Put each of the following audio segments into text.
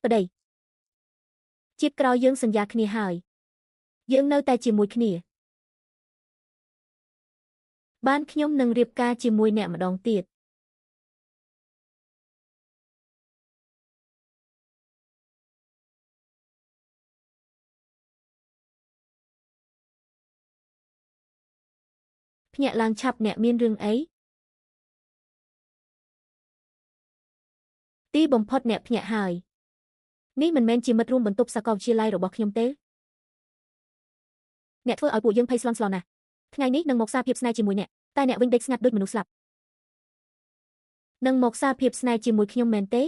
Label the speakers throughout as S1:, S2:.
S1: ប្តីជាតិក្រោយយើងសន្យាគ្នាហើយយើងនៅតែជាមួយគ្នាបានខ្ញុំនឹងរៀបការជាមួយអ្នកម្ដងទៀតភ្ញាក់ឡើងឆាប់អ្នកមានរឿងអីទីបំផុតអ្នកភ្ញាក់ហើយនេះមិនមែនជាមិត្តរួមបន្ទប់សាកលវិទ្យាល័យរបស់ខ្ញុំទេអ្នកធ្វើឲ្យពួកយើងភ័យស្លន់ស្លោណាស់ថ្ងៃនេះនឹងមកសារភាពស្នេហ៍ជាមួយអ្នកតែអ្នកវិញដេកស្ងាត់ដូចមនុស្សស្លាប់នឹងមកសារភាពស្នេហ៍ជាមួយខ្ញុំមែនទេ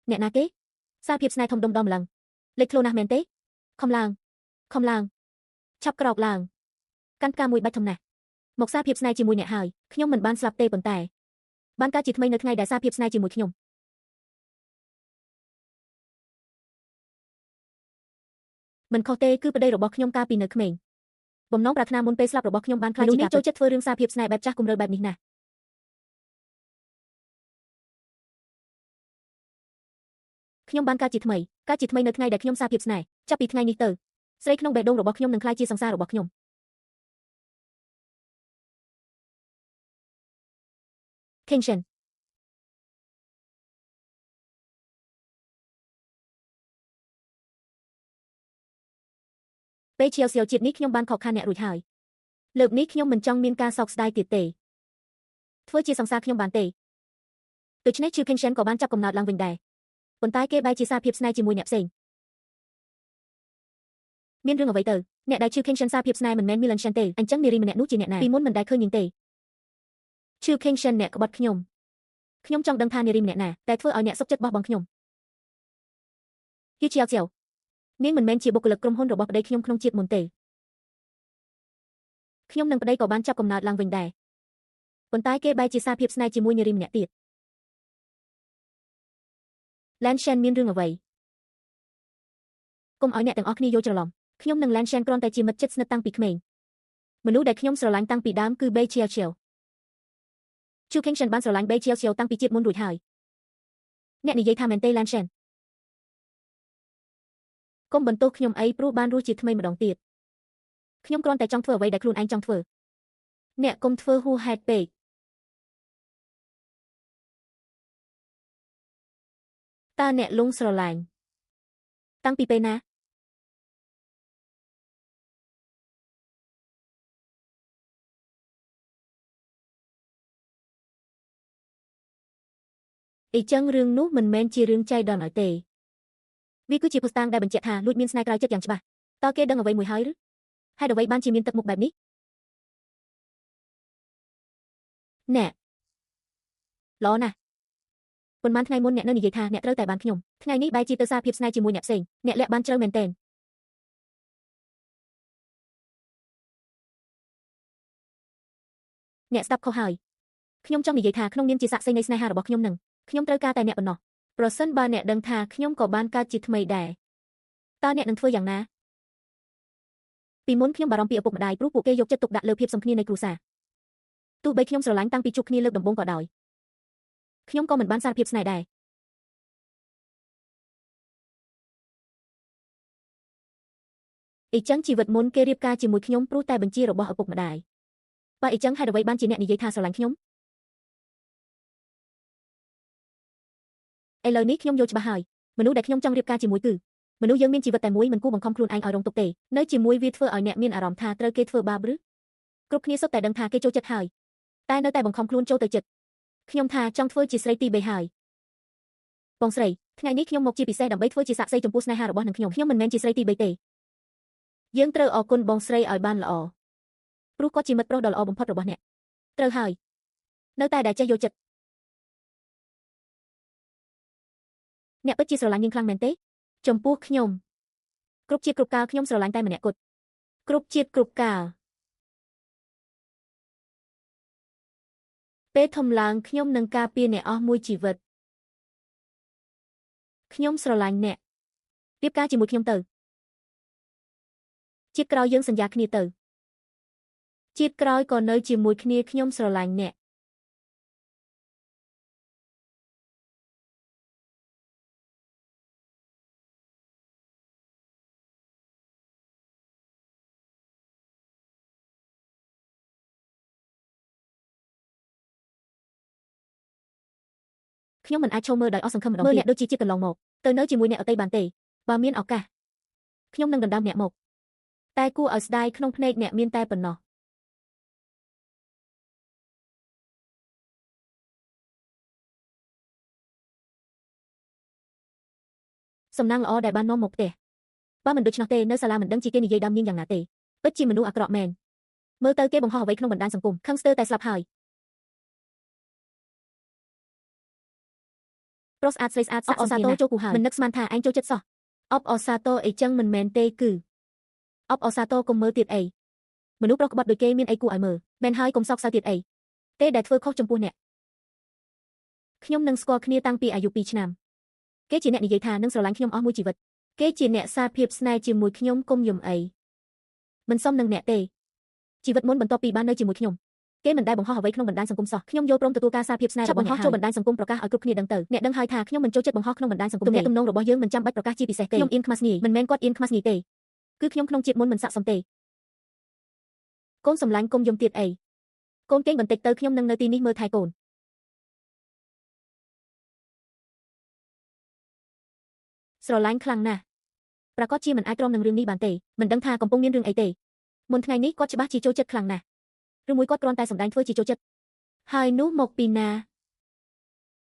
S1: អ្នកណាគេសារភាពស្នេហ៍ធំដុំដល់ម្លឹងលេចធ្លោណាស់មែនទេខំឡើងខំឡើងឆាប់ក្រោកឡើងកាន់ផ្កាមួយបាច់ធំណាស់មកសារភាពស្នេហ៍ជាមួយអ្នកហើយខ្ញុំមិនបានស្លាប់ទេប៉ុន្តែបានកើតជាថ្មីនៅថ្ងៃដែលសារភាពស្នេហ៍ជាមួយខ្ញុំមិនខុសទេគឺប្តីរបស់ខ្ញុំកាលពីនៅក្មេងបំណងប្រាថ្នាមុនពេលស្លាប់របស់ខ្ញុំបានក្លាយជាការចូលចិត្តធ្វើរឿងសារភាពស្នេហ៍បែបចាស់គំរើបែបនេះណាស់ខ្ញុំបានកើតជាថ្មីកើតជាថ្មីនៅថ្ងៃដែលខ្ញុំសារភាពស្នេហ៍ចាប់ពីថ្ងៃនេះទៅស្រីក្នុងបេះដូងរបស់ខ្ញុំនឹងក្លាយជាសង្សាររបស់ខ្ញុំ Kenshin ពេលឈៀវសៀវជាតិនេះខ្ញុំបានខកខានអ្នករួចហើយលើកនេះខ្ញុំមិនចង់មានការសោកស្ដាយទៀតទេធ្វើជាសង្សារខ្ញុំបានទេដូច្នេះឈឺ Kenshin ក៏បានចាប់កំណើតឡើងវិញដែរប៉ុន្តែគេបែរជាសារភាពស្នេហ៍ជាមួយអ្នកផ្សេងមានរឿងអ្វីទៅអ្នកដែលឈឺ Kenshin សារភាពស្នេហ៍មិនមែន Milan Shen ទេអញ្ចឹងនារីម្នាក់នោះជាអ្នកណាពីមុនមិនដែលឃើញនាងទេឈឺ Kenshin អ្នកក្បត់ខ្ញុំខ្ញុំចង់ដឹងថានារីម្នាក់ណាតែធ្វើឲ្យអ្នកសុខចិត្តបោះបង់ខ្ញុំយីឈៀវសៀវនាងមិនមែនជាបុគ្គលិកក្រុមហ៊ុនរបស់ប្តីខ្ញុំក្នុងជាតិមុនទេខ្ញុំនិងប្តីក៏បានចាប់កំណើតឡើងវិញដែរប៉ុន្តែគេបែរជាសារភាពស្នេហ៍ជាមួយនារីម្នាក់ទៀត Lan Shen មានរឿងអ្វីកុំឲ្យអ្នកទាំងអស់គ្នាយល់ច្រឡំខ្ញុំនិង Lan Shen គ្រាន់តែជាមិត្តជិតស្និទ្ធតាំងពីក្មេងមនុស្សដែលខ្ញុំស្រឡាញ់តាំងពីដើមគឺ Bei Chiao Chiao ជូ Kenshin បានស្រឡាញ់ Bei Chiao Chiao តាំងពីជាតិមុនរួចហើយអ្នកនិយាយថាមែនទេ Lan Shen កុំបន្ទោសខ្ញុំអីព្រោះបានរស់ជាថ្មីម្ដងទៀតខ្ញុំគ្រាន់តែចង់ធ្វើអ្វីដែលខ្លួនឯងចង់ធ្វើអ្នកកុំធ្វើហួសហេតុពេកតើអ្នកលងស្រឡាញ់តាំងពីពេលណាអ៊ីចឹងរឿងនោះមិនមែនជារឿងចៃដន្យឲ្យទេវាគឺជាភស្តុតាងដែលបញ្ជាក់ថាលួចមានស្នេហ៍ក្រៅចិត្តយ៉ាងច្បាស់តើគេដឹងអ្វីមួយហើយឬហេតុអ្វីបានជាមានទឹកមុខបែបនេះអ្នកល្អណាស់ប៉ុន្មានថ្ងៃមុនអ្នកនៅនិយាយថាអ្នកត្រូវតែបានខ្ញុំថ្ងៃនេះបែរជាទៅសារភាពស្នេហ៍ជាមួយអ្នកផ្សេងអ្នកលាក់បានជ្រៅមែនទែនអ្នកស្ដាប់ខុសហើយខ្ញុំចង់និយាយថាក្នុងនាមជាសាក្សីនៃស្នេហារបស់ខ្ញុំនឹងខ្ញុំត្រូវការតែអ្នកប៉ុណ្ណោះប្រសិនបើអ្នកដឹងថាខ្ញុំក៏បានកើតជាថ្មីដែរតើអ្នកនឹងធ្វើយ៉ាងណាពីមុនខ្ញុំបារម្ភពីឪពុកម្ដាយព្រោះពួកគេយកចិត្តទុកដាក់លើភាពសំគ្នានៃគ្រួសារទោះបីខ្ញុំស្រឡាញ់តាំងពីជួបគ្នាលើកដំបូងក៏ដោយខ្ញុំក៏មិនបានសារភាពស្នេហ៍ដែរអ៊ីចឹងជីវិតមុនគេរៀបការជាមួយខ្ញុំព្រោះតែបញ្ជារបស់ឪពុកម្ដាយបើអ៊ីចឹងហេតុអ្វីបានជាអ្នកនិយាយថាស្រឡាញ់ខ្ញុំឥឡូវនេះខ្ញុំយល់ច្បាស់ហើយមនុស្សដែលខ្ញុំចង់រៀបការជាមួយគឺមនុស្សយើងមានជីវិតតែមួយមិនគួរបង្ខំខ្លួនឯងឲ្យរងទុក្ខទេនៅជាមួយវាធ្វើឲ្យអ្នកមានអារម្មណ៍ថាត្រូវគេធ្វើបាបឬគ្រប់គ្នាសុទ្ធតែដឹងថាគេចូលចិត្តហើយតែនៅតែបង្ខំខ្លួនចូលទៅចិត្តខ្ញុំថាចង់ធ្វើជាស្រីទី3ហើយបងស្រីថ្ងៃនេះខ្ញុំមកជាពិសេសដើម្បីធ្វើជាសាក្សីចំពោះស្នេហារបស់នឹងខ្ញុំខ្ញុំមិនមែនជាស្រីទី3ទេយើងត្រូវអរគុណបងស្រីឲ្យបានល្អព្រោះគាត់ជាមិត្តប្រុសដ៏ល្អបំផុតរបស់អ្នកត្រូវហើយនៅតែដែលចេះយល់ចិត្តអ្នកពិតជាស្រឡាញ់នាងខ្លាំងមែនទេចំពោះខ្ញុំគ្រប់ជាតិគ្រប់កាលខ្ញុំស្រឡាញ់តែម្នាក់គត់គ្រប់ជាតិគ្រប់កាលពេលធំឡើងខ្ញុំនឹងការពារអ្នកអស់មួយជីវិតខ្ញុំស្រឡាញ់អ្នករៀបការជាមួយខ្ញុំទៅជាតិក្រោយយើងសន្យាគ្នាទៅជាតិក្រោយក៏នៅជាមួយគ្នាខ្ញុំស្រឡាញ់អ្នក ខ្ញុំមិនអាចឈរមើលដោយអស់សង្ឃឹមម្ដងទៀតមើលអ្នកដូចជាជាតិកន្លងមកទៅនៅជាមួយអ្នកអតីបានទេបើមានឱកាសខ្ញុំនឹងដណ្ដើមអ្នកមកតែគួរឲ្យស្ដាយក្នុងភ្នែកអ្នកមានតែប៉ុណ្ណោះសំណាងល្អដែលបាននាំមកផ្ទះបើមិនដូច្នោះទេនៅសាលាមិនដឹងជាគេនិយាយដើមនាងយ៉ាងណាទេពិតជាមនុស្សអាក្រក់មែនមើលទៅគេបង្ហោះអ្វីក្នុងបណ្ដាញសង្គមខឹងស្ទើរតែស្លាប់ហើយប្រុសស្អាតស្រីស្អាតសាក់អសាតូចូលគូហើយមិននឹកស្មានថាឯងចូលចិត្តសោះអបអសាតូអីចឹងមិនមែនទេគឺអបអសាតូកុំមើលទៀតអីមនុស្សប្រុសក្បត់ដូចគេមានអីគួរឲ្យមើលមែនហើយកុំសោកសៅទៀតអីទេដែលធ្វើខុសចំពោះអ្នកខ្ញុំនឹងស្គាល់គ្នាតាំងពីអាយុ2ឆ្នាំគេជាអ្នកនិយាយថានឹងស្រឡាញ់ខ្ញុំអស់មួយជីវិតគេជាអ្នកសារភាពស្នេហ៍ជាមួយខ្ញុំគុំយំអីមិនសមនឹងអ្នកទេជីវិតមុនបន្ទាប់ពីបាននៅជាមួយខ្ញុំគេមិនដែលបង្ហោះអ្វីក្នុងបណ្ដាញសង្គមសោះខ្ញុំយល់ព្រមទទួលការសារភាពស្នេហ៍របស់អ្នកចូលបណ្ដាញសង្គមប្រកាសឲ្យគ្រប់គ្នាដឹងទៅអ្នកដឹងហើយថាខ្ញុំមិនចូលចិត្តបង្ហោះក្នុងបណ្ដាញសង្គមទេទំនងរបស់យើងមិនចាំបាច់ប្រកាសជាពិសេសទេខ្ញុំអៀនខ្មាស់ញីមិនមែនគាត់អៀនខ្មាស់ញីទេគឺខ្ញុំក្នុងជាតិមុនមិនស័ក្តិសមទេកូនសម្លាញ់គុំយំទៀតអីកូនគេងបន្តិចទៅខ្ញុំនឹងនៅទីនេះមើលថែកូនស្រឡាញ់ខ្លាំងណាស់ប្រកាសជាមិនអាចទ្រាំនឹងរឿងនេះបានទេមិនដឹងថាកំពុងមានរឿងអីទេមុនថ្ងៃនេះគាត់ច្បាស់ជាចូលចិត្តខ្លាំងណាស់ឬមួយគាត់គ្រាន់តែសម្ដែងធ្វើជាចូលចិត្តហើយនោះមកពីណា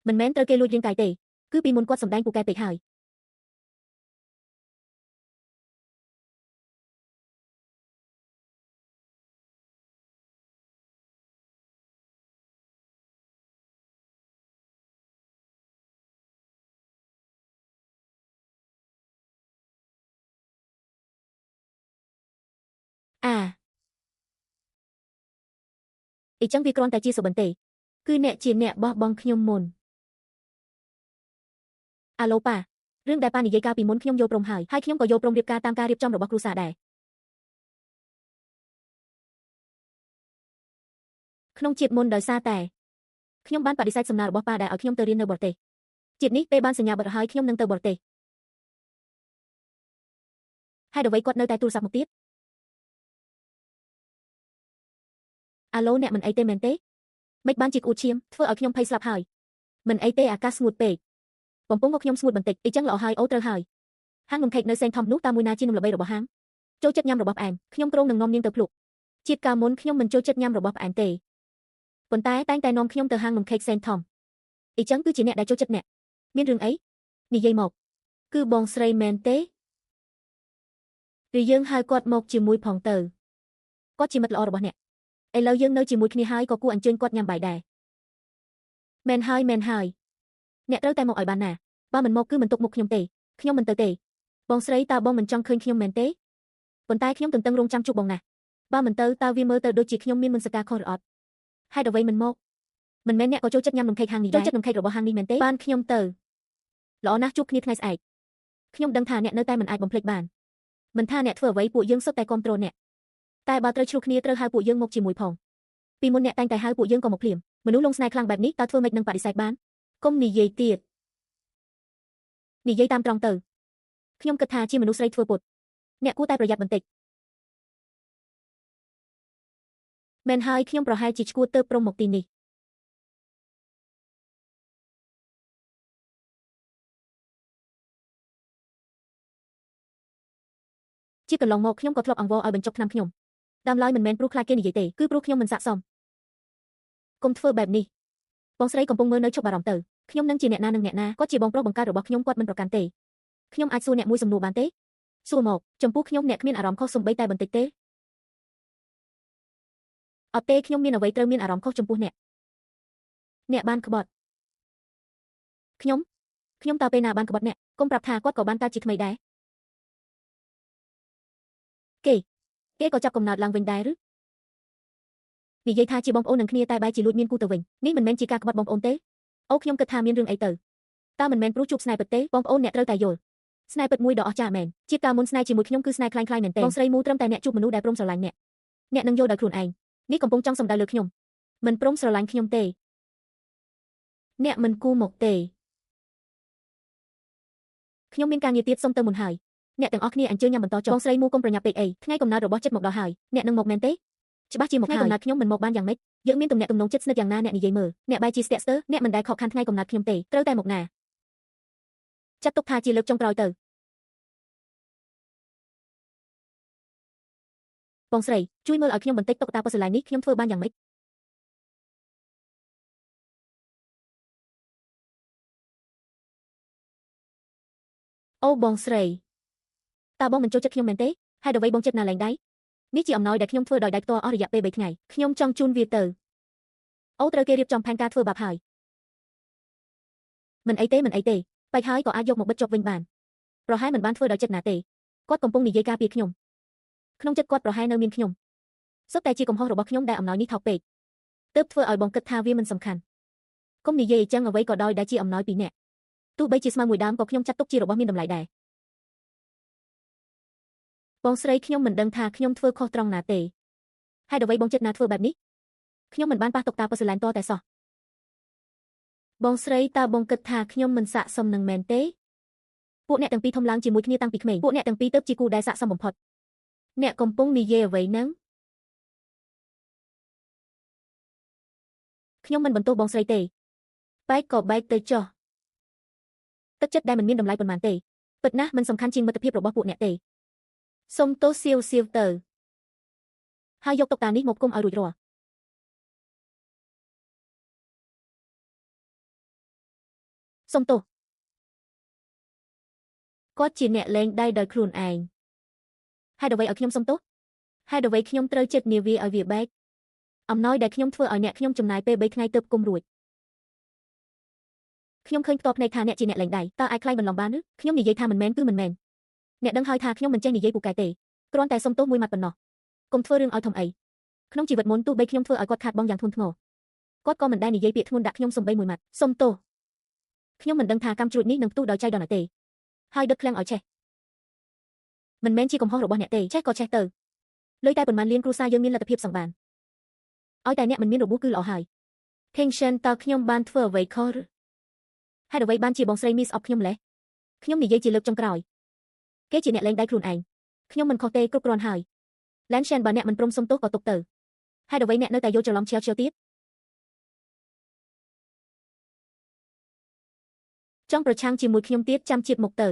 S1: មិនមែនត្រូវគេលួចរាងកាយទេគឺពីមុនគាត់សម្ដែងពូកែពេកហើយអាអីចឹងវាគ្រាន់តែជាសុបិនទេគឺអ្នកជាអ្នកបោះបង់ខ្ញុំមុនអាឡូប៉ារឿងដែលប៉ានិយាយកាលពីមុនខ្ញុំយល់ព្រមហើយហើយខ្ញុំក៏យល់ព្រមរៀបការតាមការរៀបចំរបស់គ្រួសារដែរក្នុងជាតិមុនដោយសារតែខ្ញុំបានបដិសេធសំណើរបស់ប៉ាដែលឲ្យខ្ញុំទៅរៀននៅបរទេសជាតិនេះពេលបានសញ្ញាបត្រហើយខ្ញុំនឹងទៅបរទេសហេតុអ្វីគាត់នៅតែទូរស័ព្ទមកទៀតអាឡូអ្នកមិនអីទេមែនទេមិនបានជាក្អួតឈាមធ្វើឲ្យខ្ញុំភ័យស្លាប់ហើយមិនអីទេអាកាសស្ងួតពេកកំពុងមកខ្ញុំស្ងួតបន្តិចអីចឹងល្អហើយអូត្រូវហើយហាងនំខេកនៅសេងធំនោះតាមមួយណាជានំល្បីរបស់ហាងចូលចិត្តញ៉ាំរបស់ផ្អែមខ្ញុំគ្រោងនឹងនាំនាងទៅភ្លក់ជាតិកាលមុនខ្ញុំមិនចូលចិត្តញ៉ាំរបស់ផ្អែមទេប៉ុន្តែតែងតែនាំខ្ញុំទៅហាងនំខេកសេងធំអីចឹងគឺជាអ្នកដែលចូលចិត្តអ្នកមានរឿងអីនិយាយមកគឺបងស្រីមែនទេឬយើងហៅគាត់មកជាមួយផងទៅគាត់ជាមិត្តល្អរបស់អ្នកឥឡូវយើងនៅជាមួយគ្នាហើយក៏គួរអញ្ជើញគាត់ញ៉ាំបាយដែរមែនហើយមែនហើយអ្នកត្រូវតែមកឲ្យបានណាបើមិនមកគឺមិនទុកមុខខ្ញុំទេខ្ញុំមិនទៅទេបងស្រីតើបងមិនចង់ឃើញខ្ញុំមែនទេប៉ុន្តែខ្ញុំទន្ទឹងរង់ចាំជួបបងណាស់បើមិនទៅតើវាមើលទៅដូចជាខ្ញុំមានមនសិការខុសឬអត់ហេតុអ្វីមិនមកមិនមែនអ្នកក៏ចូលចិត្តញ៉ាំនំខេកហាងនេះដែរចូលចិត្តនំខេករបស់ហាងនេះមែនទេបានខ្ញុំទៅល្អណាស់ជួបគ្នាថ្ងៃស្អែកខ្ញុំដឹងថាអ្នកនៅតែមិនអាចបំភ្លេចបានមិនថាអ្នកធ្វើអ្វីពួកយើងសុទ្ធតែគាំទ្រអ្នកតែបើត្រូវឆ្លោះគ្នាត្រូវហៅពួកយើងមកជាមួយផងពីមុនអ្នកតែងតែហៅពួកយើងក៏មកភ្លាមមនុស្សលងស្នេហ៍ខ្លាំងបែបនេះតើធ្វើម៉េចនឹងបដិសេធបានគុំនិយាយទៀតនិយាយតាមត្រង់ទៅខ្ញុំគិតថាជាមនុស្សស្រីធ្វើពុតអ្នកគួរតែប្រយ័ត្នបន្តិចមែនហើយខ្ញុំប្រហែលជាឈួតទៅព្រមមកទីនេះជាកន្លងមកខ្ញុំក៏ធ្លាប់អង្វរឲ្យបញ្ចុកថ្នាំខ្ញុំដើមឡើយមិនមែនព្រោះខ្លាចគេនិយាយទេគឺព្រោះខ្ញុំមិនស័ក្តិសមកុំធ្វើបែបនេះបងស្រីកំពុងមើលនៅឈប់បារម្ភទៅខ្ញុំនឹងជាអ្នកណានឹងអ្នកណាគាត់ជាបងប្រុសបង្កើតរបស់ខ្ញុំគាត់មិនប្រកាន់ទេខ្ញុំអាចសួរអ្នកមួយសំណួរបានទេសួរមកចំពោះខ្ញុំអ្នកគ្មានអារម្មណ៍ខុសសំបីតែបន្តិចទេអត់ទេខ្ញុំមានអ្វីត្រូវមានអារម្មណ៍ខុសចំពោះអ្នកអ្នកបានក្បត់ខ្ញុំខ្ញុំតើពេលណាបានក្បត់អ្នកកុំប្រាប់ថាគាត់ក៏បានកើតជាថ្មីដែរគេក៏ចាប់កំណើតឡើងវិញដែរឬនិយាយថាជាបងប្អូននឹងគ្នាតែបែរជាលួចមានគូទៅវិញនេះមិនមែនជាការក្បត់បងប្អូនទេអូខ្ញុំគិតថាមានរឿងអីទៅតើមិនមែនព្រោះជួបស្នេហ៍ពិតទេបងប្អូនអ្នកត្រូវតែយល់ស្នេហ៍ពិតមួយដ៏អស្ចារ្យមែនជាតិកាលមុនស្នេហ៍ជាមួយខ្ញុំគឺស្នេហ៍คล้ายៗមែនទេបងស្រីមូត្រឹមតែអ្នកជួបមនុស្សដែលព្រមស្រឡាញ់អ្នកអ្នកនឹងយល់ដោយខ្លួនឯងនេះកំពុងចង់សំដៅលើខ្ញុំមិនព្រមស្រឡាញ់ខ្ញុំទេអ្នកមិនគួរមកទេខ្ញុំមានការងារទៀតសុំទៅមុនហើយអ្នកទាំងអស់គ្នាអញ្ជើញញ៉ាំបន្តចុះបងស្រីមូកុំប្រញាប់ពេកអីថ្ងៃកំណើតរបស់ចិត្តមកដល់ហើយអ្នកនឹងមកមែនទេច្បាស់ជាមកហើយថ្ងៃកំណើតខ្ញុំមិនមកបានយ៉ាងម៉េច យើងមានទំនាក់ទំនងជិតស្និទ្ធយ៉ាងណាអ្នកនិយាយមើលអ្នកបែរជាស្ទាក់ស្ទើរអ្នកមិនដែលខកខានថ្ងៃកំណើតខ្ញុំទេត្រូវតែមកណាចាត់ទុកថាជាលើកចុងក្រោយទៅបងស្រីជួយមើលឲ្យខ្ញុំបន្តិចតុក្កតាប៉ូសឡែននេះខ្ញុំធ្វើបានយ៉ាងម៉េចអូបងស្រីតើបងមិនចូលចិត្តខ្ញុំមែនទេហេតុអ្វីបងចិត្តណាលែងដៃនេះជាអំណោយដែលខ្ញុំធ្វើដោយដៃផ្ទាល់អស់រយៈពេល3ថ្ងៃខ្ញុំចង់ជូនវាទៅអូត្រូវគេរៀបចំផែនការធ្វើបាបហើយមិនអីទេមិនអីទេបែកហើយក៏អាចយកមកបិទជាប់វិញបានប្រហែលមិនបានធ្វើដោយចិត្តណាទេគាត់កំពុងនិយាយការពារខ្ញុំក្នុងចិត្តគាត់ប្រហែលនៅមានខ្ញុំសុទ្ធតែជាកំហុសរបស់ខ្ញុំដែលអំណោយនេះថោកពេកទើបធ្វើឲ្យបងគិតថាវាមិនសំខាន់កុំនិយាយអញ្ចឹងអ្វីក៏ដោយដែលជាអំណោយពីអ្នកទោះបីជាស្មៅមួយដើមក៏ខ្ញុំចាត់ទុកជារបស់មានតម្លៃដែរបងស្រីខ្ញុំមិនដឹងថាខ្ញុំធ្វើខុសត្រង់ណាទេហេតុអ្វីបងចិត្តណាធ្វើបែបនេះខ្ញុំមិនបានប៉ះតុកតាប៉ូសឡែនតតែសោះបងស្រីតើបងគិតថាខ្ញុំមិនស័ក្តិសមនឹងមែនទេពួកអ្នកទាំងពីរធំឡើងជាមួយគ្នាតាំងពីក្មេងពួកអ្នកទាំងពីរទើបជាគូដែលស័ក្តិសមបំផុតអ្នកកំពុងនិយាយអ្វីហ្នឹងខ្ញុំមិនបន្ទោសបងស្រីទេបែកក៏បែកទៅចុះទឹកចិត្តដែលមិនមានតម្លៃប៉ុន្មានទេពិតណាស់មិនសំខាន់ជាងមិត្តភាពរបស់ពួកអ្នកទេសុំទោសសៀវសៀវទៅហើយយកតុកតានេះមកគុំឲ្យរួចរាល់សុំទោសគាត់ជាអ្នកលែងដៃដោយខ្លួនឯងហេតុអ្វីឲ្យខ្ញុំសុំទោសហេតុអ្វីខ្ញុំត្រូវចិត្តនាវាឲ្យវាបែកអំណោយដែលខ្ញុំធ្វើឲ្យអ្នកខ្ញុំចំណាយពេល3ថ្ងៃទើបគុំរួចខ្ញុំឃើញផ្ទាល់ភ្នែកថាអ្នកជាអ្នកលែងដៃតើអាចក្លែងបន្លំបានឬខ្ញុំនិយាយថាមិនមែនគឺមិនមែនអ្នកដឹងហើយថាខ្ញុំមិនចេះនិយាយពូកែទេគ្រាន់តែសុំទោសមួយម៉ាត់ប៉ុណ្ណោះកុំធ្វើរឿងឲ្យធំអីក្នុងជីវិតមុនទោះបីខ្ញុំធ្វើឲ្យគាត់ខាតបង់យ៉ាងធ្ងន់ធ្ងរគាត់ក៏មិនដែលនិយាយពាក្យធ្ងន់ដាក់ខ្ញុំសំបីមួយម៉ាត់សុំទោសខ្ញុំមិនដឹងថាកម្មជ្រួចនេះនឹងផ្ទុះដោយចៃដន្យទេហើយដុតឃ្លាំងឲ្យឆេះមិនមែនជាកំហុសរបស់អ្នកទេឆេះក៏ឆេះទៅលុយតែប៉ុន្មានលានគ្រួសារយើងមានលទ្ធភាពសង្បានឲ្យតែអ្នកមិនមានរបួសគឺល្អហើយ Tension តើខ្ញុំបានធ្វើអ្វីខុសឬហេតុអ្វីបានជាបងស្រីមីស្អប់ខ្ញុំម្ល៉េះខ្ញុំនិយាយជាលើកចុងក្រោយគេជាអ្នកលែងដៃខ្លួនឯងខ្ញុំមិនខុសទេគ្រប់គ្រាន់ហើយ Lan Shan បើអ្នកមិនព្រមសុំទោសក៏ទុកទៅហេតុអ្វីអ្នកនៅតែយល់ច្រឡំឆាវឆាវទៀតចង់ប្រឆាំងជាមួយខ្ញុំទៀតចាំជាតិមកទៅ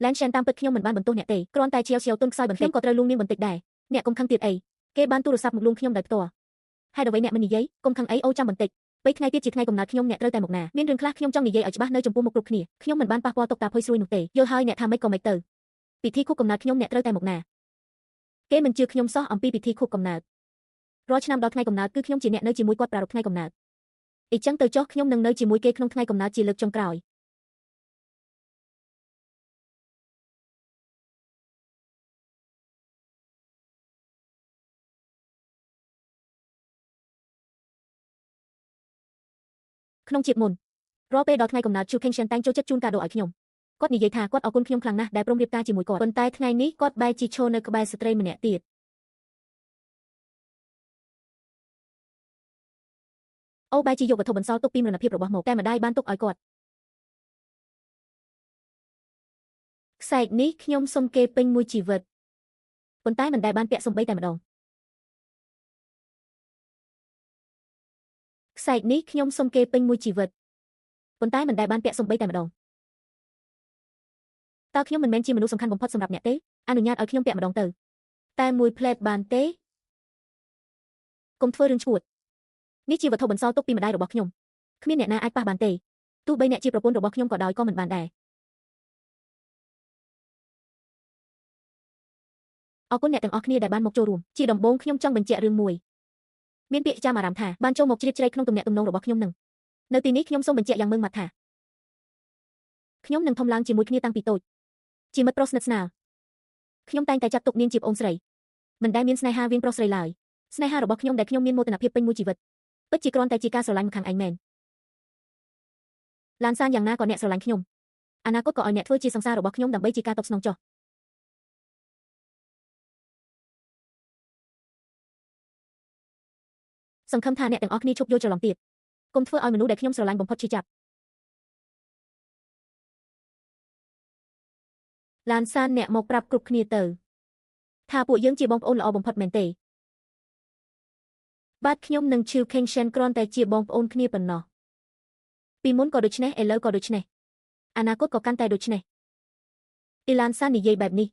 S1: Lan Shan តាមពិតខ្ញុំមិនបានបន្ទោសអ្នកទេគ្រាន់តែជាវជាវទុនខ្សោយបន្តិចខ្ញុំក៏ត្រូវលួងនាងបន្តិចដែរអ្នកកុំខឹងទៀតអីគេបានទូរស័ព្ទមកលួងខ្ញុំដោយផ្ទាល់ហេតុអ្វីអ្នកមិននិយាយកុំខឹងអីអូចាំបន្តិចបីថ្ងៃទៀតជាថ្ងៃកំណើតខ្ញុំអ្នកត្រូវតែមកណាមានរឿងខ្លះខ្ញុំចង់និយាយឲ្យច្បាស់នៅចំពោះមុខគ្រប់គ្នាខ្ញុំមិនបានប៉ះពាល់តុកតាភុយស្រួយនោះទេយល់ហើយអ្នកថាម៉េចក៏ម៉េចទៅពិធីខួបកំណើតខ្ញុំអ្នកត្រូវតែមកណាគេមិនជឿខ្ញុំសោះអំពីពិធីខួបកំណើតរាល់ឆ្នាំដល់ថ្ងៃកំណើតគឺខ្ញុំជាអ្នកនៅជាមួយគាត់ប្រារព្ធថ្ងៃកំណើតអ៊ីចឹងទៅចុះខ្ញុំនឹងនៅជាមួយគេក្នុងថ្ងៃកំណើតជាលើកចុងក្រោយក្នុងជាតិមុនរាល់ពេលដល់ថ្ងៃកំណើត Chu Keng-shan តែងចូលចិត្តជូនកាដូឲ្យខ្ញុំគាត់និយាយថាគាត់អរគុណខ្ញុំខ្លាំងណាស់ដែលព្រមរៀបការជាមួយគាត់ប៉ុន្តែថ្ងៃនេះគាត់បែរជាឈរនៅក្បែរស្ត្រីម្នាក់ទៀតអូបែរជាយកវត្ថុបន្សល់ទុកពីមរណភាពរបស់មកតែម្ដាយបានទុកឲ្យគាត់ខ្សែនេះខ្ញុំសុំគេពេញមួយជីវិតប៉ុន្តែមិនដែលបានពាក់សំបីតែម្ដងខ្សែនេះខ្ញុំសុំគេពេញមួយជីវិតប៉ុន្តែមិនដែលបានពាក់សំបីតែម្ដងតើខ្ញុំមិនមែនជាមនុស្សសំខាន់បំផុតសម្រាប់អ្នកទេអនុញ្ញាតឲ្យខ្ញុំពាក់ម្ដងទៅតែមួយផ្លែតបានទេកុំធ្វើរឿងឈួតនេះជាវត្ថុបន្សល់ទុកពីម្ដាយរបស់ខ្ញុំគ្មានអ្នកណាអាចប៉ះបានទេទោះបីអ្នកជាប្រពន្ធរបស់ខ្ញុំក៏ដោយក៏មិនបានដែរអរគុណអ្នកទាំងអស់គ្នាដែលបានមកចូលរួមជាដំបូងខ្ញុំចង់បញ្ជាក់រឿងមួយមានពាក្យចាំអារម្មណ៍ថាបានចូលមកជ្រៀតជ្រែកក្នុងទំនាក់ទំនងរបស់ខ្ញុំនឹងនៅទីនេះខ្ញុំសូមបញ្ជាក់យ៉ាងម៉ឺងម៉ាត់ថាខ្ញុំនឹងធំឡើងជាមួយគ្នាតាំងពីតូចជាមិត្តប្រុសស្និទ្ធស្នាលខ្ញុំតែងតែចាត់ទុកនាងជាប្អូនស្រីមិនដែលមានស្នេហាវាងប្រុសស្រីឡើយស្នេហារបស់ខ្ញុំដែលខ្ញុំមានមោទនភាពពេញមួយជីវិតពិតជាគ្រាន់តែជាការស្រឡាញ់ម្ខាងឯងមែនឡានសានយ៉ាងណាក៏អ្នកស្រឡាញ់ខ្ញុំអនាគតក៏ឲ្យអ្នកធ្វើជាសង្សាររបស់ខ្ញុំដើម្បីជាការតបស្នងចុះ សង្ឃឹមថាអ្នកទាំងអស់គ្នាឈប់យល់ច្រឡំទៀតកុំធ្វើឲ្យមនុស្សដែលខ្ញុំស្រឡាញ់បំផុតឈឺចាប់ឡានសានអ្នកមកប្រាប់គ្រប់គ្នាទៅថាពួកយើងជាបងប្អូនល្អបំផុតមែនទេបាទខ្ញុំនិងឈឺខេងសិនគ្រាន់តែជាបងប្អូនគ្នាប៉ុណ្ណោះពីមុនក៏ដូច្នេះឥឡូវក៏ដូច្នេះអនាគតក៏កាន់តែដូច្នេះអ៊ីឡានសាននិយាយបែបនេះ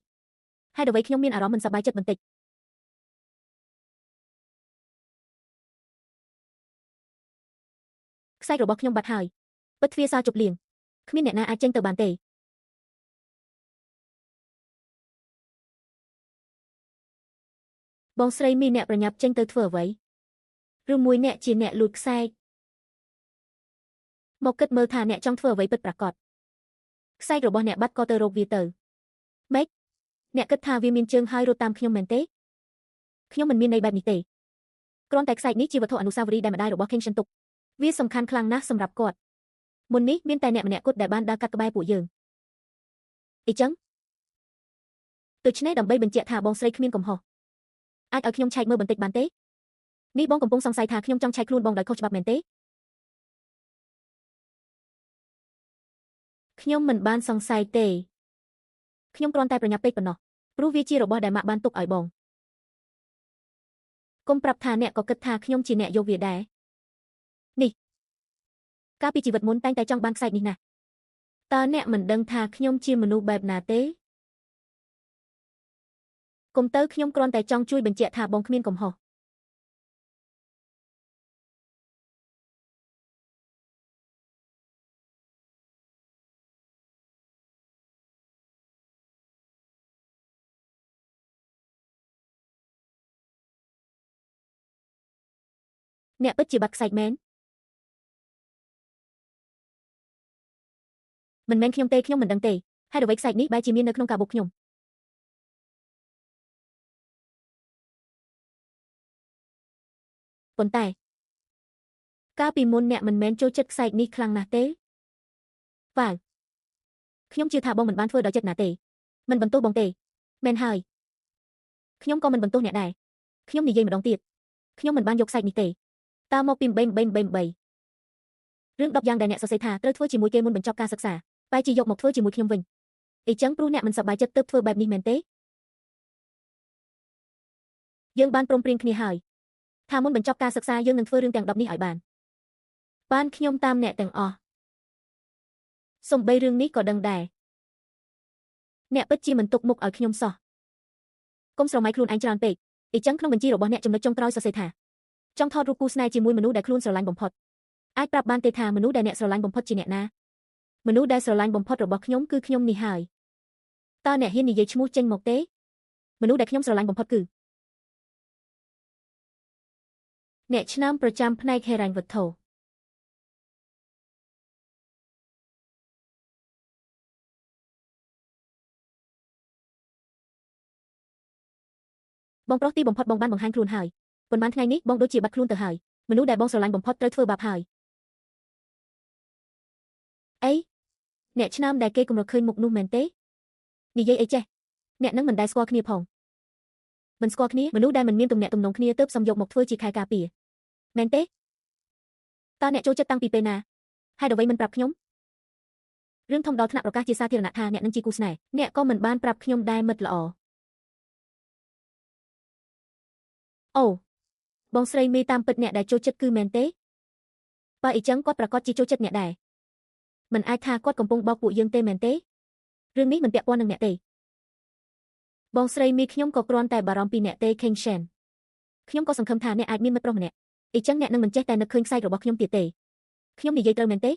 S1: ហេតុអ្វីខ្ញុំមានអារម្មណ៍មិនសប្បាយចិត្តបន្តិចខ្សែរបស់ខ្ញុំបាត់ហើយបិទទ្វារសាជប់លៀងគ្មានអ្នកណាអាចចេញទៅបានទេបងស្រីមីអ្នកប្រញាប់ចេញទៅធ្វើអ្វីឬមួយអ្នកជាអ្នកលួចខ្សែមកគិតមើលថាអ្នកចង់ធ្វើអ្វីពិតប្រាកដខ្សែរបស់អ្នកបាត់ក៏ទៅរកវាទៅម៉េចអ្នកគិតថាវាមានជើងហើយរត់តាមខ្ញុំមែនទេខ្ញុំមិនមានន័យបែបនេះទេគ្រាន់តែខ្សែនេះជាវត្ថុអនុស្សាវរីយ៍ដែលម្ដាយរបស់ King Shen ទុកវាសំខាន់ខ្លាំងណាស់សម្រាប់គាត់មុននេះមានតែអ្នកម្នាក់គត់ដែលបានដើរកាត់ក្បែរពួកយើងអ៊ីចឹងដូច្នេះដើម្បីបញ្ជាក់ថាបងស្រីគ្មានកំហុសអាចឲ្យខ្ញុំឆែកមើលបន្តិចបានទេនេះបងកំពុងសង្ស័យថាខ្ញុំចង់ឆែកខ្លួនបងដោយខុសច្បាប់មែនទេខ្ញុំមិនបានសង្ស័យទេខ្ញុំគ្រាន់តែប្រញាប់ពេកប៉ុណ្ណោះព្រោះវាជារបស់ដែលម៉ាក់បានទុកឲ្យបងកុំប្រាប់ថាអ្នកក៏គិតថាខ្ញុំជាអ្នកយកវាដែរនេះកាលពីជីវិតមុនតែងតែចង់បានខ្សែនេះណាស់តើអ្នកមិនដឹងថាខ្ញុំជាមនុស្សបែបណាទេកុំទៅខ្ញុំគ្រាន់តែចង់ជួយបញ្ជាក់ថាបងគ្មានកំហុសអ្នកពិតជាបាត់ខ្សែមែនមិនមែនខ្ញុំទេខ្ញុំមិនដឹងទេហេតុអ្វីខ្សែនេះបែរជាមាននៅក្នុងកាបូបខ្ញុំប៉ុន្តែកាលពីមុនអ្នកមិនមែនចូលចិត្តខ្សែនេះខ្លាំងណាស់ទេវ៉ាវខ្ញុំជឿថាបងមិនបានធ្វើដោយចិត្តណាទេមិនបន្ទោសបងទេមែនហើយខ្ញុំក៏មិនបន្ទោសអ្នកដែរខ្ញុំនិយាយម្ដងទៀតខ្ញុំមិនបានយកខ្សែនេះទេតើមកពី3 3 3 3រឿង10យ៉ាងដែលអ្នកសរសេរថាត្រូវធ្វើជាមួយគេមុនបញ្ចប់ការសិក្សាបែរជាយកមកធ្វើជាមួយខ្ញុំវិញអីចឹងព្រោះអ្នកមិនសប្បាយចិត្តទើបធ្វើបែបនេះមែនទេយើងបានព្រមព្រៀងគ្នាហើយថាមុនបញ្ចប់ការសិក្សាយើងនឹងធ្វើរឿងទាំង10នេះឲ្យបានបានខ្ញុំតាមអ្នកទាំងអស់សំបីរឿងនេះក៏ដឹងដែរអ្នកពិតជាមិនទុកមុខឲ្យខ្ញុំសោះកុំស្រមៃខ្លួនឯងច្រើនពេកអីចឹងក្នុងបញ្ជីរបស់អ្នកចំណុចចុងក្រោយសរសេរថាចង់ថតរូបគូស្នេហ៍ជាមួយមនុស្សដែលខ្លួនស្រឡាញ់បំផុតអាចប្រាប់បានទេថាមនុស្សដែលអ្នកស្រឡាញ់បំផុតជាអ្នកណាមនុស្សដែលស្រឡាញ់បំផុតរបស់ខ្ញុំគឺខ្ញុំនេះហើយតើអ្នកហ៊ាននិយាយឈ្មោះចេញមកទេមនុស្សដែលខ្ញុំស្រឡាញ់បំផុតគឺអ្នកឆ្នើមប្រចាំផ្នែកហិរញ្ញវត្ថុបងប្រុសទីបំផុតបងបានបង្ហាញខ្លួនហើយប៉ុន្មានថ្ងៃនេះបងដូចជាបាត់ខ្លួនទៅហើយមនុស្សដែលបងស្រឡាញ់បំផុតត្រូវធ្វើបាបហើយអីអ្នកឆ្នើមដែលគេកម្រឃើញមុខនោះមែនទេនិយាយអីចេះអ្នកនឹងមិនដែលស្គាល់គ្នាផងមិនស្គាល់គ្នាមនុស្សដែលមិនមានទំនាក់ទំនងគ្នាទើបសំយកមកធ្វើជាខែការពារមែនទេតើអ្នកចូលចិត្តតាំងពីពេលណាហេតុអ្វីមិនប្រាប់ខ្ញុំរឿងធំដល់ថ្នាក់ប្រកាសជាសាធារណៈថាអ្នកនឹងជាគូស្នេហ៍អ្នកក៏មិនបានប្រាប់ខ្ញុំដែរមិត្តល្អអូបងស្រីមេតាមពិតអ្នកដែលចូលចិត្តគឺមែនទេបើអីចឹងគាត់ប្រកាសជាចូលចិត្តអ្នកដែរមិនអាចថាគាត់កំពុងបោកពួកយើងទេមែនទេរឿងនេះមិនពាក់ព័ន្ធនឹងអ្នកទេបងស្រីមីខ្ញុំក៏គ្រាន់តែបារម្ភពីអ្នកទេ King Shen ខ្ញុំក៏សង្ឃឹមថាអ្នកអាចមានមិត្តប្រុសម្នាក់អ៊ីចឹងអ្នកនឹងមិនចេះតែនឹកឃើញខ្សែរបស់ខ្ញុំទៀតទេខ្ញុំនិយាយត្រូវមែនទេ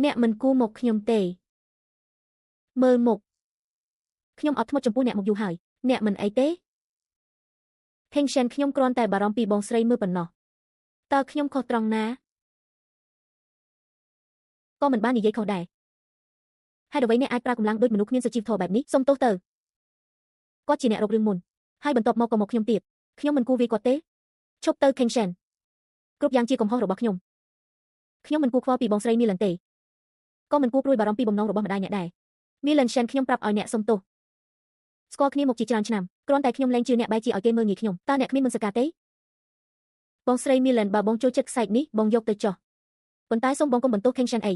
S1: អ្នកមិនគួរមកខ្ញុំទេមើលមុខខ្ញុំអត់ធ្មត់ចំពោះអ្នកមកយូរហើយអ្នកមិនអីទេ King Shen ខ្ញុំគ្រាន់តែបារម្ភពីបងស្រីមើលប៉ុណ្ណោះតើខ្ញុំខុសត្រង់ណាក៏មិនបាននិយាយខុសដែរហេតុអ្វីអ្នកអាចប្រើកម្លាំងដូចមនុស្សគ្មានសុជីវធម៌បែបនេះសុំទោសទៅគាត់ជាអ្នករករឿងមុនហើយបន្ទាប់មកក៏មកខ្ញុំទៀត ខ្ញុំមិនគួរវាយគាត់ទេឈប់ទៅខេងសែនគ្រប់យ៉ាងជាកំហុសរបស់ខ្ញុំខ្ញុំមិនគួរខ្វល់ពីបងស្រីមីលិនទេក៏មិនគួរព្រួយបារម្ភពីបំណងរបស់ម្ដាយអ្នកដែរមីលិនសែនខ្ញុំប្រាប់ឲ្យអ្នកសុំទោសស្គាល់គ្នាមកជាច្រើនឆ្នាំគ្រាន់តែខ្ញុំលែងជឿអ្នកបែរជាឲ្យគេមើលងាយខ្ញុំតើអ្នកគ្មានមនសិការទេបងស្រីមីលិនបើបងចូលចិត្តខ្សែនេះបងយកទៅចុះប៉ុន្តែសូមបងកុំបន្ទោសខេងសែនអី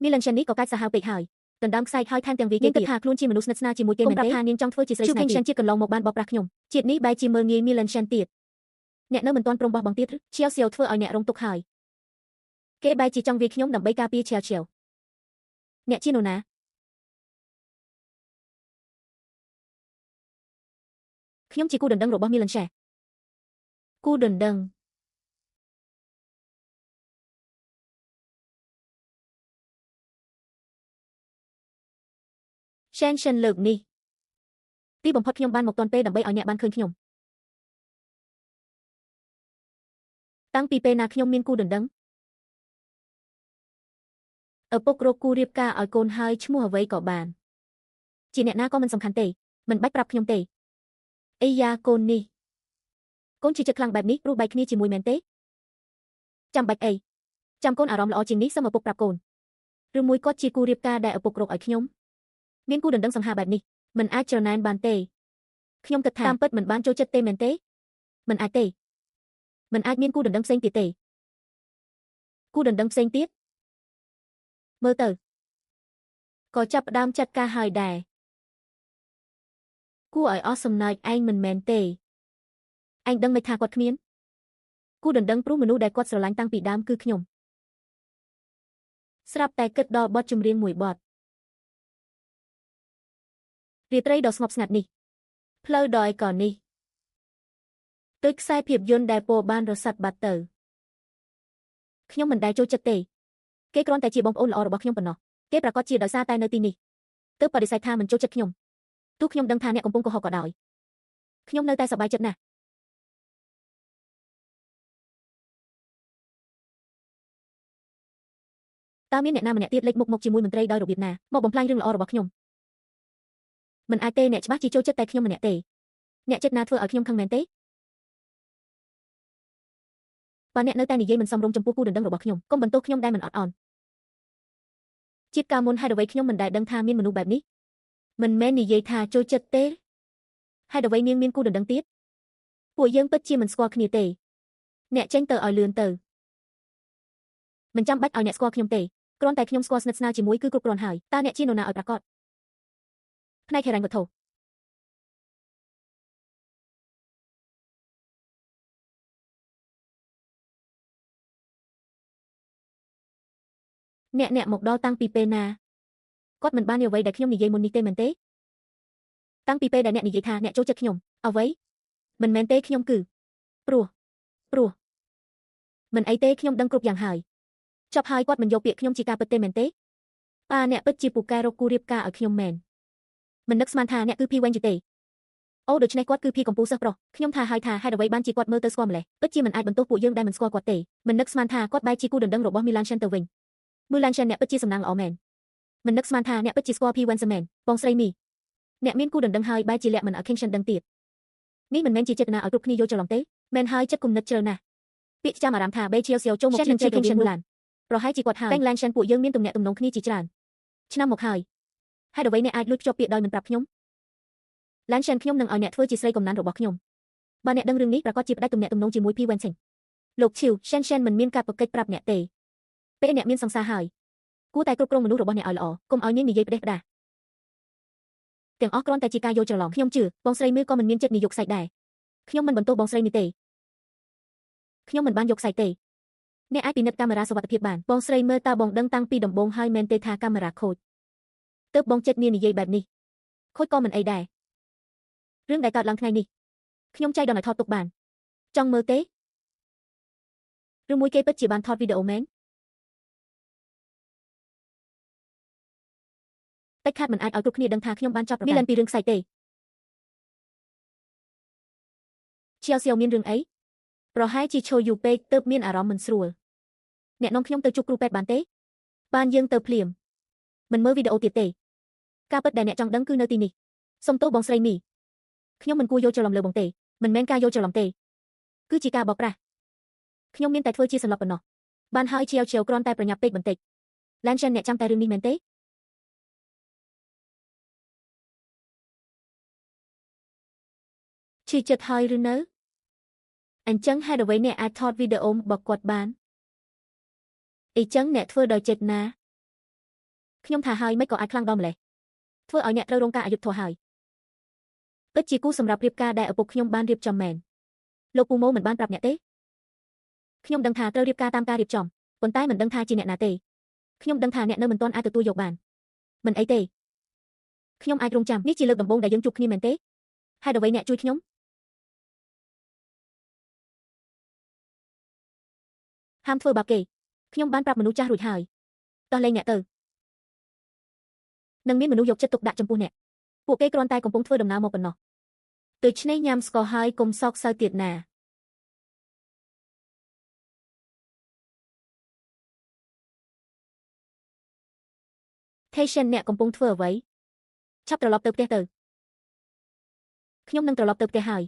S1: មីលិនសែននេះក៏កាចសាហាវពេកហើយដណ្ដើមខ្សែហើយថែមទាំងវាគេគិតថាខ្លួនជាមនុស្សស្និទ្ធស្នាលជាមួយគេមែនទេថានាងចង់ធ្វើជាស្រីស្នេហ៍ខេងសែនជាតិកន្លងមកបានបោកប្រាស់ខ្ញុំជាតិនេះបែរជាមើលងាយមីលិនសែនទៀតអ្នកនៅមិនទាន់ព្រមបោះបង់ទៀតឈៀវសៀវធ្វើឲ្យអ្នករងទុក្ខហើយគេបែរជាចង់វាយខ្ញុំដើម្បីការពារឈៀវឈៀវអ្នកជានរណាខ្ញុំជាគូដណ្ដឹងរបស់មីលិនសែគូដណ្ដឹងសែនសិនលើកនេះទីបំផុតខ្ញុំបានមកទាន់ពេលដើម្បីឲ្យអ្នកបានឃើញខ្ញុំតាំងពីពេលណាខ្ញុំមានគូដណ្ដឹងឪពុករកគូរៀបការឲ្យកូនហើយឈ្មោះអ្វីក៏បានជាអ្នកណាក៏មិនសំខាន់ទេមិនបាច់ប្រាប់ខ្ញុំទេអីយ៉ាកូននេះកូនជាចិត្តខ្លាំងបែបនេះព្រោះបែកគ្នាជាមួយមែនទេចាំបាច់អីចាំកូនអារម្មណ៍ល្អជាងនេះសូមឪពុកប្រាប់កូនឬមួយគាត់ជាគូរៀបការដែលឪពុករកឲ្យខ្ញុំមានគូដណ្ដឹងសង្ហាបែបនេះមិនអាចច្រណែនបានទេខ្ញុំគិតថាតាមពិតមិនបានចូលចិត្តទេមែនទេមិនអាចទេមិនអាចមានគូដណ្ដឹងផ្សេងទៀតទេគូដណ្ដឹងផ្សេងទៀតមើលទៅក៏ចាប់ផ្ដើមចាត់ការហើយដែរគួរឲ្យអស់សំណើចឯងមិនមែនទេឯងដឹងមិនថាគាត់គ្មានគូដណ្ដឹងព្រោះមនុស្សដែលគាត់ស្រឡាញ់តាំងពីដើមគឺខ្ញុំស្រាប់តែគិតដល់បទចម្រៀងមួយបទរាត្រីដ៏ស្ងប់ស្ងាត់នេះផ្លូវដ៏ឯកោនេះដូចខ្សែភាពយន្តដែលពោបានរសាត់បាត់ទៅខ្ញុំមិនដែលចូលចិត្តទេគេគ្រាន់តែជាបងប្អូនល្អរបស់ខ្ញុំប៉ុណ្ណោះគេប្រកាសជាដោយសារតែនៅទីនេះទើបបដិសេធថាមិនចូលចិត្តខ្ញុំទោះខ្ញុំដឹងថាអ្នកកំពុងកុហកក៏ដោយខ្ញុំនៅតែសប្បាយចិត្តណាស់តើមានអ្នកណាម្នាក់ទៀតលេចមុខមកជាមួយមន្ត្រីដោយរបៀបណាមកបំផ្លាញរឿងល្អរបស់ខ្ញុំមិនអាចទេអ្នកច្បាស់ជាចូលចិត្តតែខ្ញុំម្នាក់ទេអ្នកចិត្តណាធ្វើឲ្យខ្ញុំខឹងមែនទេបើអ្នកនៅតែនិយាយមិនសមរម្យចំពោះគូដណ្ដឹងរបស់ខ្ញុំកុំបន្ទោសខ្ញុំដែលមិនអត់ឱនជាតិកាលមុនហេតុអ្វីខ្ញុំមិនដែលដឹងថាមានមនុស្សបែបនេះមិនមែននិយាយថាចូលចិត្តទេហេតុអ្វីនាងមានគូដណ្ដឹងទៀតពួកយើងពិតជាមិនស្គាល់គ្នាទេអ្នកចេញទៅឲ្យលឿនទៅមិនចាំបាច់ឲ្យអ្នកស្គាល់ខ្ញុំទេគ្រាន់តែខ្ញុំស្គាល់ស្និទ្ធស្នាលជាមួយគឺគ្រប់គ្រាន់ហើយតើអ្នកជានរណាឲ្យប្រាកដផ្នែកហិរញ្ញវត្ថុអ្នកមកដល់តាំងពីពេលណាគាត់មិនបានអ្វីដែលខ្ញុំនិយាយមុននេះទេមែនទេតាំងពីពេលដែលអ្នកនិយាយថាអ្នកចូលចិត្តខ្ញុំអ្វីមិនមែនទេខ្ញុំគឺព្រោះមិនអីទេខ្ញុំដឹងគ្រប់យ៉ាងហើយចប់ហើយគាត់មិនយកពាក្យខ្ញុំជាការពិតទេមែនទេប៉ាអ្នកពិតជាពូកែរកគូរៀបការឲ្យខ្ញុំមែនមិននឹកស្មានថាអ្នកគឺភីវែងទេអូដូច្នេះគាត់គឺភីកំពូលសិស្សប្រុសខ្ញុំថាហើយថាហេតុអ្វីបានជាគាត់មើលទៅស្គាល់ម្លេះពិតជាមិនអាចបន្ទោសពួកយើងដែលមិនស្គាល់គាត់ទេមិននឹកស្មានថាគាត់បែរជាគូដណ្ដឹងរបស់មីឡានសិនទៅវិញមីឡានសិនអ្នកពិតជាសំណាងល្អមែនមិននឹកស្មានថាអ្នកពិតជាស្គាល់ភីវែនសមែនបងស្រីមីអ្នកមានគូដណ្ដឹងហើយបែរជាលាក់មិនឲ្យខេងសិនដឹងទៀតនេះមិនមែនជាចេតនាឲ្យគ្រប់គ្នាយល់ច្រឡំទេមែនហើយចិត្តគំនិតជ្រៅណាស់ពាក្យចាំអារម្មណ៍ថាបេឈៀវសៀវចូលមកជាខេងសិនមូឡានប្រហែលជាគាត់ហើយតែងឡានសិនពួកយើងមានទំនាក់ទំនងគ្នាជាច្រើនឆ្នាំមកហើយហេតុអ្វីអ្នកអាចលួចភ្ជាប់ពាក្យដោយមិនប្រាប់ខ្ញុំឡានសិនខ្ញុំនឹងឲ្យអ្នកធ្វើជាស្រីកំណានរបស់ខ្ញុំបើអ្នកដឹងរឿងនេះប្រកាសជាផ្ដាច់ទំនាក់ទំនងជាមួយភីវែនសិងលោកឈីវសិនសិនមិនមានការប្រកិច្ចប្រាប់អ្នកទេពេលអ្នកមានសង្សារហើយគួរតែគ្រប់គ្រងមនុស្សរបស់អ្នកឲ្យល្អកុំឲ្យនាងនិយាយផ្ដេសផ្ដាសទាំងអស់គ្រាន់តែជាការយល់ច្រឡំខ្ញុំជឿបងស្រីមើលក៏មិនមានចិត្តនិយកខ្សែដែរខ្ញុំមិនបន្ទោសបងស្រីនេះទេខ្ញុំមិនបានយកខ្សែទេអ្នកអាចពិនិត្យកាមេរ៉ាសុវត្ថិភាពបានបងស្រីមើលតើបងដឹងតាំងពីដំបូងហើយមែនទេថាកាមេរ៉ាខូចទើបបងចិត្តនាងនិយាយបែបនេះខូចក៏មិនអីដែររឿងដែលកើតឡើងថ្ងៃនេះខ្ញុំចៃដន្យឲ្យថតទុកបានចង់មើលទេឬមួយគេពិតជាបានថតវីដេអូមែន តិចខាតមិនអាចឲ្យគ្រប់គ្នាដឹងថាខ្ញុំបានចាប់ប្រកាន់មានលិនពីរឿងខ្សែទេឈៀវសៀវមានរឿងអីប្រហែលជាឈរយូរពេកទើបមានអារម្មណ៍មិនស្រួលអ្នកនាំខ្ញុំទៅជួបគ្រូពេទ្យបានទេបានយើងទៅភ្លាមមិនមើលវីដេអូទៀតទេការពិតដែលអ្នកចង់ដឹងគឺនៅទីនេះសូមទោសបងស្រីមីខ្ញុំមិនគួរយកច្រឡំលើបងទេ មិនមែនការយល់ច្រឡំទេគឺជាការបោកប្រាស់ខ្ញុំមានតែធ្វើជាសន្លប់ប៉ុណ្ណោះបានហើយជាវជាវគ្រាន់តែប្រញាប់ពេកបន្តិចឡានឆែនអ្នកចាំតែរឿងនេះមែនទេឈឺចិត្តហើយឬនៅអញ្ចឹងហេតុអ្វីអ្នកអាចថតវីដេអូរបស់គាត់បានអីចឹងអ្នកធ្វើដោយចេតនាខ្ញុំថាហើយមិនក៏អាចខ្លាំងដល់ម្លេះធ្វើឲ្យអ្នកត្រូវរងការអយុត្តិធម៌ហើយពិតជាគូសម្រាប់រៀបការដែលឪពុកខ្ញុំបានរៀបចំមែនលោកពូម៉ូមិនបានប្រាប់អ្នកទេខ្ញុំដឹងថាត្រូវរៀបការតាមការរៀបចំប៉ុន្តែមិនដឹងថាជាអ្នកណាទេខ្ញុំដឹងថាអ្នកនៅមិនទាន់អាចទទួលយកបានមិនអីទេខ្ញុំអាចរងចាំនេះជាលើកដំបូងដែលយើងជួបគ្នាមែនទេហេតុអ្វីអ្នកជួយខ្ញុំហាមធ្វើបាបគេខ្ញុំបានប្រាប់មនុស្សចាស់រួចហើយតោះលេងអ្នកទៅនឹងមានមនុស្សយកចិត្តទុកដាក់ចំពោះអ្នកពួកគេគ្រាន់តែកំពុងធ្វើដំណើរមកប៉ុណ្ណោះដូច្នេះញ៉ាំស្ករហើយកុំសោកសៅទៀតណាថេសិនអ្នកកំពុងធ្វើអ្វីឆាប់ត្រឡប់ទៅផ្ទះទៅខ្ញុំនឹងត្រឡប់ទៅផ្ទះហើយ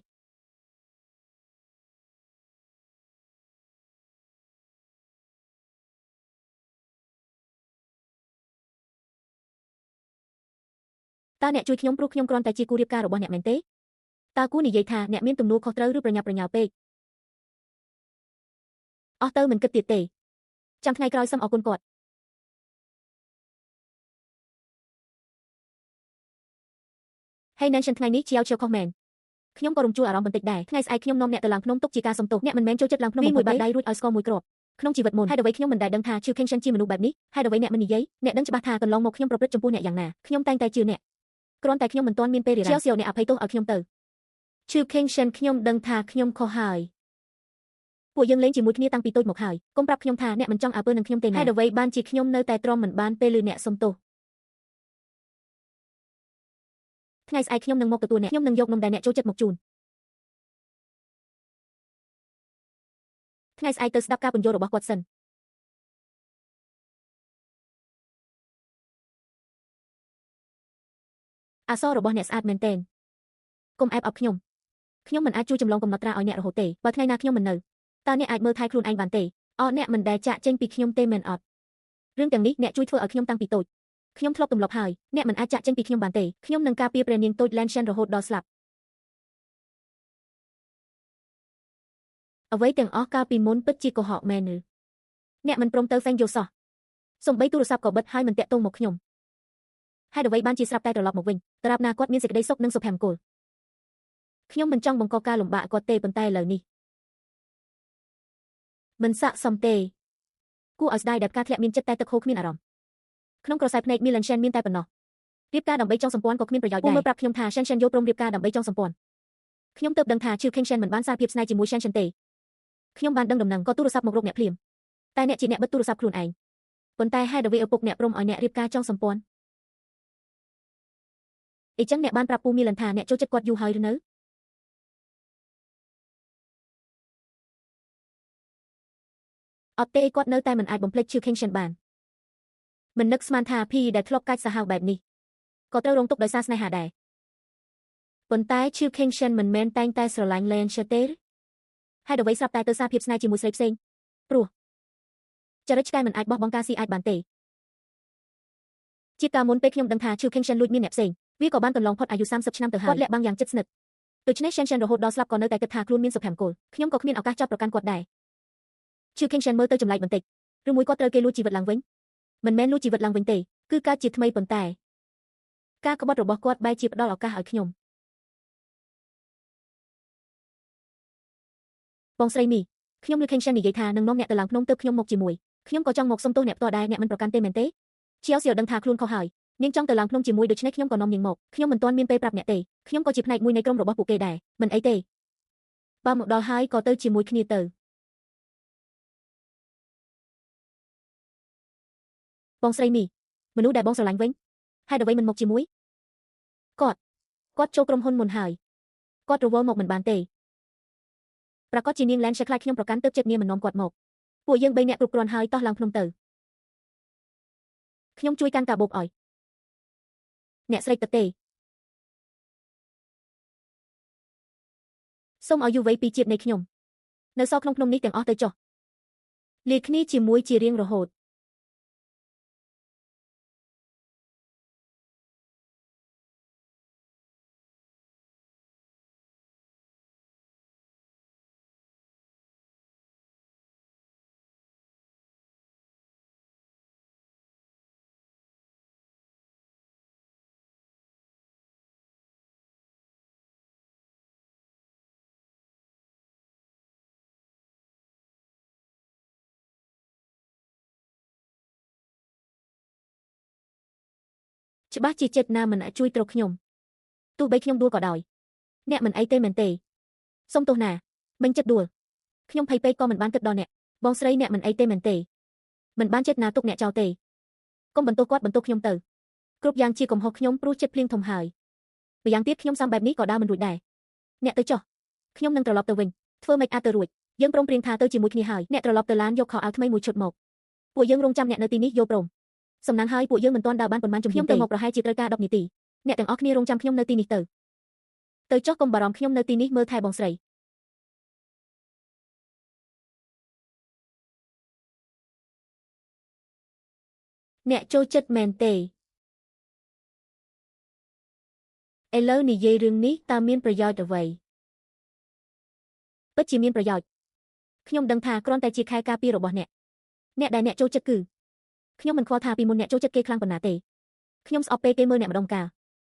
S1: តើអ្នកជួយខ្ញុំព្រោះខ្ញុំគ្រាន់តែជាគូរៀបការរបស់អ្នកមែនទេតើគូនិយាយថាអ្នកមានទំនួលខុសត្រូវឬប្រញាប់ប្រញាល់ពេកអស់ទៅមិនគិតទៀតទេចាំថ្ងៃក្រោយសូមអរគុណគាត់ហើយនៅថ្ងៃនេះជាវជាវខុសមែនខ្ញុំក៏រំជួលអារម្មណ៍បន្តិចដែរថ្ងៃស្អែកខ្ញុំនាំអ្នកទៅឡើងភ្នំទុកជាការសុំទោសអ្នកមិនមែនចូលចិត្តឡើងភ្នំមួយបាតដៃរួចឲ្យស្គរមួយគ្រាប់ក្នុងជីវិតមុនហេតុអ្វីខ្ញុំមិនដែលដឹងថាឈឺខេងសិនជាមនុស្សបែបនេះហេតុអ្វីអ្នកមិននិយាយអ្នកដឹងច្បាស់ថាកន្លងមកខ្ញុំប្រព្រឹត្តចំពោះអ្នកយ៉ាងណាខ្ញុំតែងតែជឿអ្នកគ្រាន់តែខ្ញុំមិនទាន់មានពេលរារាំងជាវសៀវអ្នកអភ័យទោសឲ្យខ្ញុំទៅឈឺខេងសិនខ្ញុំដឹងថាខ្ញុំខុសហើយពួកយើងលេងជាមួយគ្នាតាំងពីតូចមកហើយកុំប្រាប់ខ្ញុំថាអ្នកមិនចង់អើពើនឹងខ្ញុំទេណាហេតុអ្វីបានជាខ្ញុំនៅតែទ្រាំមិនបានពេលឮអ្នកសុំទោសថ្ងៃស្អែកខ្ញុំនឹងមកទទួលអ្នកខ្ញុំនឹងយកនំដែលអ្នកចូលចិត្តមកជូនថ្ងៃស្អែកទៅស្ដាប់ការពន្យល់របស់គាត់សិនអក្សររបស់អ្នកស្អាតមែនទែនកុំអែបអបខ្ញុំខ្ញុំមិនអាចជួយចម្លងកំណត់ត្រាឲ្យអ្នករហូតទេបើថ្ងៃណាខ្ញុំមិននៅតើអ្នកអាចមើលថែខ្លួនឯងបានទេអត់អ្នកមិនដែលចាក់ចេញពីខ្ញុំទេមែនអត់រឿងទាំងនេះអ្នកជួយធ្វើឲ្យខ្ញុំតាំងពីតូចខ្ញុំធ្លាប់ទម្លាប់ហើយអ្នកមិនអាចចាក់ចេញពីខ្ញុំបានទេខ្ញុំនឹងការពារព្រះនាងតូចឡែនសិនរហូតដល់ស្លាប់អ្វីទាំងអស់កាលពីមុនពិតជាកុហកមែនឬអ្នកមិនព្រមទៅហ្វេងយល់សោះសំបីទូរស័ព្ទក៏បិទហើយមិនតាក់ទងមកខ្ញុំហេតុអ្វីបានជាស្រាប់តែត្រឡប់មកវិញត្រាប់ណាគាត់មានសេចក្តីសុខនិងសុភមង្គលខ្ញុំមិនចង់បង្កការលំបាកគាត់ទេប៉ុន្តែឥឡូវនេះមិនស័ក្តិសមទេគួរឲ្យស្ដាយដែលផ្កាធ្លាក់មានចិត្តតែទឹកហូរគ្មានអារម្មណ៍ក្នុងក្រសែភ្នែកមីលិនឆែនមានតែប៉ុណ្ណោះរៀបការដើម្បីចង់សម្ព័ន្ធក៏គ្មានប្រយោជន៍ដែរមើលប្រាប់ខ្ញុំថាឆែនឆែនយល់ព្រមរៀបការដើម្បីចង់សម្ព័ន្ធខ្ញុំទើបដឹងថាឈឺខេងឆែនមិនបានសារភាពស្នេហ៍ជាមួយឆែនឆែនទេខ្ញុំបានដឹងដំណឹងក៏ទូរស័ព្ទមករកអ្នកភ្លាមតែអ្នកជាអ្នកបិទទូរស័ព្ទខ្លួនឯងប៉ុន្តែហេតុអ្វីឪពុកអ្នកព្រមឲ្យអ្នករៀបការចង់សម្ព័ន្ធអ៊ីចឹងអ្នកបានប្រាប់ពូមីលិនថាអ្នកចូលចិត្តគាត់យូរហើយឬនៅអត់ទេគាត់នៅតែមិនអាចបំភ្លេចឈឺខេងឆែនបានមិននឹកស្មានថាភីដែលធ្លាប់កាច់សាហាវបែបនេះក៏ត្រូវរងទុក្ខដោយសារស្នេហាដែរប៉ុន្តែឈឺខេងសិនមិនមែនតែងតែស្រឡាញ់ឡែនសទេហេតុអ្វីស្រាប់តែទៅសារភាពស្នេហ៍ជាមួយស្រីផ្សេងព្រោះចរិតឆ្កែមិនអាចបោះបង់ការស៊ីអាចបានទេជាកាលមុនពេលខ្ញុំដឹងថាឈឺខេងសិនលួចមានអ្នកផ្សេងវាក៏បានកន្លងផុតអាយុ30ឆ្នាំទៅហើយគាត់លាក់បាំងយ៉ាងជិតស្និទ្ធដូច្នេះសិនសិនរហូតដល់ស្លាប់ក៏នៅតែគិតថាខ្លួនមានសុភមង្គលខ្ញុំក៏គ្មានឱកាសចោទប្រកាន់គាត់ដែរឈឺខេងសិនមើលទៅចម្លែកបន្តិចឬមួយគាត់ត្រូវគេលួចជីវិតឡើងវិញមិនមែនលួចជីវិតឡើងវិញទេគឺការជាថ្មីប៉ុន្តែការក្បត់របស់គាត់បែរជាផ្ដល់ឱកាសឲ្យខ្ញុំបងស្រីមីខ្ញុំឮខេងសិននិយាយថានឹងនាំអ្នកទៅឡើងភ្នំទើបខ្ញុំមកជាមួយខ្ញុំក៏ចង់មកសុំទោសអ្នកផ្ទាល់ដែរអ្នកមិនប្រកាន់ទេមែនទេជាវសៀវដឹងថាខ្លួនខុសហើយនាងចង់ទៅឡើងភ្នំជាមួយដូច្នេះខ្ញុំក៏នាំនាងមកខ្ញុំមិនទាន់មានពេលប្រាប់អ្នកទេខ្ញុំក៏ជាផ្នែកមួយនៃក្រុមរបស់ពួកគេដែរមិនអីទេបើមកដល់ហើយក៏ទៅជាមួយគ្នាទៅបងស្រីមីមនុស្សដែលបងស្រឡាញ់វិញហេតុអ្វីមិនមកជាមួយគាត់ចូលក្រុមហ៊ុនមុនហើយគាត់រវល់មកមិនបានទេប្រកាសជានាងឡែនខ្លាចខ្ញុំប្រកាន់ទើបចិត្តនាងមិននាំគាត់មកពួកយើងបីអ្នកគ្រប់គ្រាន់ហើយតោះឡើងភ្នំទៅខ្ញុំជួយកាន់កាបូបឲ្យអ្នកស្រីទឹកទេ សូមឲ្យយុវវ័យពីជាតិនៃខ្ញុំនៅសល់ក្នុងភ្នំនេះទាំងអស់ទៅចុះលាគ្នាជាមួយជារៀងរហូតច្បាស់ជាចិត្តណាមិនអាចជួយត្រកខ្ញុំទោះបីខ្ញុំដួលក៏ដោយអ្នកមិនអីទេមែនទេសូមទោសណាមិញចិត្តដួលខ្ញុំភ័យពេកក៏មិនបានគិតដល់អ្នកបងស្រីអ្នកមិនអីទេមែនទេមិនបានចិត្តណាទុកអ្នកចោលទេកុំបន្ទោសគាត់បន្ទោសខ្ញុំទៅគ្រប់យ៉ាងជាកំហុសខ្ញុំព្រោះចិត្តភ្លៀងធំហើយម្យ៉ាងទៀតខ្ញុំសាំបែបនេះក៏ដើរមិនរួចដែរអ្នកទៅចុះខ្ញុំនឹងត្រឡប់ទៅវិញធ្វើម៉េចអាចទៅរួចយើងព្រមព្រៀងថាទៅជាមួយគ្នាហើយអ្នកត្រឡប់ទៅឡានយកខោអាវថ្មីមួយឈុតមកពួកយើងរងចាំអ្នកនៅទីនេះយល់ព្រមសំណាងហើយពួកយើងមិនទាន់ដើរបានប៉ុន្មានជំហានទេខ្ញុំទៅមកប្រហែលជាត្រូវការ10នាទីអ្នកទាំងអស់គ្នារងចាំខ្ញុំនៅទីនេះទៅទៅចុះកុំបារម្ភខ្ញុំនៅទីនេះមើលថែបងស្រីអ្នកចូលចិត្តមែនទេឥឡូវនិយាយរឿងនេះតើមានប្រយោជន៍អ្វីពិតជាមានប្រយោជន៍ខ្ញុំដឹងថាគ្រាន់តែជាខែការពាររបស់អ្នកអ្នកដែលអ្នកចូលចិត្តគឺខ្ញុំមិនខ្វល់ថាពីមុនអ្នកចូលចិត្តគេខ្លាំងប៉ុណ្ណាទេខ្ញុំស្អប់ពេលគេមើលអ្នកម្ដងកាល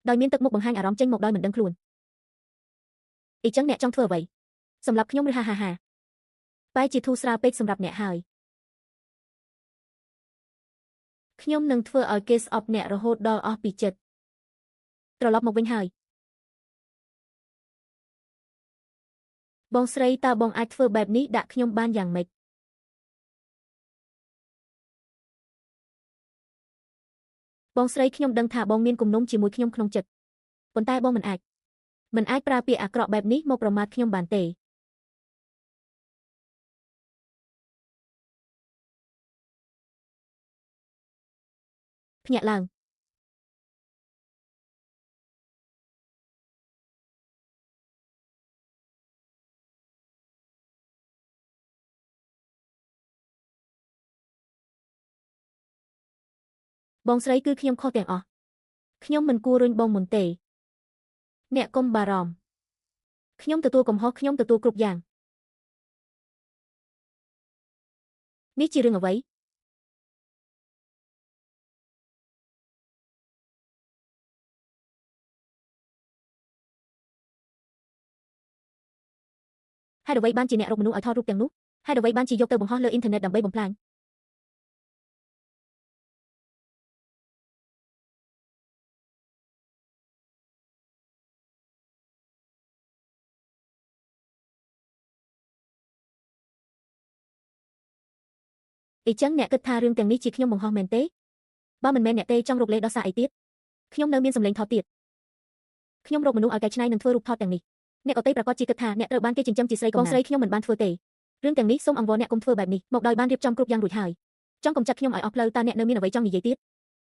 S1: ដោយមានទឹកមុខបង្ហាញអារម្មណ៍ចេញមកដោយមិនដឹងខ្លួនអ៊ីចឹងអ្នកចង់ធ្វើអ្វីសម្រាប់ខ្ញុំឬហាហាហាបែរជាធូរស្រាលពេកសម្រាប់អ្នកហើយខ្ញុំនឹងធ្វើឲ្យគេស្អប់អ្នករហូតដល់អស់ពីចិត្តត្រឡប់មកវិញហើយបងស្រីតើបងអាចធ្វើបែបនេះដាក់ខ្ញុំបានយ៉ាងម៉េចបងស្រីខ្ញុំដឹងថាបងមានគំនុំជាមួយខ្ញុំក្នុងចិត្តប៉ុន្តែបងមិនអាចប្រើពាក្យអាក្រក់បែបនេះមកប្រមាថខ្ញុំបានទេភ្ញាក់ឡើងបងស្រីគឺខ្ញុំខុសទាំងអស់ខ្ញុំមិនគួររុញបងមុនទេអ្នកកុំបារម្ភខ្ញុំទទួលកំហុសខ្ញុំទទួលគ្រប់យ៉ាងនេះជារឿងអ្វីហេតុអ្វីបានជាអ្នករកមនុស្សឲ្យថតរូបទាំងនោះហេតុអ្វីបានជាយកទៅបង្ហោះលើអ៊ីនធឺណិតដើម្បីបំផ្លាញអ៊ីចឹងអ្នកគិតថារឿងទាំងនេះជាខ្ញុំបង្ហោះមែនទេបើមិនមែនអ្នកទេចង់រកលេសដោះសារអីទៀតខ្ញុំនៅមានសម្លេងថតទៀតខ្ញុំរកមនុស្សឲ្យកែច្នៃនិងធ្វើរូបថតទាំងនេះអ្នកក៏ទេប្រកាសជាគិតថាអ្នកត្រូវបានគេចិញ្ចឹមជាស្រីកំណាងបងស្រីខ្ញុំមិនបានធ្វើទេរឿងទាំងនេះសូមអង្វរអ្នកកុំធ្វើបែបនេះមកដោយបានរៀបចំគ្រប់យ៉ាងរួចហើយចង់កំចាត់ខ្ញុំឲ្យអស់ផ្លូវតើអ្នកនៅមានអ្វីចង់និយាយទៀត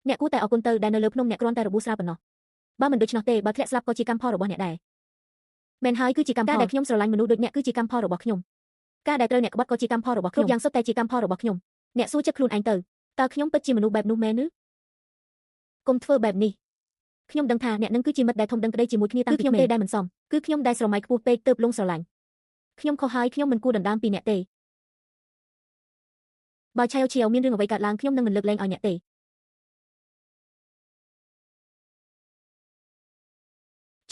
S1: អ្នកគួរតែអរគុណទៅដែលនៅលើភ្នំអ្នកគ្រាន់តែរបួសស្រាលប៉ុណ្ណោះបើមិនដូច្នោះទេបើធ្លាក់ស្លាប់ក៏ជាកម្មផលរបស់អ្នកដែរមែនហើយគឺជាកម្មផលការដែលខ្ញុំស្រឡាញ់មនុស្សដូចអ្នកគឺជាកម្មផលរបស់ខ្ញុំការដែលត្រូវអ្នកក្បត់ក៏ជាកម្មផលរបស់ខ្ញុំគ្រប់យ៉ាងសុទ្ធតែជាកម្មផលរបស់ខ្ញុំអ្នកសួរចិត្តខ្លួនឯងទៅតើខ្ញុំពិតជាមនុស្សបែបនោះមែនឬកុំធ្វើបែបនេះខ្ញុំដឹងថាអ្នកនឹងគឺជាមិត្តដែលធំដឹងក្តីជាមួយគ្នាតាំងពីក្មេងគឺខ្ញុំទេដែលមិនសមគឺខ្ញុំដែលស្រមៃខ្ពស់ពេកទើបលងស្រឡាញ់ខ្ញុំខុសហើយខ្ញុំមិនគួរដណ្ដើមពីអ្នកទេបើឆាយឈៀវមានរឿងអ្វីកើតឡើងខ្ញុំនឹងមិនលើកលែងឲ្យអ្នកទេ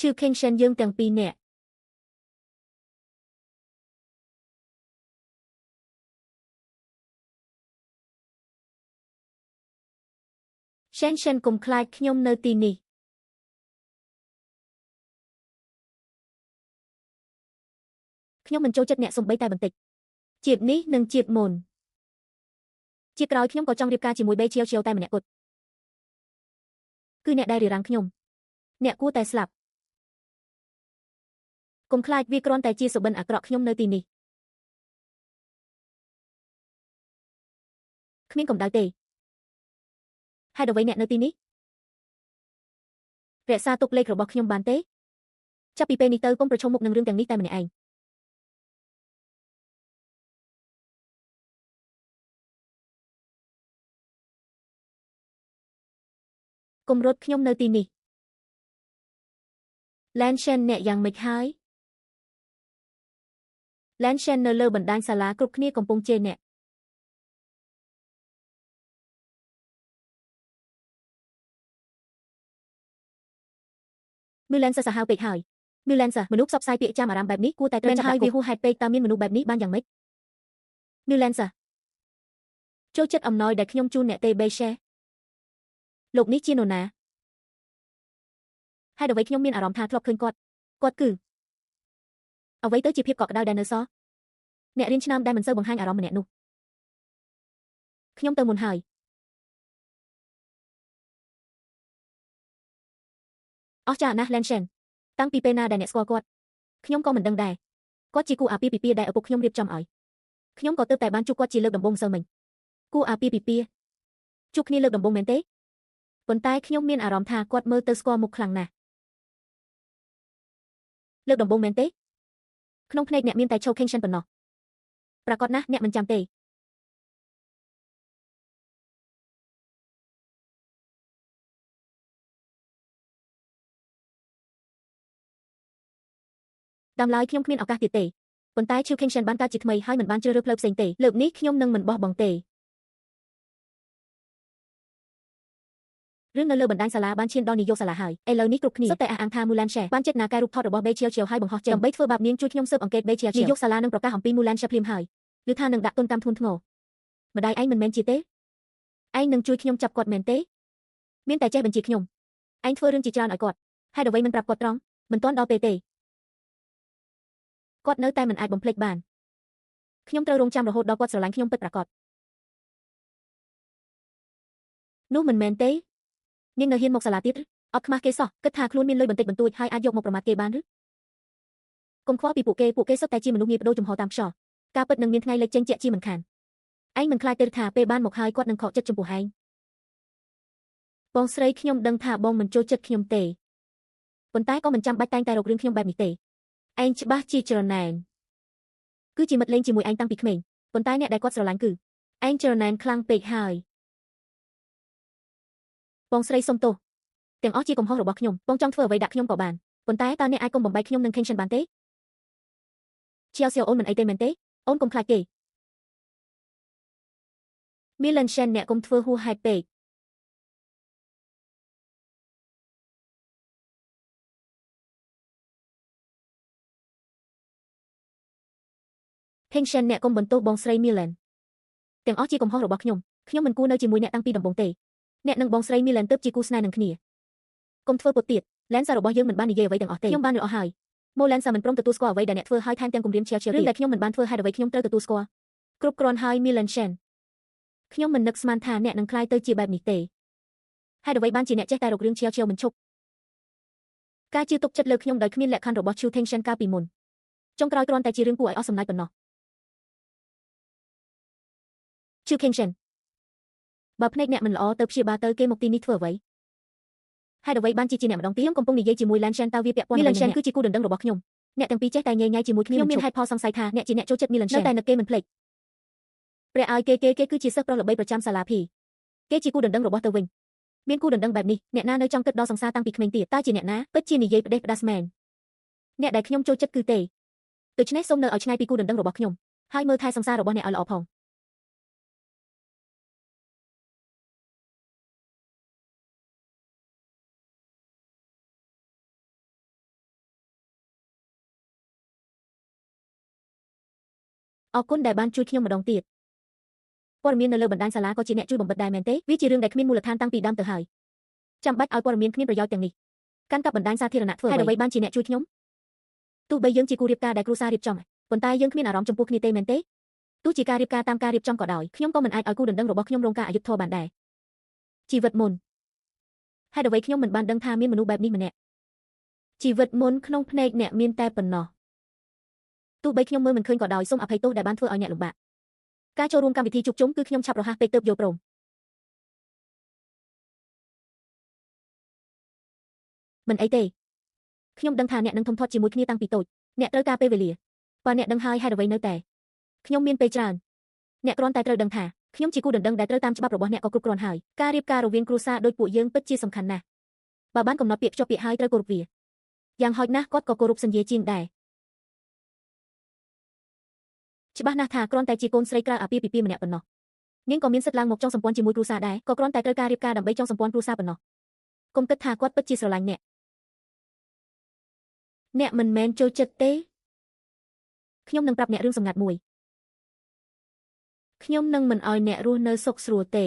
S1: ឈឺខេងសិនយើងទាំងពីរអ្នក ရှန်ရှန်កុំខ្លាចខ្ញុំនៅទីនេះខ្ញុំមិនចូលចិត្តអ្នកសំបីតែបន្តិចជាតិនេះនិងជាតិមុនជាក្រោយខ្ញុំក៏ចង់រៀបការជាមួយបេឈៀវឈៀវតែម្នាក់គត់គឺអ្នកដែលរារាំងខ្ញុំអ្នកគួរតែស្លាប់កុំខ្លាចវាគ្រាន់តែជាសុបិនអាក្រក់ខ្ញុំនៅទីនេះគ្មានកម្ដៅទេហេតុអ្វីអ្នកនៅទីនេះរក្សាទុកលេខរបស់ខ្ញុំបានទេចាប់ពីពេលនេះទៅកុំប្រឈមមុខនឹងរឿងទាំងនេះតែម្នាក់ឯង កុំរត់ខ្ញុំនៅទីនេះ ឡែន Shen អ្នកយ៉ាងម៉េចហើយ ឡែន Shen នៅលើបណ្ដាញសាលាគ្រប់គ្នាកំពុងជេរអ្នកមូលែនសាហាវពេកហើយមូលែនសាមនុស្សផ្សព្វផ្សាយពាក្យចាំអារម្មណ៍បែបនេះគួរតែត្រូវចាប់ដាក់គុកវាហួសហេតុពេកតើមានមនុស្សបែបនេះបានយ៉ាងម៉េចមូលែនសាចូលចិត្តអំណោយដែលខ្ញុំជូនអ្នកទេបេឆេលោកនេះជានរណាហេតុអ្វីខ្ញុំមានអារម្មណ៍ថាធ្លាប់ឃើញគាត់គាត់គឺអ្វីទៅជាភាពកក់ក្ដៅដែលនៅសល់អ្នករៀនឆ្នើមដែលមិនសូវបង្ហាញអារម្មណ៍ម្នាក់នោះខ្ញុំទៅមុនហើយអស្ចារ្យណាស់ឡែន Shen តាំងពីពេលណាដែលអ្នកស្គាល់គាត់ខ្ញុំក៏មិនដឹងដែរគាត់ជាគូអាពាហ៍ពិពាហ៍ដែលឪពុកខ្ញុំរៀបចំឲ្យខ្ញុំក៏ទើបតែបានជួបគាត់ជាលើកដំបូងម្សិលមិញគូអាពាហ៍ពិពាហ៍ជួបគ្នាលើកដំបូងមែនទេប៉ុន្តែខ្ញុំមានអារម្មណ៍ថាគាត់មើលទៅស្គាល់មុខខ្លាំងណាស់លើកដំបូងមែនទេក្នុងភ្នែកអ្នកមានតែ Cho Keng Shen ប៉ុណ្ណោះប្រាកដណាស់អ្នកមិនចាំទេដើមឡើយខ្ញុំគ្មានឱកាសទៀតទេប៉ុន្តែ Chu Keng Shen បានកើតជាថ្មីហើយមិនបានជ្រើសរើសផ្លូវផ្សេងទេលើកនេះខ្ញុំនឹងមិនបោះបង់ទេរឿងនៅលើបណ្ដាញសាលាបានឈានដល់នាយកសាលាហើយឥឡូវនេះគ្រប់គ្នាសុទ្ធតែអះអាងថា Mulan She បានចេតនាកែរូបថតរបស់ Bei Chiao Chiao ហើយបង្ហោះចេញដើម្បីធ្វើបាបនាងជួយខ្ញុំស៊ើបអង្កេត Bei Chiao Chiao នាយកសាលានឹងប្រកាសអំពី Mulan She ភ្លាមហើយឬថានឹងដាក់ទណ្ឌកម្មធ្ងន់ធ្ងរម្ដាយឯងមិនមែនជាទេឯងនឹងជួយខ្ញុំចាប់គាត់មែនទេមានតែចេះបញ្ជាខ្ញុំឯងធ្វើរឿងជាច្រើនឲ្យគាត់ហេតុអ្វីមិនប្រាប់គាត់ត្រង់មិនទាន់ដល់ពេលទេគាត់នៅតែមិនអាចបំភ្លេចបានខ្ញុំត្រូវរងចាំរហូតដល់គាត់ស្រឡាញ់ខ្ញុំពិតប្រាកដនោះមិនមែនទេនាងនៅហ៊ានមកសាលាទៀតអត់ខ្មាស់គេសោះគិតថាខ្លួនមានលុយបន្តិចបន្តួចហើយអាចយកមកប្រមាថគេបានឬកុំខ្វល់ពីពួកគេពួកគេសុទ្ធតែជាមនុស្សងាយបដូរជំហរតាមខ្យល់ការពិតនឹងមានថ្ងៃលេចចេញជាក់ជាមិនខានឯងមិនខ្លាចទេថាពេលបានមកហើយគាត់នឹងខកចិត្តចំពោះឯងបងស្រីខ្ញុំដឹងថាបងមិនចូលចិត្តខ្ញុំទេប៉ុន្តែក៏មិនចាំបាច់តែងតែរករឿងខ្ញុំបែបនេះទេឯងច្បាស់ជាច្រណែនគឺជាមិត្តលេងជាមួយឯងតាំងពីក្មេងប៉ុន្តែអ្នកដែលគាត់ស្រឡាញ់គឺឯងច្រណែនខ្លាំងពេកហើយបងស្រីសុំទោសទាំងអស់ជាកំហុសរបស់ខ្ញុំបងចង់ធ្វើអ្វីដាក់ខ្ញុំក៏បានប៉ុន្តែតើអ្នកអាចកុំបំបែកខ្ញុំនឹង Keng Shen បានទេជាសៀវអូនមិនអីទេមែនទេអូនកុំខ្លាចគេ Milan Shen អ្នកកុំធ្វើហួសហេតុពេក Keng Shen អ្នកកុំបន្ទោសបងស្រី Milan ទាំងអស់ជាកំហុសរបស់ខ្ញុំខ្ញុំមិនគួរនៅជាមួយអ្នកតាំងពីដំបូងទេអ្នកនិងបងស្រី Milan ទើបជាគូស្នេហ៍នឹងគ្នាកុំធ្វើពុតទៀតឡែនសារបស់យើងមិនបាននិយាយអ្វីទាំងអស់ទេខ្ញុំបានលឺអស់ហើយម៉ូឡែនសាមិនព្រមទទួលស្គាល់អ្វីដែលអ្នកធ្វើហើយថែមទាំងគំរាមឈៀវឈៀវរឿងដែលខ្ញុំមិនបានធ្វើហេតុអ្វីខ្ញុំត្រូវទទួលស្គាល់គ្រប់គ្រាន់ហើយ Milan Shen ខ្ញុំមិននឹកស្មានថាអ្នកនឹងក្លាយទៅជាបែបនេះទេហេតុអ្វីបានជាអ្នកចេះតែរករឿងឈៀវឈៀវមិនឈប់ការជឿទុកចិត្តលើខ្ញុំដោយគ្មានលក្ខខណ្ឌរបស់ Chu Teng Shen កាលពីមុនចុងក្រោយគ្រាន់តែជារឿងគួរឲ្យអស់សំណើចប៉ុណ្ណោះ Chu Keng Shen បើភ្នែកអ្នកមិនល្អទៅព្យាបាលទៅគេមកទីនេះធ្វើអ្វីហេតុអ្វីបានជាអ្នកម្ដងទៀតខ្ញុំកំពុងនិយាយជាមួយ Lan Shen តើវាពាក់ព័ន្ធនឹង Lan Shen គឺជាគូដណ្ដឹងរបស់ខ្ញុំអ្នកទាំងពីរចេះតែញ៉ៃញ៉ៃជាមួយគ្នាខ្ញុំមានហេតុផលសង្ស័យថាអ្នកជាអ្នកចូលចិត្ត Milan Shen នៅតែនឹកគេមិនភ្លេចព្រះឲ្យគេគេគេគឺជាសិស្សប្រុសល្បីប្រចាំសាលាភីគេជាគូដណ្ដឹងរបស់ទៅវិញមានគូដណ្ដឹងបែបនេះអ្នកណានៅចង់គិតដល់សង្សារតាំងពីក្មេងទៀតតើជាអ្នកណាពិតជានិយាយផ្ដេសផ្ដាសមែនអ្នកដែលខ្ញុំចូលចិត្តគឺទេដូច្នេះសូមនៅឲ្យឆ្ងាយពីគូដណ្ដឹងរបស់ខ្ញុំហើយមើលថែសង្សាររបស់អ្នកឲ្យល្អផងអរគុណដែលបានជួយខ្ញុំម្ដងទៀតព័ត៌មាននៅលើបណ្ដាញសាលាក៏ជាអ្នកជួយបំបិទដែរមែនទេវាជារឿងដែលគ្មានមូលដ្ឋានតាំងពីដើមទៅហើយចាំបាច់ឲ្យព័ត៌មានគ្មានប្រយោជន៍ទាំងនេះកាន់កាប់បណ្ដាញសាធារណៈធ្វើហេតុអ្វីបានជាអ្នកជួយខ្ញុំទោះបីយើងជាគូរៀបការដែលគ្រួសាររៀបចំប៉ុន្តែយើងគ្មានអារម្មណ៍ចំពោះគ្នាទេមែនទេទោះជាការរៀបការតាមការរៀបចំក៏ដោយខ្ញុំក៏មិនអាចឲ្យគូដណ្ដឹងរបស់ខ្ញុំរងការអយុត្តិធម៌បានដែរជីវិតមុនហេតុអ្វីខ្ញុំមិនបានដឹងថាមានមនុស្សបែបនេះម្នាក់ជីវិតមុនក្នុងភ្នែកអ្នកមានតែប៉ុណ្ណោះទោះបីខ្ញុំមើលមិនឃើញក៏ដោយសូមអភ័យទោសដែលបានធ្វើឲ្យអ្នកលំបាកការចូលរួមកម្មវិធីជួបជុំគឺខ្ញុំឆាប់រហ័សពេកទើបយល់ព្រមមិនអីទេខ្ញុំដឹងថាអ្នកនឹងធំធាត់ជាមួយគ្នាតាំងពីតូចអ្នកត្រូវការពេលវេលាបើអ្នកដឹងហើយហេតុអ្វីនៅតែខ្ញុំមានពេលច្រើនអ្នកគ្រាន់តែត្រូវដឹងថា ខ្ញុំជាគូដណ្ដឹងដែលត្រូវតាមច្បាប់របស់អ្នកក៏គ្រប់គ្រាន់ហើយការរៀបការរវាងគ្រួសារដូចពួកយើងពិតជាសំខាន់ណាស់បើបានកំណត់ពាក្យភ្ជាប់ពាក្យហើយត្រូវគោរពវាយ៉ាងហោចណាស់គាត់ក៏គោរពសញ្ញាជាងដែរច្បាស់ណាស់ថាគ្រាន់តែជាកូនស្រីក្រៅអាពាហ៍ពិពាហ៍ម្នាក់ប៉ុណ្ណោះនាងក៏មានសិទ្ធិឡើងមកចងសម្ព័ន្ធជាមួយគ្រួសារដែរក៏គ្រាន់តែត្រូវការរៀបការដើម្បីចងសម្ព័ន្ធគ្រួសារប៉ុណ្ណោះកុំគិតថាគាត់ពិតជាស្រឡាញ់អ្នកអ្នកមិនមែនចូលចិត្តទេខ្ញុំនឹងប្រាប់អ្នករឿងសម្ងាត់មួយខ្ញុំនឹងមិនឲ្យអ្នករស់នៅសុខស្រួលទេ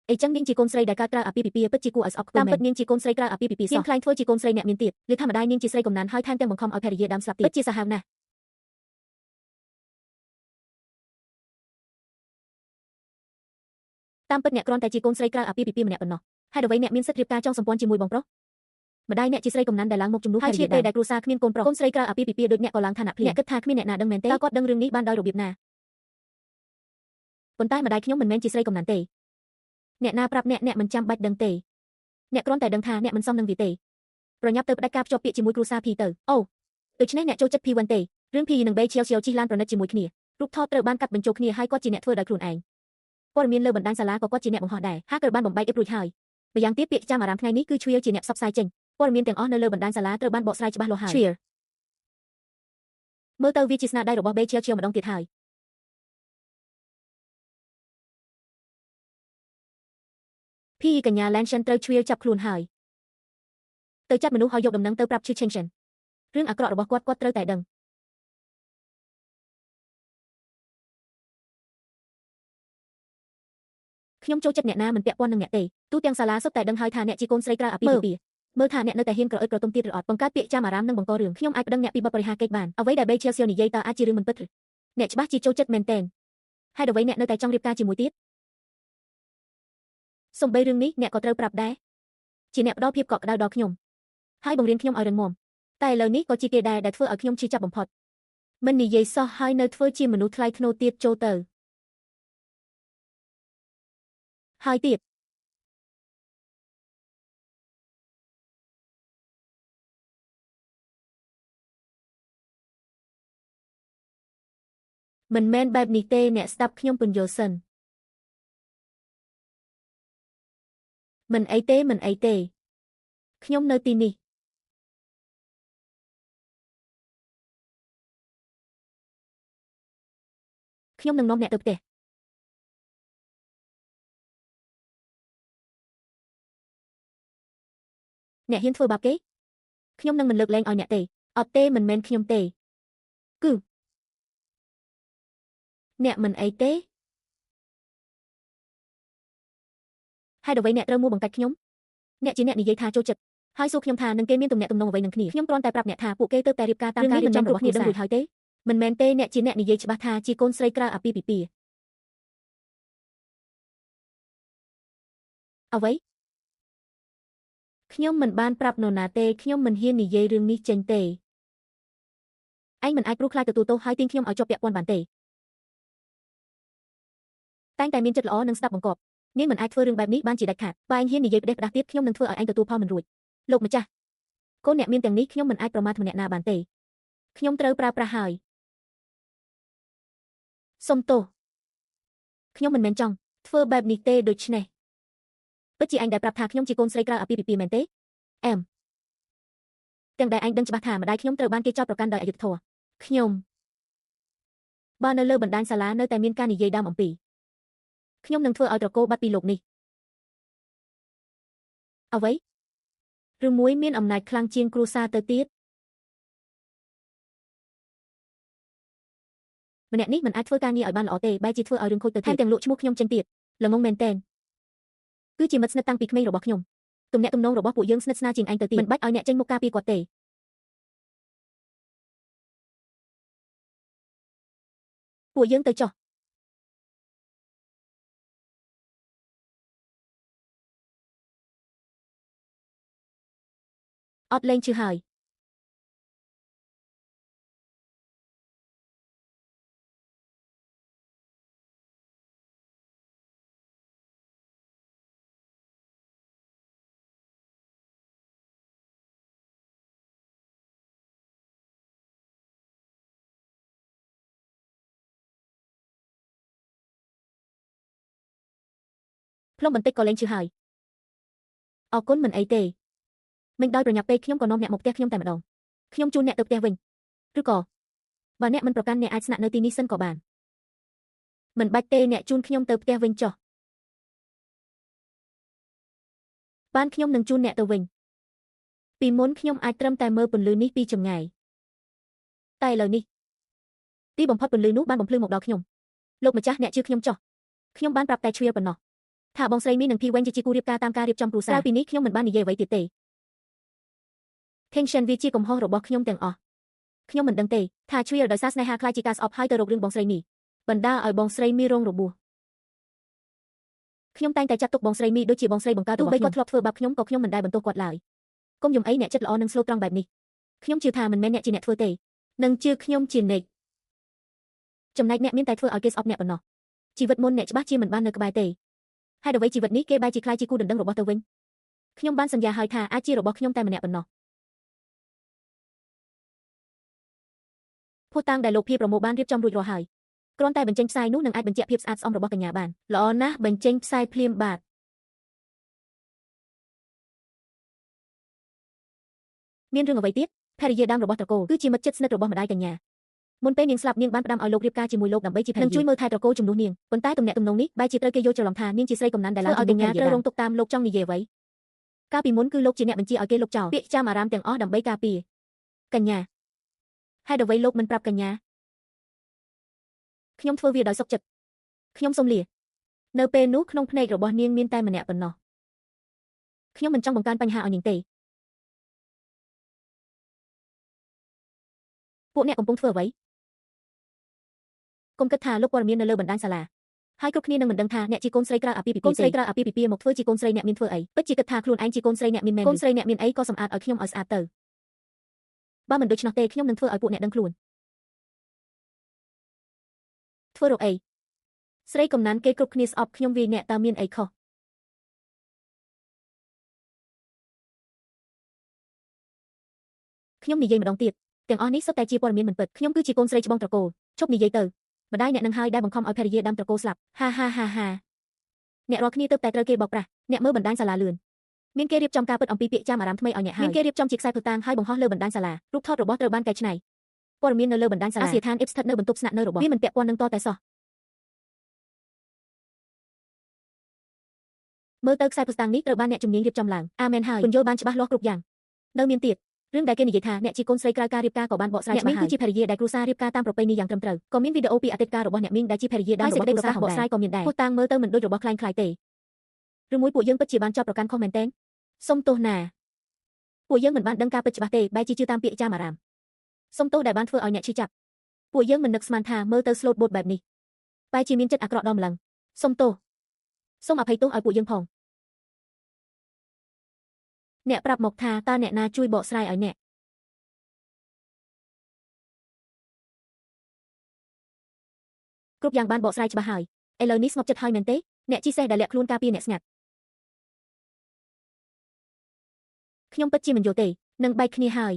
S1: អីចឹងនាងជាកូនស្រីដែលកើតក្រៅអាពាហ៍ពិពាហ៍ពិតជាគួរឲ្យស្អប់ខ្ពើមតាមពិតនាងជាកូនស្រីក្រៅអាពាហ៍ពិពាហ៍សោះនាងខ្លែងធ្វើជាកូនស្រីអ្នកមានទៀតឬធម្មតានាងជាស្រីកំណានហើយថែមទាំងបង្ខំឲ្យភរិយាដើមស្លាប់ទៀតពិតជាសាហាវណាស់តាមពិតអ្នកគ្រាន់តែជាកូនស្រីក្រៅអាពាហ៍ពិពាហ៍ម្នាក់ប៉ុណ្ណោះហេតុអ្វីអ្នកមានសិទ្ធិរៀបការចងសម្ព័ន្ធជាមួយបងប្រុសម្ដាយអ្នកជាស្រីកំណានដែលឡើងមកជំនួសភរិយាពេលដែលគ្រួសារគ្មានកូនប្រុសកូនស្រីក្រៅអាពាហ៍ពិពាហ៍ដូចអ្នកក៏ឡើងឋានៈភ្លាមអ្នកគិតថាគ្មានអ្នកណាដឹងមែនទេតើគាត់ដឹងរឿងនេះបានដោយរបៀបណាប៉ុន្តែម្ដាយខ្ញុំមិនមែនជាស្រីកំណានទេអ្នកណាប្រាប់អ្នកអ្នកមិនចាំបាច់ដឹងទេអ្នកគ្រាន់តែដឹងថាអ្នកមិនសមនឹងវាទេប្រញាប់ទៅផ្ដាច់ការភ្ជាប់ពាក្យជាមួយគ្រួសារភីទៅអូដូច្នេះអ្នកចូលចិត្តភីវិនទេរឿងភីនិងបេឈៀវឈៀវជិះឡានប្រណិតជាមួយគ្នារូបថតត្រូវបានកាត់បញ្ចូលគ្នាហើយគាត់ជាអ្នកធ្វើដោយខ្លួនឯងព័ត៌មានលើបណ្ដាញសាលាក៏គាត់ជាអ្នកបង្ហោះដែរហាក់ត្រូវបានបំបែកអ៊ឹបរួចហើយម្យ៉ាងទៀតពាក្យចាំអារាមថ្ងៃនេះគឺឈ្វាលជាអ្នកផ្សព្វផ្សាយចេញព័ត៌មានទាំងអស់នៅលើបណ្ដាញសាលាត្រូវបានបកស្រាយច្បាស់លាស់ហើយឈ្វាលមើលទៅវាជាស្នាដៃរបស់បេឈៀវឈៀវម្ដងទៀតហើយភីកញ្ញាឡែនសិនត្រូវឈ្វាលចាប់ខ្លួនហើយទៅចាត់មនុស្សឲ្យយកដំណឹងទៅប្រាប់ឈឺឆេងសិនរឿងអាក្រក់របស់គាត់គាត់ត្រូវតែដឹងខ្ញុំចូលចិត្តអ្នកណាមិនពាក់ព័ន្ធនឹងអ្នកទេទូទាំងសាលាសុទ្ធតែដឹងហើយថាអ្នកជាកូនស្រីក្រៅអាពាហ៍ពិពាហ៍មើលថាអ្នកនៅតែហ៊ានក្រអឺតក្រទុំទៀតឬអត់បង្កើតពាក្យចាំអារាមនិងបង្ករឿងខ្ញុំអាចប្តឹងអ្នកពីបទបរិហារកេរបានអ្វីដែលបេឈៀវសៀវនិយាយតើអាចជារឿងមិនពិតឬអ្នកច្បាស់ជាចូលចិត្តមែនទែនហេតុអ្វីអ្នកនៅតែចង់រៀបការជាមួយទៀតសូម្បីរឿងនេះអ្នកក៏ត្រូវប្រាប់ដែរជាអ្នកផ្ដល់ភាពកក់ក្ដៅដល់ខ្ញុំហើយបង្រៀនខ្ញុំឲ្យរឹងមាំតែឥឡូវនេះក៏ជាគេដែរដែលធ្វើឲ្យខ្ញុំឈឺចាប់បំផុតមិននិយាយសោះហើយនៅធ្វើជាមនុស្សថ្លៃថ្នូរទៀតចូលទៅហើយទៀតមិនមែនបែបនេះទេអ្នកស្ដាប់ខ្ញុំពន្យល់សិនមិនអីទេមិនអីទេខ្ញុំនៅទីនេះខ្ញុំនឹងនាំអ្នកទៅផ្ទះអ្នកហ៊ានធ្វើបាបគេខ្ញុំនឹងមិនលើកលែងឲ្យអ្នកទេអត់ទេមិនមែនខ្ញុំទេគឺអ្នកមិនអីទេហេតុអ្វីអ្នកត្រូវមួបង្កាច់ខ្ញុំអ្នកជាអ្នកនិយាយថាចូលចិត្តហើយសួរខ្ញុំថានឹងគេមានទំនាក់ទំនងអ្វីនឹងគ្នាខ្ញុំគ្រាន់តែប្រាប់អ្នកថាពួកគេទៅតែរៀបការតាមការរៀបចំរបស់គ្នាដឹងរួចហើយទេមិនមែនទេអ្នកជាអ្នកនិយាយច្បាស់ថាជាកូនស្រីក្រៅអាពាហ៍ពិពាហ៍អ្វីខ្ញុំមិនបានប្រាប់នរណាទេខ្ញុំមិនហ៊ាននិយាយរឿងនេះចេញទេឯងមិនអាចព្រោះខ្លាចទទួលទោសហើយទាញខ្ញុំឲ្យជាប់ពាក់ព័ន្ធបានទេតែងតែមានចិត្តល្អនិងស្ដាប់បង្គាប់នាងមិនអាចធ្វើរឿងបែបនេះបានជាដាច់ខាតបើឯងហ៊ាននិយាយផ្ដេសផ្ដាស់ទៀតខ្ញុំនឹងធ្វើឲ្យឯងទទួលផលមិនរួចលោកម្ចាស់កូនអ្នកមានទាំងនេះខ្ញុំមិនអាចប្រមាថម្នាក់ណាបានទេខ្ញុំត្រូវប្រើប្រាស់ហើយសុំទោសខ្ញុំមិនមែនចង់ធ្វើបែបនេះទេដូច្នេះពិតជាឯងដែលប្រាប់ថាខ្ញុំជាកូនស្រីក្រៅអាពាហ៍ពិពាហ៍មែនទេអែមទាំងដែលឯងដឹងច្បាស់ថាម្ដាយខ្ញុំត្រូវបានគេចោទប្រកាន់ដោយអយុត្តិធម៌ខ្ញុំបើនៅលើបណ្ដាញសាលានៅតែមានការនិយាយដើមអំពីខ្ញុំនឹងធ្វើឲ្យត្រកូលបាត់ពីលោកនេះអ្វីឬមួយមានអំណាចខ្លាំងជាងគ្រួសារទៅទៀតម្នាក់នេះមិនអាចធ្វើការងារឲ្យបានល្អទេបែរជាធ្វើឲ្យរឿងខូចទៅទៀតថែមទាំងលក់ឈ្មោះខ្ញុំចេញទៀតល្ងងមែនទែនគឺជាមិត្តស្និទ្ធតាំងពីក្មេងរបស់ខ្ញុំទំនាក់ទំនងរបស់ពួកយើងស្និទ្ធស្នាលជាងឯងទៅទៀតមិនបាច់ឲ្យអ្នកចេញមុខការពារគាត់ទេពួកយើងទៅចុះអត់លេងឈឺហើយ ផ្លុំបន្តិចក៏លែងឈឺហើយអរគុណមិនអីទេមិញដោយប្រញាប់ពេកខ្ញុំក៏នាំអ្នកមកផ្ទះខ្ញុំតែម្ដងខ្ញុំជូនអ្នកទៅផ្ទះវិញឬក៏បើអ្នកមិនប្រកាន់អ្នកអាចស្នាក់នៅទីនេះសិនក៏បានមិនបាច់ទេអ្នកជូនខ្ញុំទៅផ្ទះវិញចុះបានខ្ញុំនឹងជូនអ្នកទៅវិញពីមុនខ្ញុំអាចត្រឹមតែមើលពន្លឺនេះពីចម្ងាយតែឥឡូវនេះទីបំផុតពន្លឺនោះបានបំភ្លឺមកដល់ខ្ញុំលោកម្ចាស់អ្នកជឿខ្ញុំចុះខ្ញុំបានប្រាប់តែជ្រៀលប៉ុណ្ណោះថាបងស្រីមីនិងភីវែងជាគូរៀបការតាមការរៀបចំគ្រួសារក្រៅពីនេះខ្ញុំមិនបាននិយាយអ្វីទៀតទេ Tension វាជាកំហុសរបស់ខ្ញុំទាំងអស់ខ្ញុំមិនដឹងទេថាជ្រៀលដោយសារស្នេហាខ្លាចជាការស្អប់ហើយទៅរករឿងបងស្រីមីបណ្ដាឲ្យបងស្រីមីរងរបួសខ្ញុំតែងតែចាត់ទុកបងស្រីមីដូចជាបងស្រីបង្កើតរបស់ខ្ញុំទោះបីគាត់ធ្លាប់ធ្វើបាបខ្ញុំក៏ខ្ញុំមិនដែលបន្ទោសគាត់ឡើយកុំយំអីអ្នកចិត្តល្អនិងស្លូតត្រង់បែបនេះខ្ញុំជឿថាមិនមែនអ្នកជាអ្នកធ្វើទេនឹងជឿខ្ញុំជានិច្ចចំណែកអ្នកមានតែធ្វើឲ្យគេស្អប់អ្នកប៉ុណ្ណោះជីវិតមុនអ្នកច្បាស់ជាមិនបាននៅក្បែរទេហេតុអ្វីជីវិតនេះគេបែរជាខ្លាចជាគូដណ្ដឹងរបស់ទៅវិញខ្ញុំបានសន្យាហើយថាអាចជារបស់ខ្ញុំតែម្នាក់ប៉ុណ្ណោះភស្តុតាងដែលលោកភីប្រមូលបានរៀបចំរួចរាល់ហើយគ្រាន់តែបញ្ចេញផ្សាយនោះនឹងអាចបញ្ជាក់ភាពស្អាតស្អំរបស់កញ្ញាបានល្អណាស់បញ្ចេញផ្សាយភ្លាមបាទមានរឿងអ្វីទៀតភរិយាដើមរបស់ត្រកូលគឺជាមិត្តជិតស្និទ្ធរបស់ម្ដាយកញ្ញាមុនពេលនាងស្លាប់នាងបានផ្ដាំឲ្យលោករៀបការជាមួយលោកដើម្បីជាភរិយានិងជួយមើលថែត្រកូលជំនួសនាងប៉ុន្តែទំនាក់ទំនងនេះបែរជាត្រូវគេយល់ច្រឡំថានាងជាស្រីកំណាន់ដែលឡើងឲ្យកញ្ញាត្រូវរងទុក្ខតាមលោកចង់និយាយអ្វីកាលពីមុនគឺលោកជាអ្នកបញ្ជាឲ្យគេលុបចោលពាក្យចាំអារាមទាំងអស់ដើម្បីការពារកញ្ញាហេតុអ្វីលោកមិនប្រាប់កញ្ញាខ្ញុំធ្វើវាដោយសុខចិត្តខ្ញុំសូមលានៅពេលនោះក្នុងភ្នែករបស់នាងមានតែម្នាក់ប៉ុណ្ណោះខ្ញុំមិនចង់បង្កើនបញ្ហាឲ្យនាងទេពួកអ្នកកំពុងធ្វើអ្វីកុំគិតថាលោកព័ត៌មាននៅលើបណ្ដាញសាលាហើយគ្រប់គ្នានឹងមិនដឹងថាអ្នកជាកូនស្រីក្រៅអាពាហ៍ពិពាហ៍កូនស្រីក្រៅអាពាហ៍ពិពាហ៍មកធ្វើជាកូនស្រីអ្នកមានធ្វើអីពិតជាគិតថាខ្លួនឯងជាកូនស្រីអ្នកមានមែនកូនស្រីអ្នកមានអីក៏សម្អាតឲ្យខ្ញុំឲ្យស្អាតទៅបើមិនដូច្នោះទេខ្ញុំនឹងធ្វើឲ្យពួកអ្នកដឹងខ្លួនធ្វើរកអីស្រីកំណាន់គេគ្រប់គ្នាស្អប់ខ្ញុំវាយអ្នកតើមានអីខុសខ្ញុំនិយាយម្ដងទៀតទាំងអស់នេះសុទ្ធតែជាព័ត៌មានមិនពិតខ្ញុំគឺជាកូនស្រីច្បងត្រកូលឈប់និយាយទៅម្ដាយអ្នកនឹងហើយដែលបង្ខំឲ្យភរិយាដើមត្រកូលស្លាប់ហាហាហាហាអ្នករាល់គ្នាទើបតែត្រូវគេបោកប្រាស់អ្នកមើលបណ្ដាញសាលាលឿនមានគេរៀបចំការពិតអំពីពាក្យចាំអារាមថ្មីឲ្យអ្នកហើយមានគេរៀបចំជាខ្សែភស្តុតាងហើយបង្ហោះលើបណ្ដាញសាលារូបថតរបស់ត្រូវបានកែច្នៃព័ត៌មាននៅលើបណ្ដាញសាលាអាសយដ្ឋានអ៊ីបស្ថិតនៅបន្ទប់ស្នាក់នៅរបស់វាមិនពាក់ព័ន្ធនឹងតតែសោះមើលទៅខ្សែភស្តុតាងនេះត្រូវបានអ្នកជំនាញរៀបចំឡើងអាមែនហើយពន្យល់បានច្បាស់លាស់គ្រប់យ៉ាងនៅមានទៀតរឿងដែលគេនិយាយថាអ្នកជាកូនស្រីក្រៅការរៀបការក៏បានបកស្រាយច្បាស់ហើយអ្នកមីងគឺជាភរិយាដែលគ្រួសាររៀបការតាមប្រពៃណីយ៉ាងត្រឹមត្រូវក៏មានវីដេអូពីអតីតកាលរបស់អ្នកមីងដែលជាភរិយាដើមរបស់គ្រួសារបកស្រាយក៏មានដែរភស្តុតាងមើលទៅមិនដូចរបស់ក្លែងក្លាយទេឬមួយពួកយើងពិតជាបានចោទប្រកាន់ខុសមែនទែនសុំទោសណាពួកយើងមិនបានដឹងការពិតច្បាស់ទេបែរជាជឿតាមពាក្យចាមអារាមសុំទោសដែលបានធ្វើឲ្យអ្នកឈឺចាប់ពួកយើងមិននឹកស្មានថាមើលទៅស្លូតបូតបែបនេះបែរជាមានចិត្តអាក្រក់ដល់ម្លឹងសុំទោសសូមអភ័យទោសឲ្យពួកយើងផងអ្នកប្រាប់មកថាតើអ្នកណាជួយបកស្រាយឲ្យអ្នកគ្រប់យ៉ាងបានបកស្រាយច្បាស់ហើយឥឡូវនេះស្ងប់ចិត្តហើយមែនទេអ្នកជីសេះដែលលាក់ខ្លួនការពារអ្នកស្ងាត់ខ្ញុំពិតជាមិនយល់ទេនឹងបែកគ្នាហើយ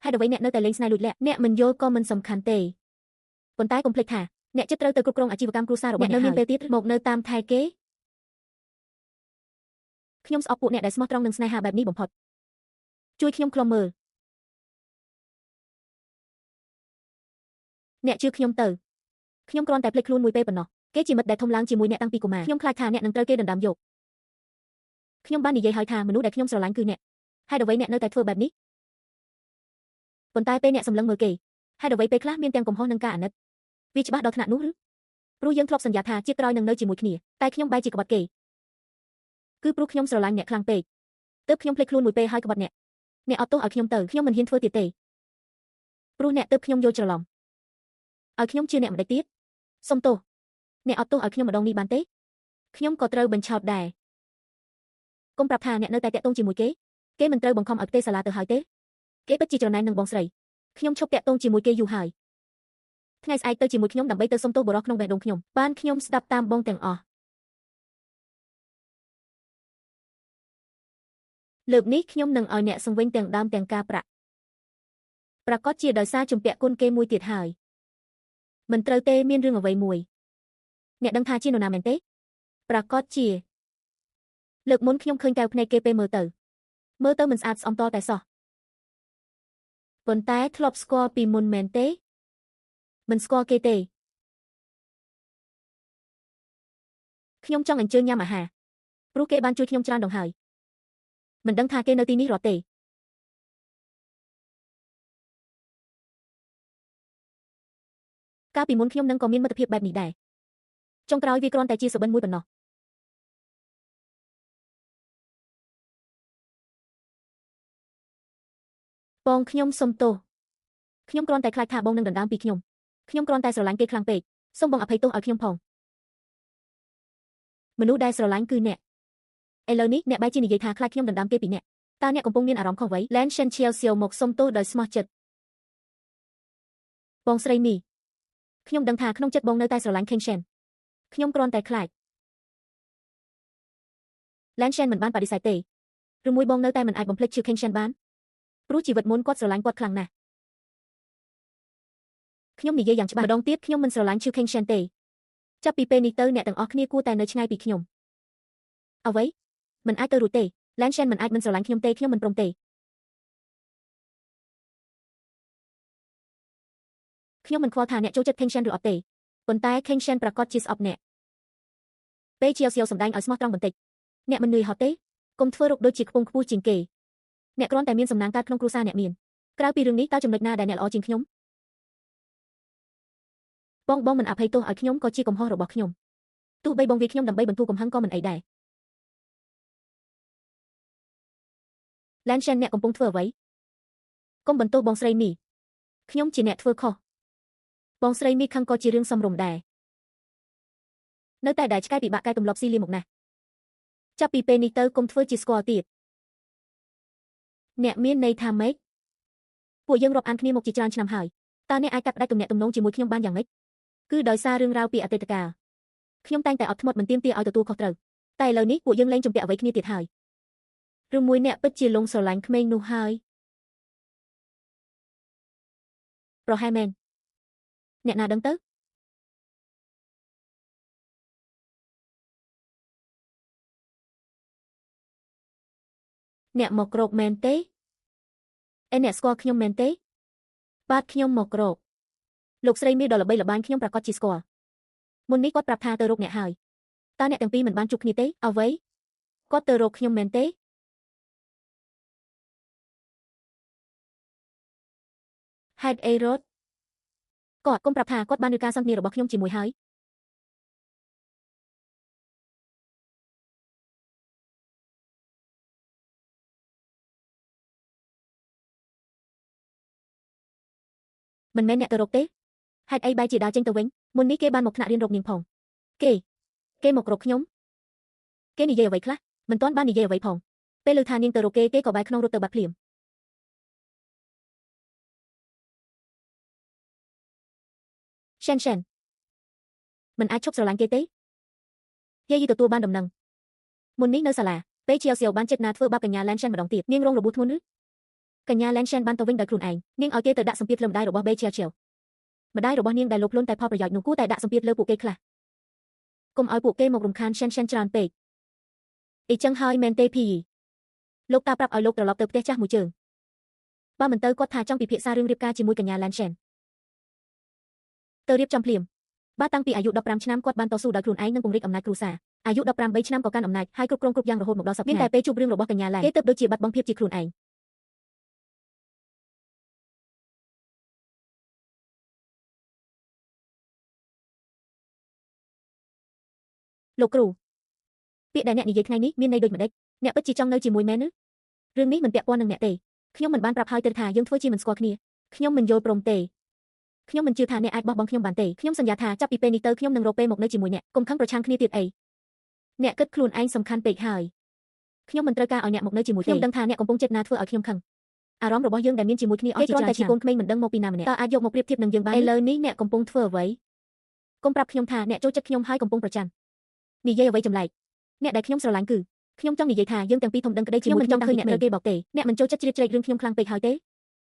S1: ហេតុអ្វីអ្នកនៅតែលេងស្នេហ៍លួចលាក់អ្នកមិនយល់ក៏មិនសំខាន់ទេប៉ុន្តែកុំភ្លេចថាអ្នកចិត្តត្រូវទៅគ្រប់គ្រងអាជីវកម្មគ្រួសាររបស់អ្នកនៅមានពេលទៀតមកនៅតាមថែគេខ្ញុំស្អប់ពួកអ្នកដែលស្មោះត្រង់នឹងស្នេហាបែបនេះបំផុតជួយខ្ញុំខ្លំមើលអ្នកជឿខ្ញុំទៅខ្ញុំគ្រាន់តែភ្លេចខ្លួនមួយពេលប៉ុណ្ណោះគេជាមិត្តដែលធំឡើងជាមួយអ្នកតាំងពីកុមារខ្ញុំខ្លាចថាអ្នកនឹងត្រូវគេដណ្ដើមយកខ្ញុំបាននិយាយហើយថាមនុស្សដែលខ្ញុំស្រឡាញ់គឺអ្នកហេតុអ្វីអ្នកនៅតែធ្វើបែបនេះប៉ុន្តែពេលអ្នកសម្លឹងមើលគេហេតុអ្វីពេលខ្លះមានទាំងកំហុសនិងការអាណិតវាច្បាស់ដល់ថ្នាក់នោះឬព្រោះយើងធ្លាប់សន្យាថាជាតិក្រោយនឹងនៅជាមួយគ្នាតែខ្ញុំបែរជាក្បត់គេគឺព្រោះខ្ញុំស្រឡាញ់អ្នកខ្លាំងពេកទើបខ្ញុំភ្លេចខ្លួនមួយពេលហើយក្បត់អ្នកអ្នកអត់ទោសឲ្យខ្ញុំទៅខ្ញុំមិនហ៊ានធ្វើទៀតទេព្រោះអ្នកទើបខ្ញុំយល់ច្រឡំឲ្យខ្ញុំជឿអ្នកម្ដេចទៀតសុំទោសអ្នកអត់ទោសឲ្យខ្ញុំម្ដងនេះបានទេខ្ញុំក៏ត្រូវបញ្ឆោតដែរកុំប្រាប់ថាអ្នកនៅតែតាក់ទងជាមួយគេគេមិនត្រូវបង្ខំឲ្យផ្ទេសាលាទៅហើយទេគេពិតជាច្រណែននឹងបងស្រីខ្ញុំឈប់តាក់ទងជាមួយគេយូរហើយថ្ងៃស្អែកទៅជាមួយខ្ញុំដើម្បីទៅសុំទោសបុរសក្នុងបេះដូងខ្ញុំបានខ្ញុំស្ដាប់តាមបងទាំងអស់លើកនេះខ្ញុំនឹងឲ្យអ្នកសង្វិញទាំងដើមទាំងការប្រាក់ប្រកាសជាដោយសារជំពាក់គុណគេមួយទៀតហើយមិនត្រូវទេមានរឿងអ្វីមួយអ្នកដឹងថាជានរណាមែនទេប្រកាសជា លើកមុនខ្ញុំឃើញកែវភ្នែកគេពេលមើលទៅមិនស្អាតស្អំតតែសោះប៉ុន្តែធ្លាប់ស្គាល់ពីមុនមែនទេមិនស្គាល់គេទេខ្ញុំចង់អញ្ជើញញ៉ាំអាហារព្រោះគេបានជួយខ្ញុំច្រើនដងហើយមិនដឹងថាគេនៅទីនេះរត់ទេកាលពីមុនខ្ញុំនឹងក៏មានមិត្តភាពបែបនេះដែរចុងក្រោយវាគ្រាន់តែជាសុបិនមួយប៉ុណ្ណោះបងខ្ញុំសុំទោសខ្ញុំគ្រាន់តែខ្លាចថាបងនឹងដណ្ដើមពីខ្ញុំខ្ញុំគ្រាន់តែស្រឡាញ់គេខ្លាំងពេកសូមបងអភ័យទោសឲ្យខ្ញុំផងមនុស្សដែលស្រឡាញ់គឺអ្នកឥឡូវនេះអ្នកបែរជានិយាយថាខ្លាចខ្ញុំដណ្ដើមគេពីអ្នកតើអ្នកកំពុងមានអារម្មណ៍ខុសអ្វី Lan Shen Chiao Xiao មកសុំទោសដោយស្មោះចិត្តបងស្រីមីខ្ញុំដឹងថាក្នុងចិត្តបងនៅតែស្រឡាញ់ King Shen ខ្ញុំគ្រាន់តែខ្លាច Lan Shen មិនបានបដិសេធទេឬមួយបងនៅតែមិនអាចបំភ្លេចឈឺ King Shen បានព្រោះជីវិតមុនគាត់ស្រឡាញ់គាត់ខ្លាំងណាស់ខ្ញុំនិយាយយ៉ាងច្បាស់ម្ដងទៀតខ្ញុំមិនស្រឡាញ់ឈឺ King Shen ទេចាប់ពីពេលនេះទៅអ្នកទាំងអស់គ្នាគួរតែនៅឆ្ងាយពីខ្ញុំអ្វីមិនអាចទៅរួចទេ Lan Shen មិនអាចមិនស្រឡាញ់ខ្ញុំទេខ្ញុំមិនព្រមទេខ្ញុំមិនខ្វល់ថាអ្នកចូលចិត្ត King Shen ឬអត់ទេប៉ុន្តែ King Shen ប្រាកដជាស្អប់អ្នកពេលជាសៀវសម្ដែងឲ្យស្មោះត្រង់បន្តិចអ្នកមិននឿយហត់ទេកុំធ្វើរកដូចជាខ្ពង់ខ្ពស់ជាងគេអ្នកគ្រាន់តែមានសំណាងកើតក្នុងគ្រួសារអ្នកមានក្រៅពីរឿងនេះតើចំណុចណាដែលអ្នកល្អជាងខ្ញុំបងមិនអភ័យទោសឲ្យខ្ញុំក៏ជាកំហុសរបស់ខ្ញុំទោះបីបងវាខ្ញុំដើម្បីបន្ធូរកំហឹងក៏មិនអីដែរ Lan Shen អ្នកកំពុងធ្វើអ្វីកុំបន្ទោសបងស្រីមីខ្ញុំជាអ្នកធ្វើខុសបងស្រីមីខឹងក៏ជារឿងសមរម្យដែរនៅតែដែលឆ្កែពិបាកកែទម្លាប់ស៊ីលាមកណាស់ចាប់ពីពេលនេះទៅកុំធ្វើជាស្គាល់ទៀតអ្នកមានន័យថាម៉េចពួកយើងរាប់អានគ្នាមកជាច្រើនឆ្នាំហើយតើអ្នកអាចកាត់ផ្តាច់ទំនាក់ទំនងជាមួយខ្ញុំបានយ៉ាងម៉េចគឺដោយសាររឿងរ៉ាវពីអតីតកាលខ្ញុំតែងតែអត់ធ្មត់មិនទាមទារឲ្យទទួលខុសត្រូវតែឥឡូវនេះពួកយើងលែងជំពាក់អ្វីគ្នាទៀតហើយឬមួយអ្នកពិតជាលងស្រឡាញ់ក្មេងនោះហើយប្រហែលមែនអ្នកណាដឹងទៅអ្នកមករកមែនទេឯអ្នកស្គាល់ខ្ញុំមែនទេបាទខ្ញុំមករកលោកស្រីមីដ៏ល្បីល្បាញខ្ញុំប្រាកដជាស្គាល់មុននេះគាត់ប្រាប់ថាទៅរកអ្នកហើយតើអ្នកទាំងពីរមិនបានជួបគ្នាទេអ្វីគាត់ទៅរកខ្ញុំមែនទេហេតុអីរត់គាត់គុំប្រាប់ថាគាត់បានលើការសន្ទនារបស់ខ្ញុំជាមួយហើយមិនមែនអ្នកទៅរកទេហេតុអីបែរជាដើរចេញទៅវិញមុននេះគេបានមកថ្នាក់រៀនរកនាងផងគេមករកខ្ញុំគេនិយាយអ្វីខ្លះមិនទាន់បាននិយាយអ្វីផងពេលឮថានាងទៅរកគេគេក៏បែរក្នុងរត់ទៅបាត់ភ្លាម Shen Shen មិនអាចឈប់ស្រឡាញ់គេទេយាយទទួលបានដំណឹងមុននេះនៅសាលាពេលជាសៀវបានចិត្តណាធ្វើបាបកញ្ញា Lan Shen ម្ដងទៀតនាងរងរបួសធ្ងន់ឬកញ្ញា Lan Shen បានទៅវិញដោយខ្លួនឯងនាងឲ្យគេទៅដាក់សម្ពាធលើម្ដាយរបស់ Bei Chiao Chiao ម្ដាយរបស់នាងដែលលោភលន់តែផលប្រយោជន៍នោះគួរតែដាក់សម្ពាធលើពួកគេខ្លះកុំឲ្យពួកគេមករំខាន Shen Shen ច្រើនពេកអីចឹងហើយមែនទេភីលោកតាប្រាប់ឲ្យលោកត្រឡប់ទៅផ្ទះចាស់មួយជើងបើមិនទៅគាត់ថាចង់ពិភាក្សារឿងរៀបការជាមួយកញ្ញា Lan Shen ទៅរៀបចំភ្លាមបាទតាំងពីអាយុ15ឆ្នាំគាត់បានតស៊ូដោយខ្លួនឯងនិងពង្រីកអំណាចគ្រួសារអាយុ15ឆ្នាំក៏កាន់អំណាចហើយគ្រប់គ្រងគ្រប់យ៉ាងរហូតមកដល់សព្វថ្ងៃមានតែពេលជួបរឿងរបស់កញ្ញា Lan គេទើបដូចជាបាត់បង់ភាពជាខ្លួនឯងលោកគ្រូពាក្យដែលអ្នកនិយាយថ្ងៃនេះមានន័យដូចម្ដេចអ្នកពិតជាចង់នៅជាមួយមែនឬរឿងនេះមិនពាក់ព័ន្ធនឹងអ្នកទេខ្ញុំមិនបានប្រាប់ហើយទៅថាយើងធ្វើជាមិនស្គាល់គ្នាខ្ញុំមិនយល់ព្រមទេខ្ញុំមិនជឿថាអ្នកអាចបោះបង់ខ្ញុំបានទេខ្ញុំសន្យាថាចាប់ពីពេលនេះទៅខ្ញុំនឹងរកពេលមកនៅជាមួយអ្នកកុំខឹងប្រឆាំងគ្នាទៀតអីអ្នកគិតខ្លួនឯងសំខាន់ពេកហើយខ្ញុំមិនត្រូវការឲ្យអ្នកមកនៅជាមួយទេខ្ញុំដឹងថាអ្នកកំពុងចិត្តណាធ្វើឲ្យខ្ញុំខឹងអារម្មណ៍របស់យើងដែលមានជាមួយគ្នាអស់ជាច្រើនតែជាកូនក្មេងមិនដឹងមកពីណាម្នាក់តើអាចយកមកប្រៀបធៀបនឹងយើងបានឥឡូវនេះអ្នកកំពុងធ្វើអ្វីកុំប្រាប់ខ្ញុំថាអ្នកចូលចិត្តខ្ញុំហើយកំពុងប្រច័ណ្ឌនិយាយអ្វីចម្លែកអ្នកដែលខ្ញុំស្រឡាញ់គឺខ្ញុំចង់និយាយថាយើងទាំងពីរធំដឹងក្តីជាមួយខ្ញុំមិនចង់ឃើញអ្នកត្រូវគេបោកទេអ្នកមិនចូលចិត្តជ្រៀតជ្រែករឿងខ្ញុំខ្លាំងពេកហើយទេ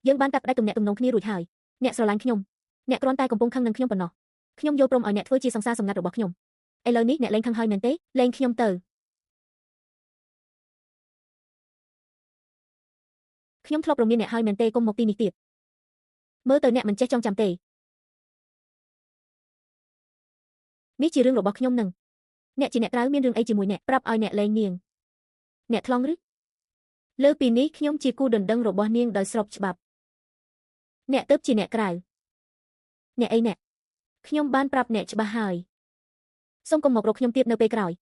S1: យើងបានកាត់ផ្តាច់ទំនាក់ទំនងគ្នារួចហើយអ្នកស្រឡាញ់ខ្ញុំអ្នកគ្រាន់តែកំពុងខឹងនឹងខ្ញុំប៉ុណ្ណោះខ្ញុំយល់ព្រមឲ្យអ្នកធ្វើជាសង្សារសម្ងាត់របស់ខ្ញុំឥឡូវនេះអ្នកលែងខឹងហើយមែនទេលែងខ្ញុំទៅ ខ្ញុំធ្លាប់ព្រមានអ្នកហើយមែនទេកុំមកទីនេះទៀតមើលទៅអ្នកមិនចេះចងចាំទេនេះជារឿងរបស់ខ្ញុំនឹងអ្នកជាអ្នកក្រៅមានរឿងអីជាមួយអ្នកប្រាប់ឲ្យអ្នកលែងនាងអ្នកថ្លង់ឬលើពីនេះខ្ញុំជាគូដណ្ដឹងរបស់នាងដោយស្របច្បាប់អ្នកទើបជាអ្នកក្រៅអ្នកអីអ្នកខ្ញុំបានប្រាប់អ្នកច្បាស់ហើយសូមកុំមករកខ្ញុំទៀតនៅពេលក្រោយ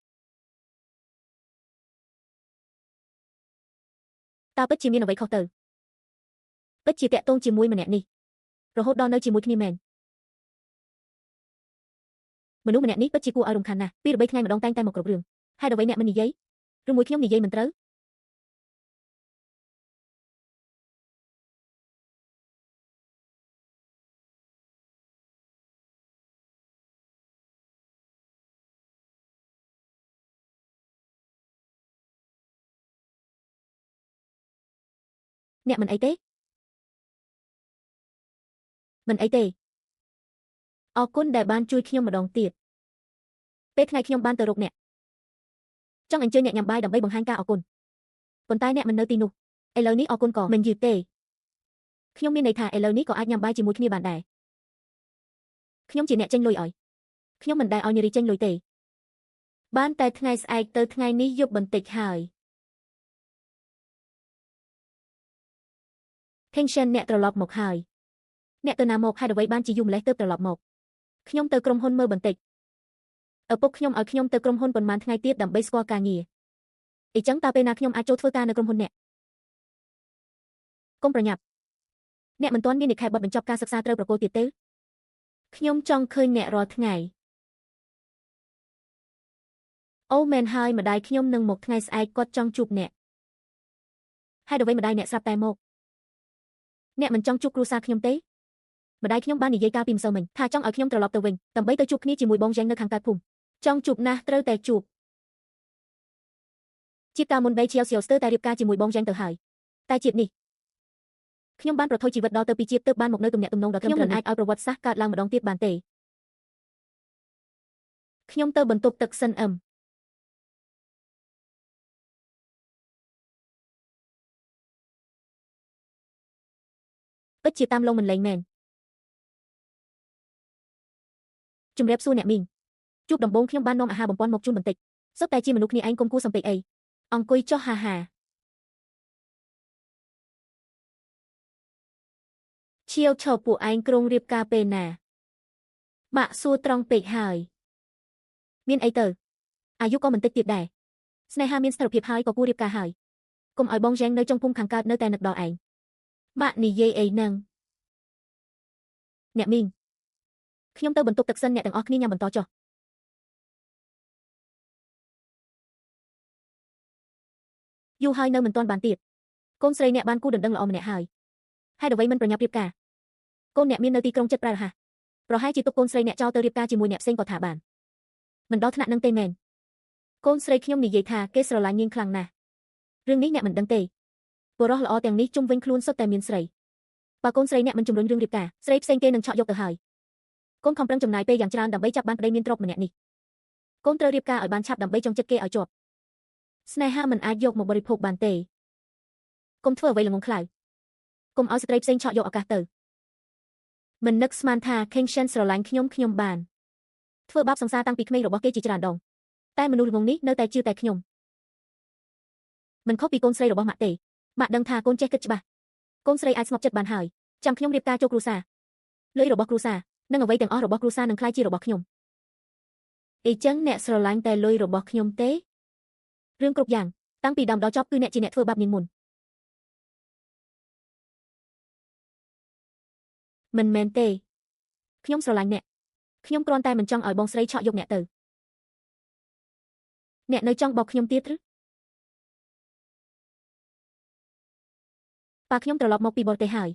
S1: តើពិតជាមានអ្វីខុសទៅពិតជាតាក់ទងជាមួយម្នាក់នេះរហូតដល់នៅជាមួយគ្នាមែនមនុស្សម្នាក់នេះពិតជាគួរឲ្យរំខានណាស់ពីរបីថ្ងៃម្ដងតែងតែមកគ្រប់រឿងហេតុអ្វីអ្នកមិននិយាយឬមួយខ្ញុំនិយាយមិនត្រូវអ្នកមិនអីទេមិនអីទេអរគុណដែលបានជួយខ្ញុំម្ដងទៀតពេលថ្ងៃខ្ញុំបានទៅរកអ្នកចង់អញ្ជើញអ្នកញ៉ាំបាយដើម្បីបង្ហាញការអរគុណប៉ុន្តែអ្នកមិននៅទីនោះឥឡូវនេះអរគុណក៏មិនយឺតទេខ្ញុំមានន័យថាឥឡូវនេះក៏អាចញ៉ាំបាយជាមួយគ្នាបានដែរខ្ញុំជាអ្នកចេញលុយឲ្យខ្ញុំមិនដែលឲ្យនារីចេញលុយទេបានតែថ្ងៃស្អែកទៅថ្ងៃនេះយប់បន្តិចហើយ Tension អ្នកត្រឡប់មកហើយអ្នកទៅណាមកហេតុអ្វីបានជាយូរម្ល៉េះទើបត្រឡប់មកខ្ញុំទៅក្រុមហ៊ុនមើលបន្តិចឪពុកខ្ញុំឲ្យខ្ញុំទៅក្រុមហ៊ុនប៉ុន្មានថ្ងៃទៀតដើម្បីស្គាល់ការងារអ៊ីចឹងតើពេលណាខ្ញុំអាចចូលធ្វើការនៅក្រុមហ៊ុនអ្នកកុំប្រញាប់អ្នកមិនទាន់មាននិក្ខេបបទបញ្ចប់ការសិក្សាត្រូវប្រគល់ទៀតទេខ្ញុំចង់ឃើញអ្នករាល់ថ្ងៃអូមែនហើយម្ដាយខ្ញុំនឹងមកថ្ងៃស្អែកគាត់ចង់ជួបអ្នកហេតុអ្វីម្ដាយអ្នកស្រាប់តែមកអ្នកមិនចង់ជួបគ្រួសារខ្ញុំទេម្ដាយខ្ញុំបាននិយាយកាលពីម្សិលមិញថាចង់ឲ្យខ្ញុំត្រឡប់ទៅវិញដើម្បីទៅជួបគ្នាជាមួយបងយ៉ាងនៅខាងកើតភូមិចង់ជួបណាស់ត្រូវតែជួបជាតិកាលមុនបីឈៀវសៀវស្ទើរតែរៀបការជាមួយបងយ៉ាងទៅហើយតែជាតិនេះខ្ញុំបានប្រថុយជីវិតដល់ទៅពីជាតិទើបបានមកនៅទំនាក់ទំនងដល់ខ្ញុំមិនអាចឲ្យប្រវត្តិសាស្ត្រកើតឡើងម្ដងទៀតបានទេខ្ញុំទៅបន្ទប់ទឹកសិនអឹមពិតជាតាមលងមិនលែងមែនជំរាបសួរអ្នកមីងជួបដំបូងខ្ញុំបាននាំអាហារបំពន់មកជូនបន្តិចសុទ្ធតែជាមនុស្សគ្នាឯងកុំគួរសំពេចអីអង្គុយចុះហាហាឈៀវឈរពួកឯងក្រុងរៀបការពេលណាម៉ាក់សួរត្រង់ពេកហើយមានអីទៅអាយុក៏មិនតិចទៀតដែរស្នេហាមានស្ថិរភាពហើយក៏គួររៀបការហើយកុំឲ្យបងយ៉ាងនៅចុងភូមិខាងកើតនៅតែនឹកដល់ឯងម៉ាក់និយាយអីនឹងអ្នកមីងខ្ញុំទៅបន្ទប់ទឹកសិនអ្នកទាំងអស់គ្នាញ៉ាំបន្តចុះយូរហើយនៅមិនទាន់បានទៀតកូនស្រីអ្នកបានគូដណ្ដឹងល្អម្នាក់ហើយហេតុអ្វីមិនប្រញាប់រៀបការកូនអ្នកមាននៅទីក្រុងចិត្តប្រែរហ័សប្រហែលជាទុកកូនស្រីអ្នកចោលទៅរៀបការជាមួយអ្នកផ្សេងក៏ថាបានមិនដល់ថ្នាក់នឹងទេមែនកូនស្រីខ្ញុំនិយាយថាគេស្រឡាញ់នាងខ្លាំងណាស់រឿងនេះអ្នកមិនដឹងទេបុរសល្អទាំងនេះជុំវិញខ្លួនសុទ្ធតែមានស្រីបើកូនស្រីអ្នកមិនជំរុញរឿងរៀបការស្រីផ្សេងគេនឹងឆក់យកទៅហើយកូនខំប្រឹងចំណាយពេលយ៉ាងច្រើនដើម្បីចាប់បានប្តីមានទ្រព្យម្នាក់នេះកូនត្រូវរៀបការឲ្យបានឆាប់ដើម្បីចងចិត្តគេឲ្យជាប់ស្នេហាមិនអាចយកមកបរិភោគបានទេកុំធ្វើអ្វីល្ងង់ខ្លៅកុំឲ្យស្ត្រីផ្សេងឆក់យកឱកាសទៅមិននឹកស្មានថា Kenshin ស្រឡាញ់ខ្ញុំខ្ញុំបានធ្វើបាបសង្សារតាំងពីក្មេងរបស់គេជាច្រើនដងតែមនុស្សល្ងង់នេះនៅតែជឿតែខ្ញុំមិនខុសពីកូនស្រីរបស់ម៉ាក់ទេម៉ាក់ដឹងថាកូនចេះគិតច្បាស់កូនស្រីអាចស្ងប់ចិត្តបានហើយចាំខ្ញុំរៀបការចូលគ្រួសារលុយរបស់គ្រួសារនិងអ្វីទាំងអស់របស់គ្រួសារនឹងក្លាយជារបស់ខ្ញុំអ៊ីចឹងអ្នកស្រឡាញ់តែលុយរបស់ខ្ញុំទេរឿងគ្រប់យ៉ាងតាំងពីដើមដល់ចប់គឺអ្នកជាអ្នកធ្វើបាបនាងមុនមិនមែនទេខ្ញុំស្រឡាញ់អ្នកខ្ញុំគ្រាន់តែមិនចង់ឲ្យបងស្រីឆក់យកអ្នកទៅអ្នកនៅចង់បោកខ្ញុំទៀតឬប៉ាខ្ញុំត្រឡប់មកពីបរទេសហើយ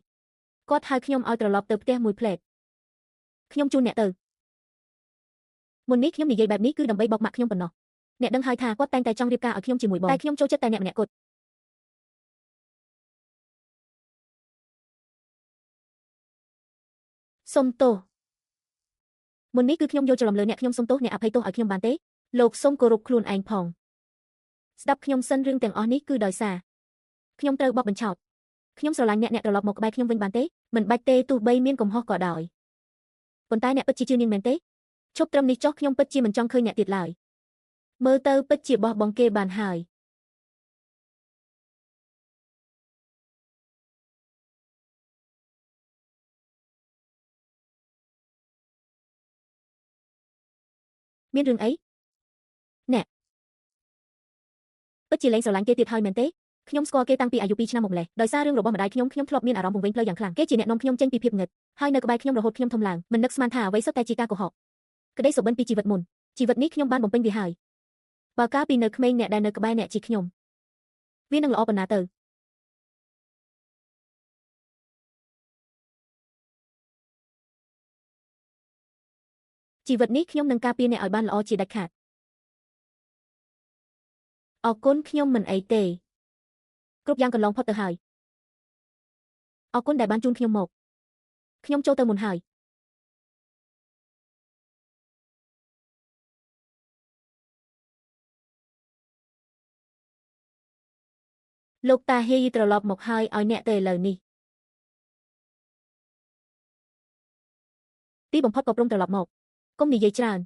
S1: គាត់ហៅខ្ញុំឲ្យត្រឡប់ទៅផ្ទះមួយផ្លែតខ្ញុំជូនអ្នកទៅមុននេះខ្ញុំនិយាយបែបនេះគឺដើម្បីបោកម៉ាក់ខ្ញុំប៉ុណ្ណោះអ្នកដឹងហើយថាគាត់តែងតែចង់រៀបការឲ្យខ្ញុំជាមួយបងតែខ្ញុំចូលចិត្តតែអ្នកម្នាក់គត់សុំទោសមុននេះគឺខ្ញុំយល់ច្រឡំលើអ្នកខ្ញុំសុំទោសអ្នកអភ័យទោសឲ្យខ្ញុំបានទេលោកសូមគោរពខ្លួនឯងផងស្ដាប់ខ្ញុំសិនរឿងទាំងអស់នេះគឺដោយសារខ្ញុំត្រូវបោកបញ្ឆោត ខ្ញុំស្រឡាញ់អ្នកអ្នកត្រឡប់មកក្បែរខ្ញុំវិញបានទេមិនបាច់ទេទោះបីមានកំហុសក៏ដោយប៉ុន្តែអ្នកពិតជាជឿនាងមែនទេឈប់ត្រឹមនេះចុះខ្ញុំពិតជាមិនចង់ឃើញអ្នកទៀតឡើយមើលទៅពិតជាបោះបង់គេបានហើយមានរឿងអីអ្នកពិតជាលែងស្រឡាញ់គេទៀតហើយមែនទេខ្ញុំស្គាល់គេតាំងពីអាយុ2ឆ្នាំមកម្លេះដោយសាររឿងរបស់ម្ដាយខ្ញុំខ្ញុំធ្លាប់មានអារម្មណ៍វង្វេងផ្លូវយ៉ាងខ្លាំងគេជាអ្នកនាំខ្ញុំចេញពីភាពងឹតហើយនៅក្បែរខ្ញុំរហូតខ្ញុំធំឡើងមិននឹកស្មានថាអ្វីសុទ្ធតែជាការកុហកក្តីសុបិនពីជីវិតមុនជីវិតនេះខ្ញុំបានបំពេញវាហើយបើកាលពីនៅក្មេងអ្នកដែលនៅក្បែរអ្នកជាខ្ញុំវានឹងល្អប៉ុណ្ណាទៅជីវិតនេះខ្ញុំនឹងការពារអ្នកឲ្យបានល្អជាដាច់ខាតអរគុណខ្ញុំមិនអីទេគ្រប់យ៉ាងកន្លងផុតទៅហើយអរគុណដែលបានជូនខ្ញុំមកខ្ញុំចូលទៅមុនហើយលោកតាហ៊ីត្រឡប់មកហើយឲ្យអ្នកទៅឥឡូវនេះទីបំផុតក៏ព្រមត្រឡប់មកកុំនិយាយច្រើន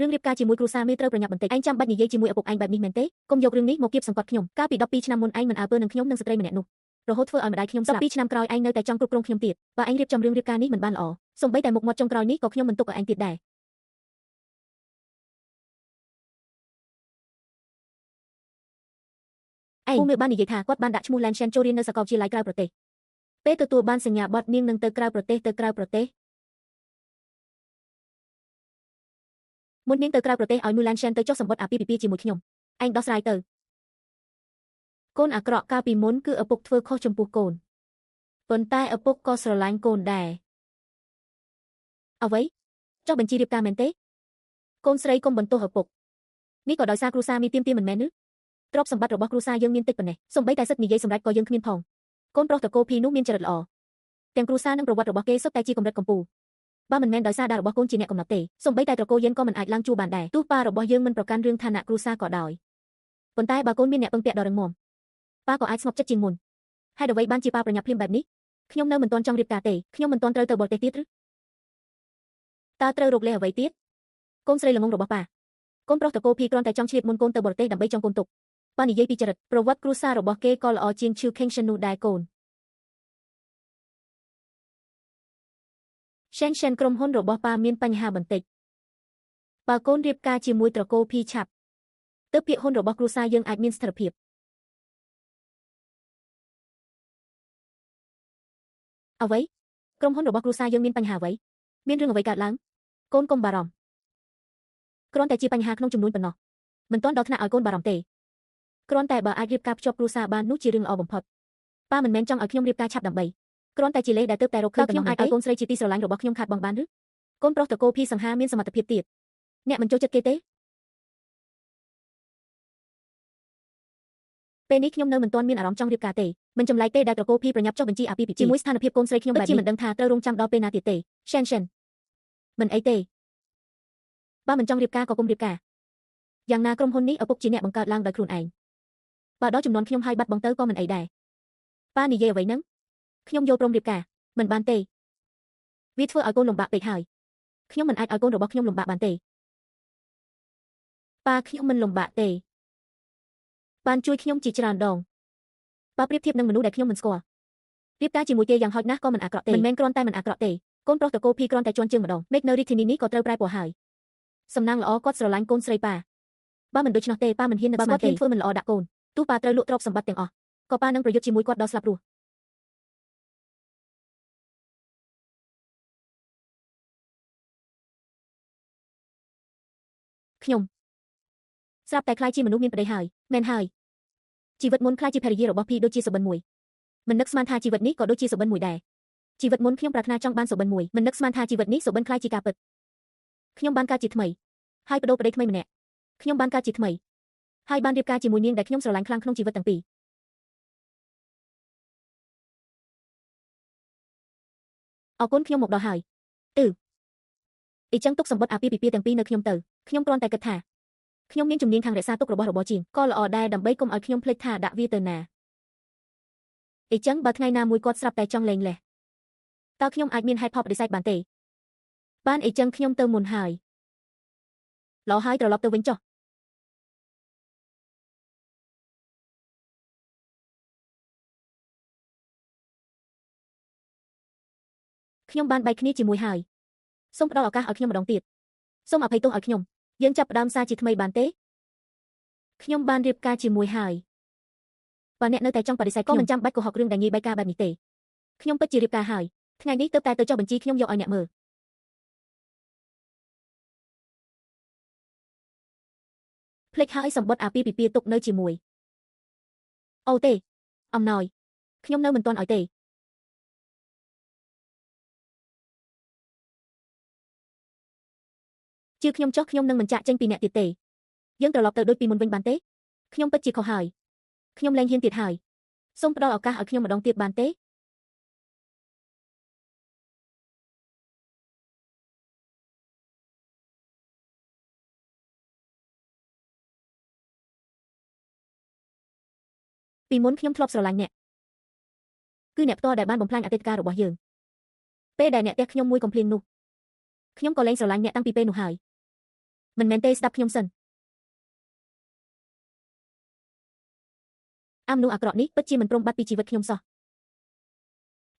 S1: រឿងរៀបការជាមួយគ្រួសារមេត្រូវប្រញាប់បន្តិចឯងចាំបាច់និយាយជាមួយឪពុកឯងបែបនេះមែនទេកុំយករឿងនេះមកគៀបសង្កត់ខ្ញុំកាលពី12ឆ្នាំមុនឯងមិនអើពើនឹងខ្ញុំនិងស្ត្រីម្នាក់នោះរហូតធ្វើឲ្យម្ដាយខ្ញុំស្លាប់12ឆ្នាំក្រោយឯងនៅតែចង់គ្រប់គ្រងខ្ញុំទៀតបើឯងរៀបចំរឿងរៀបការនេះមិនបានល្អសូម្បីតែមុខមាត់ចុងក្រោយនេះក៏ខ្ញុំមិនទុកឲ្យឯងទៀតដែរឯងពូមេបាននិយាយថាគាត់បានដាក់ឈ្មោះឡែនឈែនចូលរៀននៅសាកលវិទ្យាល័យក្រៅប្រទេសពេលទទួលបានសញ្ញាបត្រនាងនឹងទៅក្រៅប្រទេសទៅក្រៅប្រទេសមុននាងទៅក្រៅប្រទេសឲ្យមូឡានឈែនទៅចុះសម្បត្តិអាពាហ៍ពិពាហ៍ជាមួយខ្ញុំឯងដោះស្រាយទៅកូនអាក្រក់កាលពីមុនគឺឪពុកធ្វើខុសចំពោះកូនប៉ុន្តែឪពុកក៏ស្រឡាញ់កូនដែរអ្វីចុះបញ្ជីរៀបការមែនទេកូនស្រីកុំបន្ទោសឪពុកនេះក៏ដោយសារគ្រួសារមានទៀមទាមិនមែនឬទ្រព្យសម្បត្តិរបស់គ្រួសារយើងមានតិចប៉ុណ្ណេះសូម្បីតែសិទ្ធិនិយាយសម្រេចក៏យើងគ្មានផងកូនប្រុសតកូភីនោះមានចរិតល្អទាំងគ្រួសារនិងប្រវត្តិរបស់គេសុទ្ធតែជាកម្រិតកំពូលបើមិនមែនដោយសារតារបស់កូនជាអ្នកកំណត់ទេសូម្បីតែត្រកូលយិនក៏មិនអាចឡើងជួរបានដែរទោះប៉ារបស់យើងមិនប្រកាន់រឿងឋានៈគ្រួសារក៏ដោយប៉ុន្តែបើកូនមានអ្នកពឹងពាក់ដ៏រឹងមាំប៉ាក៏អាចស្ងប់ចិត្តជាងមុនហេតុអ្វីបានជាប៉ាប្រញាប់ភ្លាមបែបនេះខ្ញុំនៅមិនទាន់ចង់រៀបការទេខ្ញុំមិនទាន់ត្រូវទៅបរទេសទៀតឬតើត្រូវរកលេសអ្វីទៀតកូនស្រីល្ងងរបស់ប៉ាកូនប្រុសតកូលភីគ្រាន់តែចង់ឆ្លៀតមុនកូនទៅបរទេសដើម្បីចងកូនទុកប៉ានិយាយពីចរិតប្រវត្តិគ្រួសាររបស់គេក៏ល្អជាងឈឺខេងសិននោះដែរកូន ရှែនရှែនក្រុមហ៊ុនរបស់ប៉ាមានបញ្ហាបន្តិចបើកូនរៀបការជាមួយត្រកូលភីឆាប់ទើបភាគហ៊ុនរបស់គ្រួសារយើងអាចមានស្ថិរភាពអ្វីក្រុមហ៊ុនរបស់គ្រួសារយើងមានបញ្ហាអ្វីមានរឿងអ្វីកើតឡើងកូនកុំបារម្ភគ្រាន់តែជាបញ្ហាក្នុងចំនួនប៉ុណ្ណោះមិនទាន់ដល់ថ្នាក់ឲ្យកូនបារម្ភទេគ្រាន់តែបើអាចរៀបការភ្ជាប់គ្រួសារបាននោះជារឿងល្អបំផុតប៉ាមិនមែនចង់ឲ្យខ្ញុំរៀបការឆាប់ដើម្បីគ្រាន់តែជាលេសដែលទើបតែរកឃើញខ្ញុំអាចឲ្យកូនស្រីជាទីស្រឡាញ់របស់ខ្ញុំខាតបង់បានឬកូនប្រុសតកូលភីសង្ហាមានសមត្ថភាពទៀតអ្នកមិនចូលចិត្តគេទេពេលនេះខ្ញុំនៅមិនទាន់មានអារម្មណ៍ចង់រៀបការទេមិនចម្លែកទេដែលត្រកូលភីប្រញាប់ចុះបញ្ជីអាពាហ៍ពិពាហ៍ជាមួយស្ថានភាពកូនស្រីខ្ញុំបែបនេះជាមិនដឹងថាត្រូវរងចាំដល់ពេលណាទៀតទេရှែនရှែនមិនអីទេបើមិនចង់រៀបការក៏កុំរៀបការយ៉ាងណាក្រុមហ៊ុននេះឪពុកជាអ្នកបង្កើតឡើងដោយខ្លួនឯងបើដល់ចំនួនខ្ញុំហើយបាត់បង់ទៅក៏មិនអីដែរប៉ានិយាយអ្វីហ្នឹងខ្ញុំយល់ព្រមរៀបការមិនបានទេវាធ្វើឲ្យកូនលំបាកពេកហើយខ្ញុំមិនអាចឲ្យកូនរបស់ខ្ញុំលំបាកបានទេប៉ាខ្ញុំមិនលំបាកទេបានជួយខ្ញុំជាច្រើនដងបើប្រៀបធៀបនឹងមនុស្សដែលខ្ញុំមិនស្គាល់រៀបការជាមួយគេយ៉ាងហោចណាស់ក៏មិនអាក្រក់ទេមិនមែនគ្រាន់តែមិនអាក្រក់ទេកូនប្រុសតកូលភីគ្រាន់តែជន់ជើងម្ដងមេឃនៅរាជធានីនេះក៏ត្រូវប្រែពណ៌ហើយសំណាងល្អគាត់ស្រឡាញ់កូនស្រីប៉ាបើមិនដូច្នោះទេប៉ាមិនហ៊ាននឹកស្មានទេធ្វើមិនល្អដាក់កូនទោះប៉ាត្រូវលក់ទ្រព្យសម្បត្តិទាំងអស់ក៏ប៉ានឹងប្រយុទ្ធជាមួយគាត់ដល់ស្លាប់រស់ខ្ញុំស្រាប់តែខ្លាយជាមនុស្សមានប្តីហើយមែនហើយជីវិតមុនខ្លាយជាភរិយារបស់ភីដូចជាសុបិនមួយមិននឹកស្មានថាជីវិតនេះក៏ដូចជាសុបិនមួយដែរជីវិតមុនខ្ញុំប្រាថ្នាចង់បានសុបិនមួយមិននឹកស្មានថាជីវិតនេះសុបិនខ្លាយជាការពិតខ្ញុំបានកើតជាថ្មីហើយបដូរប្តីថ្មីម្នាក់ខ្ញុំបានកើតជាថ្មីហើយបានរៀបការជាមួយនាងដែលខ្ញុំស្រឡាញ់ខ្លាំងក្នុងជីវិតទាំងពីរអរគុណខ្ញុំមកដល់ហើយទឺអ៊ីចឹងទុកសម្បត្តិអាពាហ៍ពិពាហ៍ទាំងពីរនៅខ្ញុំទៅខ្ញុំគ្រាន់តែគិតថាខ្ញុំមានជំនាញខាងរក្សាទុករបស់របរជាងក៏ល្អដែរដើម្បីកុំឲ្យខ្ញុំភ្លេចថាដាក់វាទៅណា អីចឹងបើថ្ងៃណាមួយគាត់ស្រាប់តែចង់លែងលះតើខ្ញុំអាចមានហេតុផលបដិសេធបានទេបានអីចឹងខ្ញុំទៅមុនហើយល្អហើយត្រឡប់ទៅវិញចុះខ្ញុំបានបែកគ្នាជាមួយហើយសូមផ្ដល់ឱកាសឲ្យខ្ញុំម្ដងទៀតសូមអភ័យទោសឲ្យខ្ញុំយើងចាប់ផ្ដើមសារជាថ្មីបានទេខ្ញុំបានរៀបការជាមួយហើយបើអ្នកនៅតែចង់បដិសេធក៏មិនចាំបាច់កុហករឿងដែលងាយបែកការបែបនេះទេខ្ញុំពិតជារៀបការហើយថ្ងៃនេះទើបតែទៅចុះបញ្ជីខ្ញុំយកឲ្យអ្នកមើលភ្លេចហើយសម្បត្តិអាពាហ៍ពិពាហ៍ទុកនៅជាមួយអូទេអំណោយខ្ញុំនៅមិនទាន់ឲ្យទេជឿខ្ញុំចុះខ្ញុំនឹងមិនចាក់ចេញពីអ្នកទៀតទេយើងត្រឡប់ទៅដូចពីមុនវិញបានទេខ្ញុំពិតជាខុសហើយខ្ញុំលែងហ៊ានទៀតហើយសូមផ្ដល់ឱកាសឲ្យខ្ញុំម្ដងទៀតបានទេពីមុនខ្ញុំធ្លាប់ស្រឡាញ់អ្នកគឺអ្នកផ្ទាល់ដែលបានបំផ្លាញអតីតកាលរបស់យើងពេលដែលអ្នកផ្ទះខ្ញុំមួយកំភ្លៀងនោះខ្ញុំក៏លែងស្រឡាញ់អ្នកតាំងពីពេលនោះហើយមិនមែនទេស្ដាប់ខ្ញុំសិនអាមនុស្សអាក្រក់នេះពិតជាមិនព្រមបាត់ពីជីវិតខ្ញុំសោះ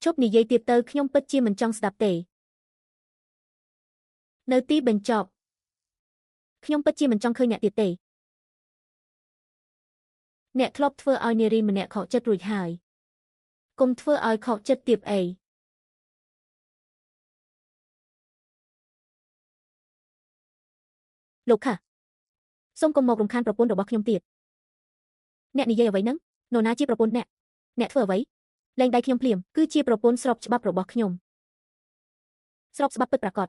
S1: ឈប់និយាយទៀតទៅខ្ញុំពិតជាមិនចង់ស្ដាប់ទេនៅទីបញ្ចប់ខ្ញុំពិតជាមិនចង់ឃើញអ្នកទៀតទេអ្នកធ្លាប់ធ្វើឲ្យនារីម្នាក់ខកចិត្តរួចហើយកុំធ្វើឲ្យខកចិត្តទៀតអីលោកខាសូមកុំមករំខានប្រពន្ធរបស់ខ្ញុំទៀតអ្នកនិយាយអ្វីហ្នឹងនរណាជាប្រពន្ធអ្នកអ្នកធ្វើអ្វីលែងដៃខ្ញុំភ្លាមគឺជាប្រពន្ធស្របច្បាប់របស់ខ្ញុំស្របច្បាប់ពិតប្រាកដ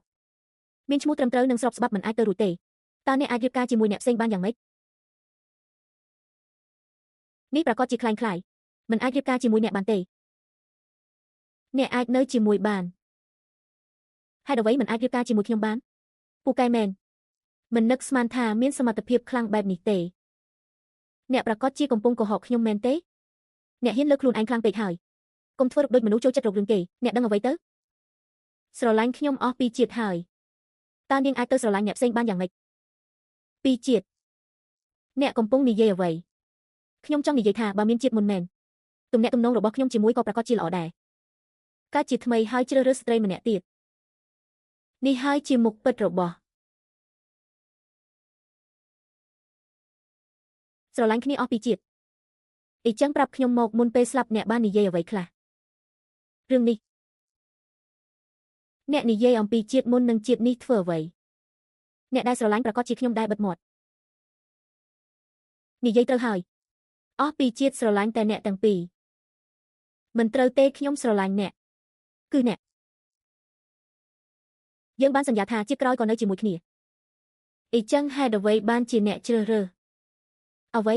S1: មានឈ្មោះត្រឹមត្រូវនិងស្របច្បាប់មិនអាចទៅរួចទេតើអ្នកអាចរៀបការជាមួយអ្នកផ្សេងបានយ៉ាងម៉េចនេះប្រាកដជាក្លែងក្លាយមិនអាចរៀបការជាមួយអ្នកបានទេអ្នកអាចនៅជាមួយបានហេតុអ្វីមិនអាចរៀបការជាមួយខ្ញុំបានពូកែមែនមិននឹកស្មានថាមានសមត្ថភាពខ្លាំងបែបនេះទេអ្នកប្រាកដជាកំពុងកុហកខ្ញុំមែនទេអ្នកហ៊ានលើកខ្លួនឯងខ្លាំងពេកហើយកុំធ្វើដូចមនុស្សចូលចិត្តរករឿងគេអ្នកដឹងអ្វីទៅស្រឡាញ់ខ្ញុំអស់ពីជាតិហើយតើនាងអាចទៅស្រឡាញ់អ្នកផ្សេងបានយ៉ាងម៉េចពីជាតិអ្នកកំពុងនិយាយអ្វីខ្ញុំចង់និយាយថាបើមានជាតិមុនមែនទំនាក់ទំនងរបស់ខ្ញុំជាមួយក៏ប្រាកដជាល្អដែរកើតជាថ្មីហើយជ្រើសរើសស្ត្រីម្នាក់ទៀតនេះហើយជាមុខពិតរបស់ស្រឡាញ់គ្នាអស់ពីជាតិអ៊ីចឹងប្រាប់ខ្ញុំមកមុនពេលស្លាប់អ្នកបាននិយាយអ្វីខ្លះរឿងនេះអ្នកនិយាយអំពីជាតិមុននិងជាតិនេះធ្វើអ្វីអ្នកដែលស្រឡាញ់ប្រាកដជាខ្ញុំដែរបិទមាត់និយាយត្រូវហើយអស់ពីជាតិស្រឡាញ់តែអ្នកទាំងពីរមិនត្រូវទេខ្ញុំស្រឡាញ់អ្នកគឺអ្នកយើងបានសន្យាថាជាតិក្រោយក៏នៅជាមួយគ្នាអ៊ីចឹងហេតុអ្វីបានជាអ្នកជ្រើសរើសអ្វី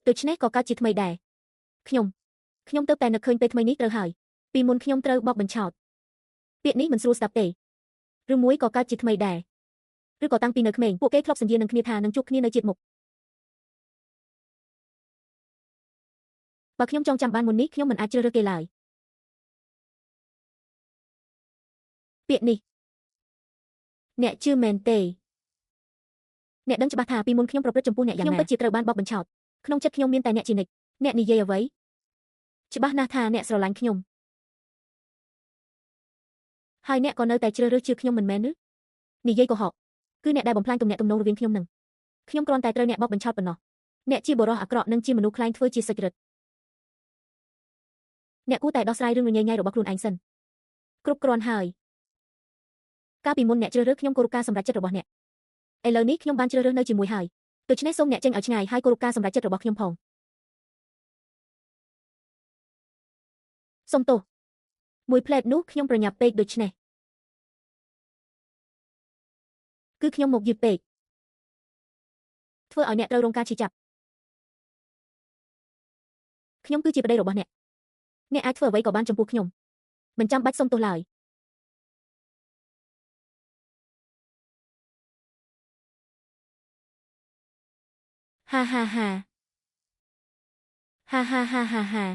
S1: ដូច្នេះក៏កើតជាថ្មីដែរខ្ញុំទៅតែនឹកឃើញពេលថ្មីនេះត្រូវហើយពីមុនខ្ញុំត្រូវបោកបញ្ឆោតពាក្យនេះមិនស្រួលស្ដាប់ទេឬមួយក៏កើតជាថ្មីដែរឬក៏តាំងពីនៅក្មេងពួកគេធ្លាប់សន្យានឹងគ្នាថានឹងជួបគ្នានៅជាតិមុខបើខ្ញុំចងចាំបានមុននេះខ្ញុំមិនអាចជ្រើសរើសគេឡើយពាក្យនេះអ្នកជឿមែនទេអ្នកដឹងច្បាស់ថាពីមុនខ្ញុំប្រព្រឹត្តចំពោះអ្នកយ៉ាងណាខ្ញុំពិតជាត្រូវបានបោកបញ្ឆោតក្នុងចិត្តខ្ញុំមានតែអ្នកជានិច្ចអ្នកនិយាយអ្វីច្បាស់ណាស់ថាអ្នកស្រឡាញ់ខ្ញុំហើយអ្នកក៏នៅតែជ្រើសរើសជឿខ្ញុំមិនមែនឬនិយាយកុហកគឺអ្នកដែលបំផ្លាញទំនាក់ទំនងរវាងខ្ញុំនឹងខ្ញុំគ្រាន់តែត្រូវអ្នកបោកបញ្ឆោតប៉ុណ្ណោះអ្នកជាបុរសអាក្រក់និងជាមនុស្សក្លែងធ្វើជាសុចរិតអ្នកគួរតែដោះស្រាយរឿងរញ៉េរញ៉ៃរបស់ខ្លួនឯងសិនគ្រប់គ្រាន់ហើយកាលពីមុនអ្នកជ្រើសរើសខ្ញុំគោរពការសម្រេចចិត្តរបស់អ្នកឥឡូវនេះខ្ញុំបានជ្រើសរើសនៅជាមួយហើយដូច្នេះសូមអ្នកចេញឲ្យឆ្ងាយហើយគោរពការសម្រេចចិត្តរបស់ខ្ញុំផងសូមទោសមួយផ្លែតនោះខ្ញុំប្រញាប់ពេកដូច្នេះគឺខ្ញុំមកយឺតពេកធ្វើឲ្យអ្នកត្រូវរងការឈឺចាប់ខ្ញុំគឺជាប្តីរបស់អ្នកអ្នកអាចធ្វើអ្វីក៏បានចំពោះខ្ញុំមិនចាំបាច់សុំទោសឡើយហាហាហាហាហាហាហាហា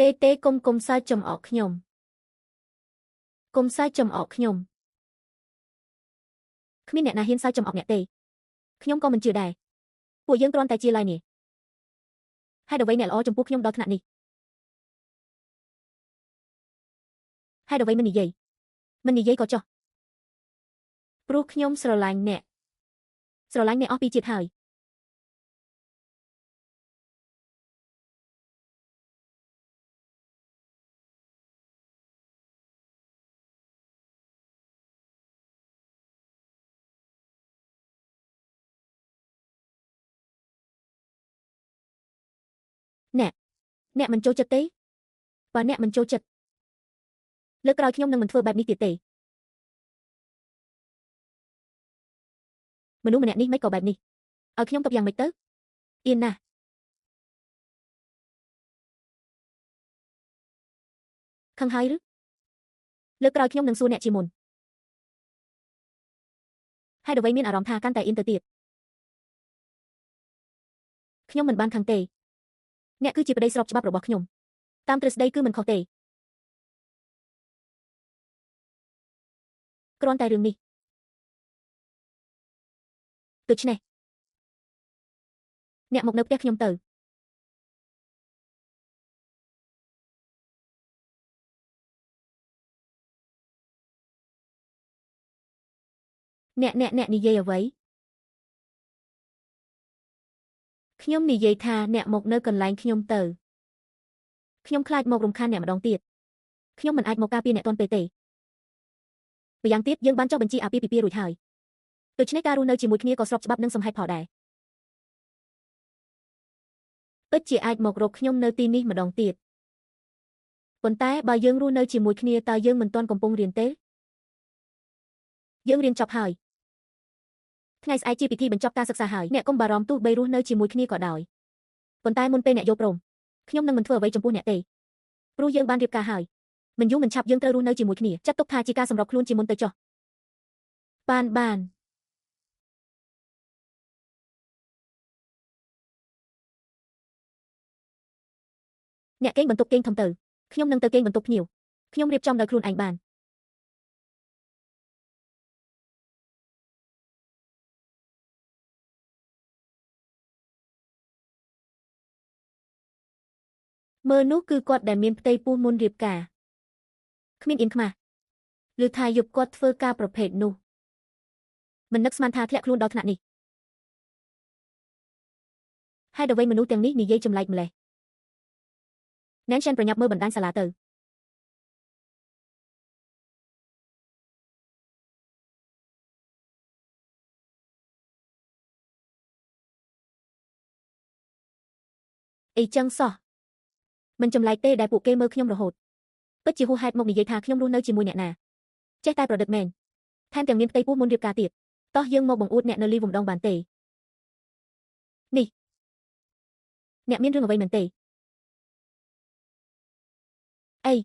S1: ទេទេកុំកុំសើចចំអកខ្ញុំកុំសើចចំអកខ្ញុំគ្មានអ្នកណាហ៊ានសើចចំអកអ្នកទេខ្ញុំក៏មិនជឿដែរពួកយើងគ្រាន់តែជាឡាយនេះហេតុអ្វីអ្នកល្អចំពោះខ្ញុំដល់ថ្នាក់នេះហេតុអ្វីមិននិយាយមិននិយាយក៏ចុះព្រោះខ្ញុំស្រឡាញ់អ្នកស្រឡាញ់អ្នកអស់ពីជាតិហើយអ្នកមិនចូលចិត្តទេបើអ្នកមិនចូលចិត្តលើកក្រោយខ្ញុំនឹងមិនធ្វើបែបនេះទៀតទេមនុស្សម្នាក់នេះមិនក៏បែបនេះឲ្យខ្ញុំតបយ៉ាងម៉េចទៅអៀនណាស់ខឹងហើយឬលើកក្រោយខ្ញុំនឹងសួរអ្នកជាមុនហេតុអ្វីមានអារម្មណ៍ថាកាន់តែអៀនទៅទៀតខ្ញុំមិនបានខឹងទេអ្នកគឺជាប្តីស្របច្បាប់របស់ខ្ញុំតាមទ្រឹស្ដីគឺមិនខុសទេគ្រាន់តែរឿងនេះដូច្នេះអ្នកមកនៅផ្ទះខ្ញុំទៅអ្នកនិយាយអ្វីខ្ញុំនិយាយថាអ្នកមកនៅកន្លែងខ្ញុំទៅខ្ញុំខ្លាចមករំខានអ្នកម្ដងទៀតខ្ញុំមិនអាចមកការពារអ្នកទាន់ពេលទេម្យ៉ាងទៀតយើងបានចុះបញ្ជីអាពាហ៍ពិពាហ៍រួចហើយដូច្នេះការរស់នៅជាមួយគ្នាក៏ស្របច្បាប់និងសមហេតុផលដែរពិតជាអាចមករកខ្ញុំនៅទីនេះម្ដងទៀតប៉ុន្តែបើយើងរស់នៅជាមួយគ្នាតើយើងមិនទាន់កំពុងរៀនទេយើងរៀនចប់ហើយថ្ងៃស្អែកជាពិធីបញ្ចប់ការសិក្សាហើយអ្នកកុំបារម្ភទោះបីរស់នៅជាមួយគ្នាក៏ដោយប៉ុន្តែមុនពេលអ្នកយល់ព្រមខ្ញុំនឹងមិនធ្វើអ្វីចំពោះអ្នកទេព្រោះយើងបានរៀបការហើយមិនយូរមិនឆាប់យើងត្រូវរស់នៅជាមួយគ្នាចាត់ទុកថាជាការសម្របខ្លួនជាមុនទៅចុះបានបានអ្នកគេងបន្ទប់គេងធំទៅខ្ញុំនឹងទៅគេងបន្ទប់ភ្ញៀវខ្ញុំរៀបចំដោយខ្លួនឯងបានមើលនោះគឺគាត់ដែលមានផ្ទៃពោះមុនរៀបការគ្មានអៀនខ្មាស់ឬថាយប់គាត់ធ្វើការប្រភេទនោះមិននឹកស្មានថាធ្លាក់ខ្លួនដល់ថ្នាក់នេះហេតុអ្វីមនុស្សទាំងនេះនិយាយចម្លែកម្លេះណែនឆែនប្រញាប់មើលបណ្ដាញសាលាទៅអីចឹងសោះមិនចម្លែកទេដែលពួកគេមើលខ្ញុំរហូតពិតជាហួសហេតុមកនិយាយថាខ្ញុំរស់នៅជាមួយអ្នកណាចេះតែប្រឌិតមែនថែមទាំងមានផ្ទៃពោះមុនរៀបការទៀតតោះយើងមកបង្អួតអ្នកនៅលីវម្ដងបានទេនេះអ្នកមានរឿងអ្វីមែនទេអី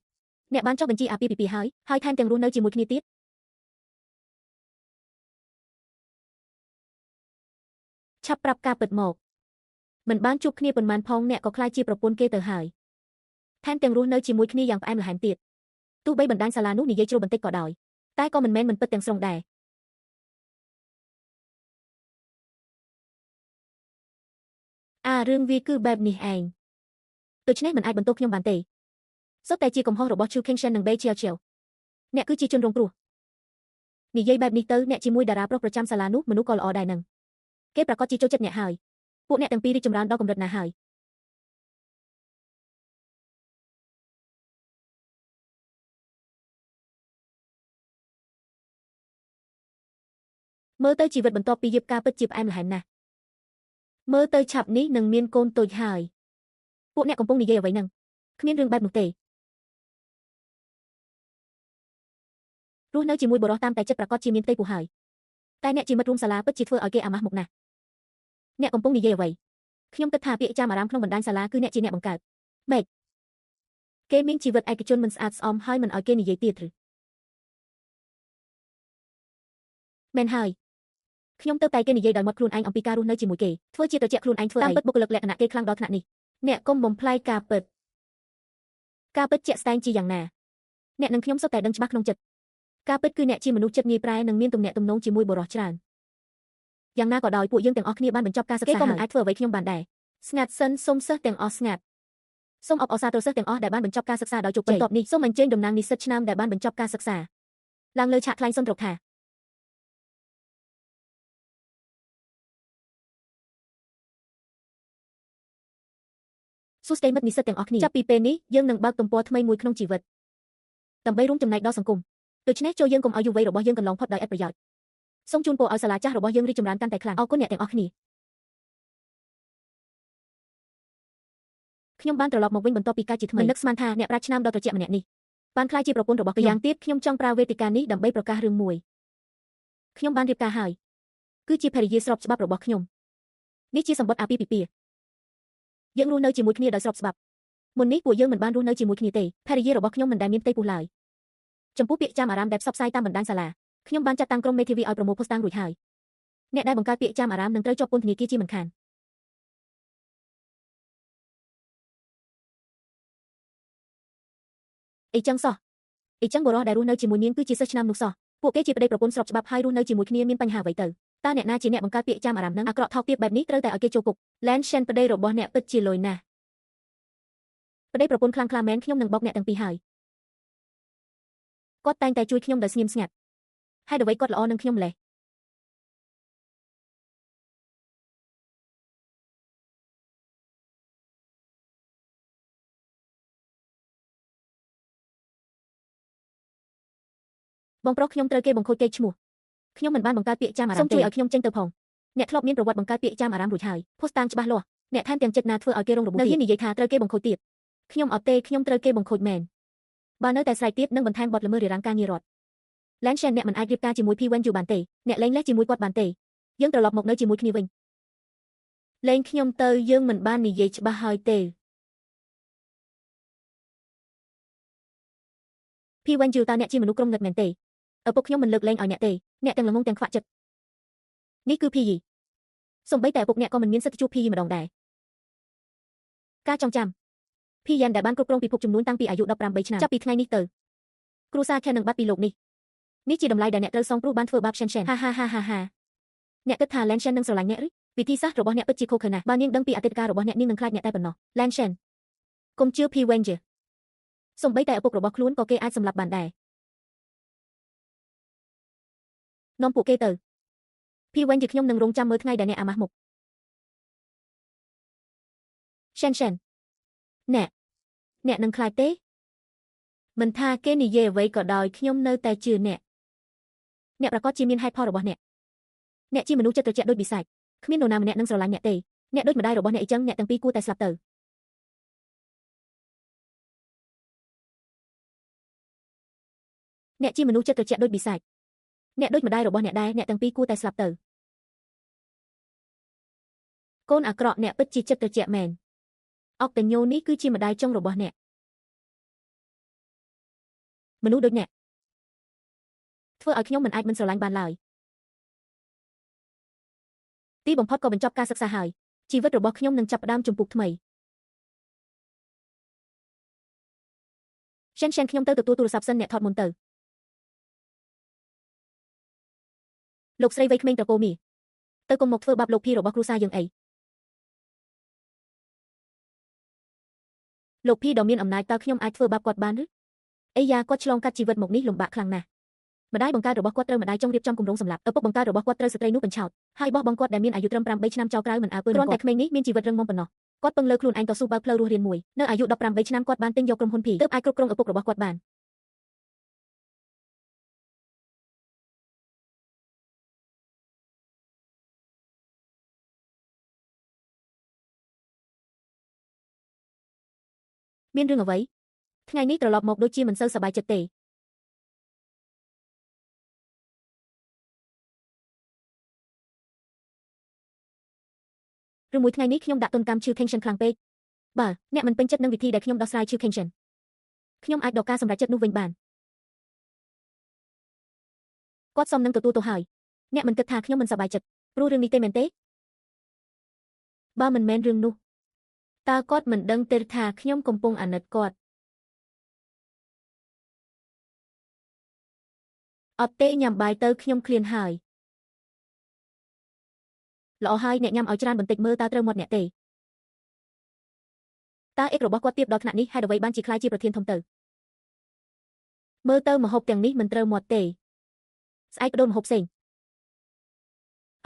S1: អ្នកបានចុះបញ្ជីអាពាហ៍ពិពាហ៍ហើយហើយថែមទាំងរស់នៅជាមួយគ្នាទៀតឆាប់ប្រាប់ការពិតមកមិនបានជួបគ្នាប៉ុន្មានផងអ្នកក៏ក្លាយជាប្រពន្ធគេទៅហើយថែមទាំងរស់នៅជាមួយគ្នាយ៉ាងផ្អែមល្ហែមទៀតទោះបីបណ្ដាញសាលានោះនិយាយជ្រុលបន្តិចក៏ដោយតែក៏មិនមែនមិនពិតទាំងស្រុងដែរអារឿងវាគឺបែបនេះឯងដូច្នេះមិនអាចបន្ទោសខ្ញុំបានទេសុទ្ធតែជាកំហុសរបស់ Chu Kingshan និង Bei Chiao Chiao អ្នកគឺជាជនរងគ្រោះនិយាយបែបនេះទៅអ្នកជាមួយតារាប្រុសប្រចាំសាលានោះមនុស្សក៏ល្អដែរនឹងគេប្រកាសជាចូលចិត្តអ្នកហើយពួកអ្នកទាំងពីររីកចម្រើនដល់កម្រិតណាហើយមើលទៅជីវិតបន្ទាប់ពីរៀបការពិតជាផ្អែមល្ហែមណាស់មើលទៅឆាប់នេះនឹងមានកូនតូចហើយពួកអ្នកកំពុងនិយាយអ្វីនឹងគ្មានរឿងបែបនោះទេរស់នៅជាមួយបុរសតាមតែចិត្តប្រកាសជាមានផ្ទៃពោះហើយតែអ្នកជាមិត្តរួមសាលាពិតជាធ្វើឲ្យគេអាម៉ាស់មុខណាស់អ្នកកំពុងនិយាយអ្វីខ្ញុំគិតថាពាក្យចាំអារម្មណ៍ក្នុងបណ្ដាញសាលាគឺអ្នកជាអ្នកបង្កើតម៉េចគេមានជីវិតឯកជនមិនស្អាតស្អំហើយមិនឲ្យគេនិយាយទៀតឬមែនហើយខ្ញុំទៅតែគេនិយាយដោយមាត់ខ្លួនឯងអំពីការរស់នៅជាមួយគេធ្វើជាត្រជាក់ខ្លួនឯងធ្វើតាមពិតបុគ្គលិកលក្ខណៈគេខ្លាំងដល់ថ្នាក់នេះអ្នកកុំបំផ្លាញការពិត ការពិតជាក់ស្ដែងជាយ៉ាងណាអ្នកនិងខ្ញុំសុទ្ធតែដឹងច្បាស់ក្នុងចិត្តការពិតគឺអ្នកជាមនុស្សចិត្តងាយប្រែនិងមានទំនាក់ទំនងជាមួយបុរសច្រើនយ៉ាងណាក៏ដោយពួកយើងទាំងអស់គ្នាបានបញ្ចប់ការសិក្សាគេក៏មិនអាចធ្វើអ្វីខ្ញុំបានដែរស្ងាត់សិនសូមសិស្សទាំងអស់ស្ងាត់សូមអបអរសាទរសិស្សទាំងអស់ដែលបានបញ្ចប់ការសិក្សាដោយជោគជ័យបន្ទាប់នេះសូមអញ្ជើញតំណាងនិស្សិតឆ្នើមដែលបានបញ្ចប់ការសិក្សាឡើងលើឆាកថ្លែងសុន្ទរកថាសួស្តីមិត្តនិស្សិតទាំងអស់គ្នាចាប់ពីពេលនេះយើងនឹងបើកទំព័រថ្មីមួយក្នុងជីវិតដើម្បីរួមចំណែកដល់សង្គមដូច្នេះចូលយើងកុំឲ្យយុវវ័យរបស់យើងកន្លងផុតដោយឥតប្រយោជន៍សូមជូនពរឲ្យសាលាចាស់របស់យើងរីកចម្រើនកាន់តែខ្លាំងអរគុណអ្នកទាំងអស់គ្នាខ្ញុំបានត្រឡប់មកវិញបន្ទាប់ពីការជាថ្មីមិននឹកស្មានថាអ្នកប្រាជ្ញឆ្នើមដ៏ត្រជាក់ម្នាក់នេះបានក្លាយជាប្រពន្ធរបស់ខ្ញុំយ៉ាងទៀតខ្ញុំចង់ប្រើវេទិកានេះដើម្បីប្រកាសរឿងមួយខ្ញុំបានរៀបការហើយគឺជាភរិយាស្របច្បាប់របស់ខ្ញុំនេះជាសម្បត្តិអាពាហ៍ពិពាហ៍យើងរស់នៅជាមួយគ្នាដោយស្របច្បាប់មុននេះពួកយើងមិនបានរស់នៅជាមួយគ្នាទេភរិយារបស់ខ្ញុំមិនដែលមានផ្ទៃពោះឡើយចំពោះពាក្យចាំអារាមដែលផ្សព្វផ្សាយតាមបណ្ដាញសាលាខ្ញុំបានចាត់តាំងក្រុមមេធាវីឲ្យប្រមូលភស្តុតាងរួចហើយអ្នកដែលបង្កើតពាក្យចាំអារាមនឹងត្រូវជាប់ពន្ធនាគារជាមិនខានអីចឹងសោះអីចឹងបុរសដែលរស់នៅជាមួយនាងគឺជាសិស្សឆ្នើមនោះសោះពួកគេជាប្តីប្រពន្ធស្របច្បាប់ហើយរស់នៅជាមួយគ្នាមានបញ្ហាអ្វីទៅតើអ្នកណាជាអ្នកបង្កើតពាក្យចាំអារាមនឹងអាក្រក់ថោកទាបបែបនេះត្រូវតែឲ្យគេចូលគុក Lan Shen ប្តីរបស់អ្នកពិតជាលយណាស់ប្តីប្រពន្ធខ្លាំងក្លាមែនខ្ញុំនឹងបោកអ្នកទាំងពីរហើយគាត់តែងតែជួយខ្ញុំដោយស្ងៀមស្ងាត់ហេតុអ្វីគាត់ល្អនឹងខ្ញុំម្ល៉េះបងប្រុសខ្ញុំត្រូវគេបង្ខូចកេរ្តិ៍ឈ្មោះខ្ញុំមិនបានបង្កើតពាក្យចាំអារាមសូមជួយឲ្យខ្ញុំចេញទៅផងអ្នកធ្លាប់មានប្រវត្តិបង្កើតពាក្យចាំអារាមរួចហើយភស្តុតាងច្បាស់លាស់អ្នកថែមទាំងចិត្តណាធ្វើឲ្យគេរងរបួសនៅហ៊ាននិយាយថាត្រូវគេបង្ខូចទៀតខ្ញុំអត់ទេខ្ញុំត្រូវគេបង្ខូចមែនបើនៅតែស្រែកទៀតនឹងបន្ថែមបទល្មើសរារាំងការងាររដ្ឋ Lan Shen អ្នកមិនអាចរៀបការជាមួយ P Wen Yu បានទេអ្នកលែងលេះជាមួយគាត់បានទេយើងត្រឡប់មកនៅជាមួយគ្នាវិញលែងខ្ញុំទៅយើងមិនបាននិយាយច្បាស់ហើយទេ P Wen Yu តើអ្នកជាមនុស្សក្រុមងឹតមែនទេឪពុកខ្ញុំមិនលើកលែងឲ្យអ្នកទេអ្នកទាំងល្ងងទាំងខ្វាក់ចិត្តនេះគឺ P Yi សូម្បីតែឪពុកអ្នកក៏មិនមានសិទ្ធិជួប P Yi ម្ដងដែរការចងចាំ P Yan ដែលបានគ្រប់គ្រងពិភពចំនួនតាំងពីអាយុ18ឆ្នាំចាប់ពីថ្ងៃនេះទៅគ្រួសារខែនឹងបាត់ពីលោកនេះនេះជាតម្លៃដែលអ្នកត្រូវសងព្រោះបានធ្វើបាប Shen Shen ហាហាហាហាហាអ្នកគិតថា Lan Shen នឹងស្រឡាញ់អ្នកឬវិធីសាស្ត្ររបស់អ្នកពិតជាឃោរឃៅណាស់បើនាងដឹងពីអតីតកាលរបស់អ្នកនាងនឹងខ្លាចអ្នកតែប៉ុណ្ណោះ Lan Shen កុំជឿ P Wen Yu សូម្បីតែឪពុករបស់ខ្លួនក៏គេអាចសម្លាប់បានដែរនាំពួកគេទៅ P Wen Yu ខ្ញុំនឹងរងចាំមើលថ្ងៃដែលអ្នកអាម៉ាស់មុខ Shen Shen អ្នកនឹងខ្លាចទេមិនថាគេនិយាយអ្វីក៏ដោយខ្ញុំនៅតែជឿអ្នកអ្នកប្រកាសជាមានហេតុផលរបស់អ្នកអ្នកជាមនុស្សចិត្តត្រជាក់ដូចបិសាចគ្មាននរណាម្នាក់នឹងស្រឡាញ់អ្នកទេអ្នកដូចម្ដាយរបស់អ្នកអីចឹងអ្នកទាំងពីរគួរតែស្លាប់ទៅអ្នកជាមនុស្សចិត្តត្រជាក់ដូចបិសាចអ្នកដូចម្ដាយរបស់អ្នកដែរអ្នកទាំងពីរគួរតែស្លាប់ទៅកូនអាក្រក់អ្នកពិតជាចិត្តត្រជាក់មែនអុកតញោនេះគឺជាម្ដាយចុងរបស់អ្នកមនុស្សដូចអ្នកធ្វើឲ្យខ្ញុំមិនអាចមិនស្រឡាញ់បានឡើយទីបំផុតក៏បញ្ចប់ការសិក្សាហើយជីវិតរបស់ខ្ញុំនឹងចាប់ផ្ដើមជំពូកថ្មី Shen Shen ខ្ញុំទៅទទួលទូរស័ព្ទសិនអ្នកថតមុនទៅលោកស្រីវ័យក្មេងត្រកូលមីទៅកុំមកធ្វើបាបលោកភីរបស់គ្រួសារយើងអីលោកភីដ៏មានអំណាចតើខ្ញុំអាចធ្វើបាបគាត់បានឬអីយ៉ាគាត់ឆ្លងកាត់ជីវិតមកនេះលំបាកខ្លាំងណាស់ម្ដាយបង្កើតរបស់គាត់ត្រូវម្ដាយចង់រៀបចំគម្រោងសម្លាប់ឪពុកបង្កើតរបស់គាត់ត្រូវស្ត្រីនោះបញ្ឆោតហើយបោះបង់គាត់ដែលមានអាយុត្រឹម8ឆ្នាំចោលក្រៅមិនអើពើគ្រាន់តែក្មេងនេះមានជីវិតរឹងមាំប៉ុណ្ណោះគាត់ពឹងលើខ្លួនឯងតស៊ូបើកផ្លូវរស់រានមួយនៅអាយុ18ឆ្នាំគាត់បានទិញយកក្រុមហ៊ុនភីទើបអាចគ្រប់គ្រងឪពុករបស់គាត់បានមានរឿងអ្វីថ្ងៃនេះត្រឡប់មកដូចជាមិនសូវសប្បាយចិត្តទេឬមួយថ្ងៃនេះខ្ញុំដាក់ទណ្ឌកម្មឈឺ Kenshin ខ្លាំងពេកបើអ្នកមិនពេញចិត្តនឹងវិធីដែលខ្ញុំដោះស្រាយឈឺ Kenshin ខ្ញុំអាចដកការសម្រេចចិត្តនោះវិញបានគាត់សមនឹងទទួលទោសហើយអ្នកមិនគិតថាខ្ញុំមិនសប្បាយចិត្តព្រោះរឿងនេះទេមែនទេបើមិនមែនរឿងនោះតើគាត់មិនដឹងទេថាខ្ញុំកំពុងអាណិតគាត់ អត់ទេញ៉ាំបាយទៅខ្ញុំឃ្លានហើយល្អហើយអ្នកញ៉ាំឲ្យច្រើនបន្តិចមើលតើត្រូវមាត់អ្នកទេតើអេករបស់គាត់ទៀបដល់ថ្នាក់នេះហេតុអ្វីបានជាក្លាយជាប្រធានធំទៅមើលទៅម្ហូបទាំងនេះមិនត្រូវមាត់ទេស្អែកប្ដូរម្ហូបផ្សេង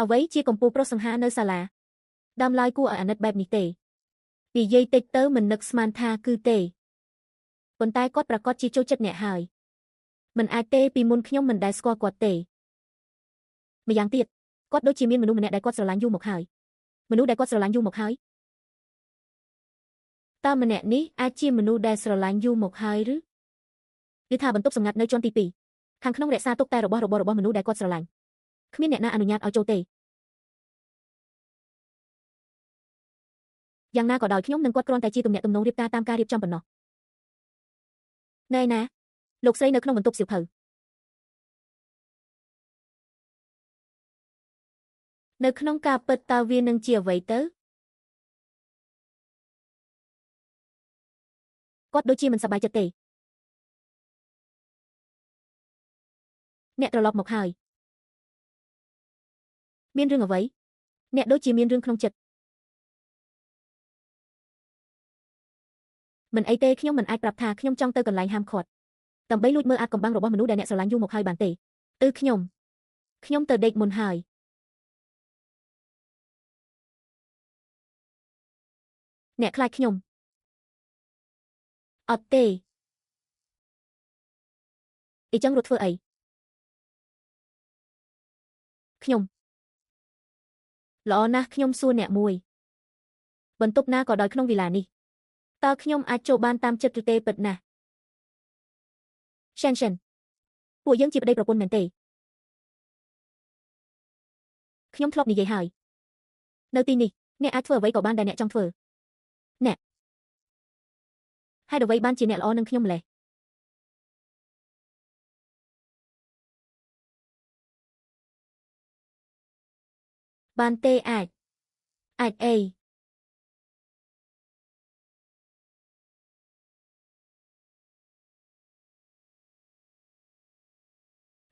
S1: អ្វីជាកម្ពូលប្រុសសង្ហានៅសាលាដើមឡើយគួរឲ្យអាណិតបែបនេះទេនិយាយតិចទៅមិននឹកស្មានថាគឺទេប៉ុន្តែគាត់ប្រាកដជាចូលចិត្តអ្នកហើយមិនអាចទេពីមុនខ្ញុំមិនដែលស្គាល់គាត់ទេម្យ៉ាងទៀតគាត់ដូចជាមានមនុស្សម្នាក់ដែលគាត់ស្រឡាញ់យូរមកហើយមនុស្សដែលគាត់ស្រឡាញ់យូរមកហើយតើម្នាក់នេះអាចជាមនុស្សដែលស្រឡាញ់យូរមកហើយឬឬថាបន្ទប់សម្ងាត់នៅជាន់ទី2ខាងក្នុងរក្សាទុកតែរបស់របររបស់មនុស្សដែលគាត់ស្រឡាញ់គ្មានអ្នកណាអនុញ្ញាតឲ្យចូលទេយ៉ាងណាក៏ដោយខ្ញុំនិងគាត់គ្រាន់តែជាទំនាក់ទំនងរៀបការតាមការរៀបចំប៉ុណ្ណោះណែណាលោកស្រីនៅក្នុងបន្ទប់សៀវភៅនៅក្នុងការពិតតើវានឹងជាអ្វីទៅគាត់ដូចជាមិនសប្បាយចិត្តទេអ្នកត្រឡប់មកហើយមានរឿងអ្វីអ្នកដូចជាមានរឿងក្នុងចិត្តមិនអីទេខ្ញុំមិនអាចប្រាប់ថាខ្ញុំចង់ទៅកន្លែងហាមឃាត់ដើម្បីលួចមើលអាចកំបាំងរបស់មនុស្សដែលអ្នកស្រឡាញ់យូរមកហើយបានទេទើខ្ញុំទៅដេកមុនហើយអ្នកខ្លាចខ្ញុំអត់ទេអីចឹងរត់ធ្វើអីខ្ញុំល្អណាស់ខ្ញុំសួរអ្នកមួយបន្ទប់ណាក៏ដោយក្នុងវិឡានេះតើខ្ញុំអាចចូលបានតាមចិត្តឬទេពិតណាស់ Shen Shen ពួកយើងជាប្តីប្រពន្ធមែនទេខ្ញុំធ្លាប់និយាយហើយនៅទីនេះអ្នកអាចធ្វើអ្វីក៏បានដែលអ្នកចង់ធ្វើអ្នកហេតុអ្វីបានជាអ្នកល្អនឹងខ្ញុំម្ល៉េះបានទេអាចអី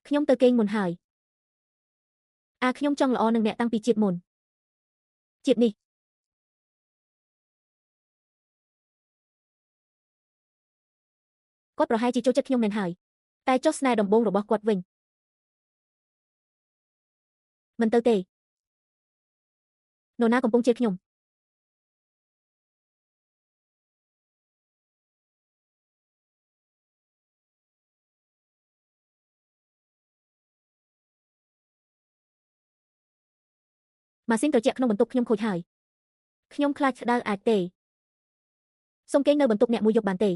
S1: ខ្ញុំទៅគេងមុនហើយអាខ្ញុំចង់ល្អនឹងអ្នកតាំងពីជាតិមុនជាតិនេះគាត់ប្រហែលជាចូលចិត្តខ្ញុំមែនហើយតែចុះស្នេហ៍ដំបូងរបស់គាត់វិញមិនទៅទេនរណាកំពុងជេរខ្ញុំម៉ាស៊ីនត្រជាក់ក្នុងបន្ទប់ខ្ញុំខូចហើយខ្ញុំខ្លាចក្តៅអាចទេសូមគេងនៅបន្ទប់អ្នកមួយយប់បានទេ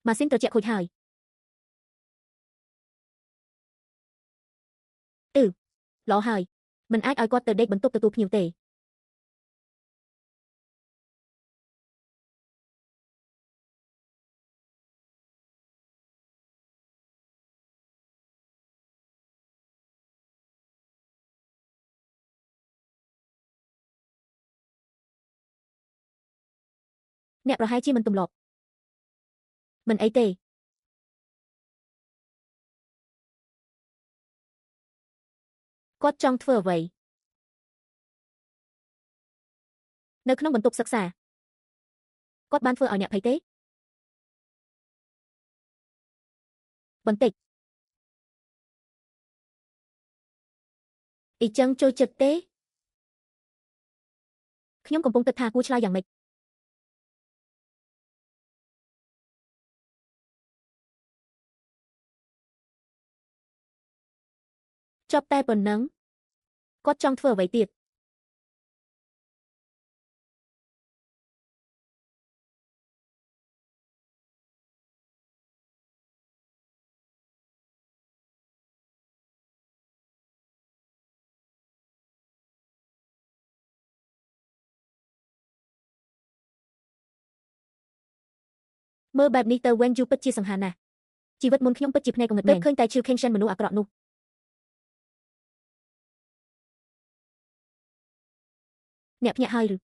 S1: ម៉ាស៊ីនត្រជាក់ខូចហើយទឺល្អហើយមិនអាចឲ្យគាត់ទៅដេកបន្ទប់ទទួលភ្ញៀវទេអ្នកប្រហែលជាមិនទម្លាប់មិនអីទេគាត់ចង់ធ្វើអ្វីនៅក្នុងបន្ទប់សិក្សាគាត់បានធ្វើឲ្យអ្នកភ័យទេបន្តិចអ៊ីចឹងចូលចិត្តទេខ្ញុំកំពុងគិតថាគួរឆ្លើយយ៉ាងម៉េចចប់តែប៉ុណ្ណឹងគាត់ចង់ធ្វើអ្វីទៀតមើលបែបនេះទៅ Wen Yu ពិតជាសង្ហាណាស់ជីវិតមុនខ្ញុំពិតជាភ្នែកងងឹតមែនទើបឃើញតែឈឺ Kenshin មនុស្សអាក្រក់នោះអ្នកភ្ញាក់ហើយឬ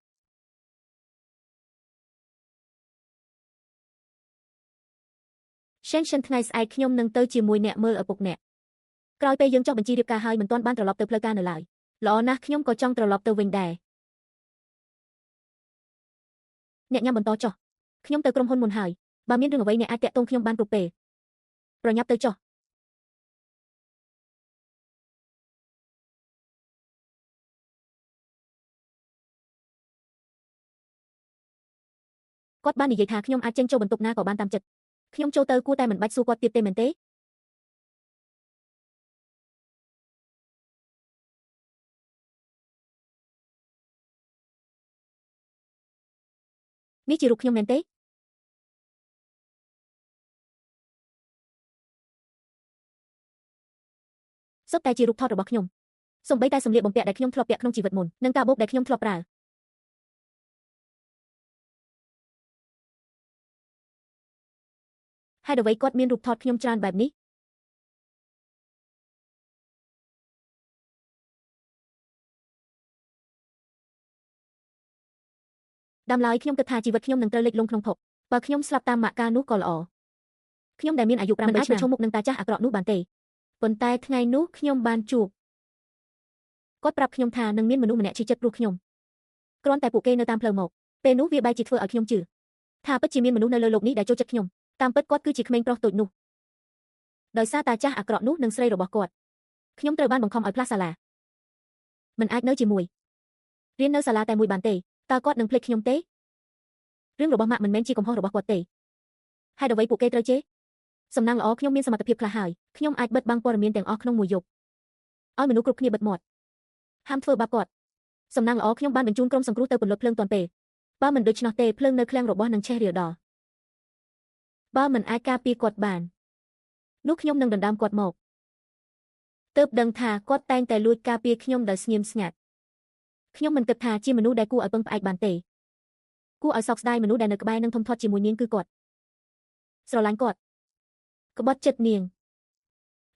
S1: Shenson ថ្ងៃស្អែកខ្ញុំនឹងទៅជាមួយអ្នកមើលឪពុកអ្នកក្រោយពេលយើងចុះបញ្ជីរៀបការហើយមិនទាន់បានត្រឡប់ទៅផ្លូវការនៅឡើយល្អណាស់ខ្ញុំក៏ចង់ត្រឡប់ទៅវិញដែរអ្នកញ៉ាំបន្តចុះខ្ញុំទៅក្រុមហ៊ុនមុនហើយបើមានរឿងអ្វីអ្នកអាចតាក់ទងខ្ញុំបានគ្រប់ពេលប្រញាប់ទៅចុះគាត់បាននិយាយថាខ្ញុំអាចចេញចូលបន្ទប់ណាក៏បានតាមចិត្តខ្ញុំចូលទៅគួរតែមិនបាច់សួរគាត់ទៀតទេមែនទេនេះជារូបខ្ញុំមែនទេសុទ្ធតែជារូបថតរបស់ខ្ញុំសូម្បីតែសម្លៀកបំពាក់ដែលខ្ញុំធ្លាប់ពាក់ក្នុងជីវិតមុននិងកាបូបដែលខ្ញុំធ្លាប់ប្រើហេតុអ្វីគាត់មានរូបថតខ្ញុំច្រើនបែបនេះដើមឡើយខ្ញុំគិតថាជីវិតខ្ញុំនឹងត្រូវលិចលង់ក្នុងភពបើខ្ញុំស្លាប់តាមម៉ាក់កាលនោះក៏ល្អខ្ញុំដែលមានអាយុ8ឆ្នាំមិនអាចប្រឈមមុខនឹងតាចាស់អាក្រក់នោះបានទេប៉ុន្តែថ្ងៃនោះខ្ញុំបានជួបគាត់ប្រាប់ខ្ញុំថានឹងមានមនុស្សម្នាក់ឈឺចិត្តព្រោះខ្ញុំគ្រាន់តែពួកគេនៅតាមផ្លូវមកពេលនោះវាបែរជាធ្វើឲ្យខ្ញុំជឿថាពិតជាមានមនុស្សនៅលើលោកនេះដែលចូលចិត្តខ្ញុំតាមពិតគាត់គឺជាក្មេងប្រុសតូចនោះដោយសារតាចាស់អាក្រក់នោះនិងស្រីរបស់គាត់ខ្ញុំត្រូវបានបង្ខំឲ្យផ្លាស់សាលាមិនអាចនៅជាមួយរៀននៅសាលាតែមួយបានទេតើគាត់នឹងភ្លេចខ្ញុំទេរឿងរបស់ម៉ាក់មិនមែនជាកំហុសរបស់គាត់ទេហេតុអ្វីពួកគេត្រូវជេរសំណាងល្អខ្ញុំមានសមត្ថភាពខ្លះហើយខ្ញុំអាចបិទបាំងព័ត៌មានទាំងអស់ក្នុងមួយយប់ឲ្យមនុស្សគ្រប់គ្នាបិទមាត់ហាមធ្វើបាបគាត់សំណាងល្អខ្ញុំបានបញ្ជូនក្រុមសង្គ្រោះទៅពន្លត់ភ្លើងទាន់ពេលបើមិនដូច្នោះទេភ្លើងនៅឃ្លាំងរបស់នឹងឆេះរាលដល់បើមិនអាចការពារគាត់បាននោះខ្ញុំនឹងដណ្ដើមគាត់មកទើបដឹងថាគាត់តែងតែលួចការពារខ្ញុំដោយស្ងៀមស្ងាត់ខ្ញុំមិនគិតថាជាមនុស្សដែលគួរឲ្យពឹងផ្អែកបានទេគួរឲ្យសោកស្ដាយមនុស្សដែលនៅក្បែរនឹងធំធាត់ជាមួយនាងគឺគាត់ស្រឡាញ់គាត់ក្បត់ចិត្តនាង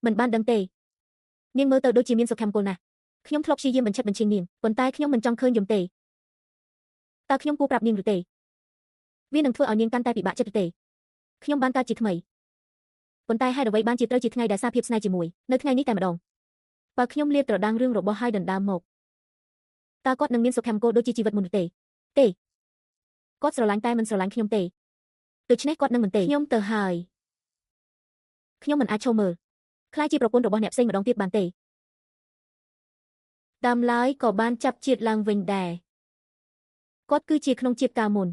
S1: មិនបានដឹងទេនាងមើលទៅដូចជាមានសុខមង្គលណាស់ខ្ញុំធ្លាប់ព្យាយាមបញ្ឆិតបញ្ឆៀងនាងប៉ុន្តែខ្ញុំមិនចង់ឃើញយំទេតើខ្ញុំគួរប្រាប់នាងឬទេវានឹងធ្វើឲ្យនាងកាន់តែពិបាកចិត្តឬទេខ្ញុំបានកើតជាថ្មីប៉ុន្តែហេតុអ្វីបានជាត្រូវជាថ្ងៃដែលសារភាពស្នេហ៍ជាមួយនៅថ្ងៃនេះតែម្ដងបើខ្ញុំលាបត្រដាងរឿងរបស់ហើយដណ្ដើមមកតើគាត់នឹងមានសុខមង្គលដូចជាជីវិតមុនឬទេទេគាត់ស្រឡាញ់តែមិនស្រឡាញ់ខ្ញុំទេដូច្នេះគាត់នឹងមិនទេខ្ញុំទៅហើយខ្ញុំមិនអាចឈរមើលក្លាយជាប្រពន្ធរបស់អ្នកផ្សេងម្ដងទៀតបានទេដើមឡើយក៏បានចាប់ជាតិឡើងវិញដែរគាត់គឺជាក្នុងជាតិកាលមុន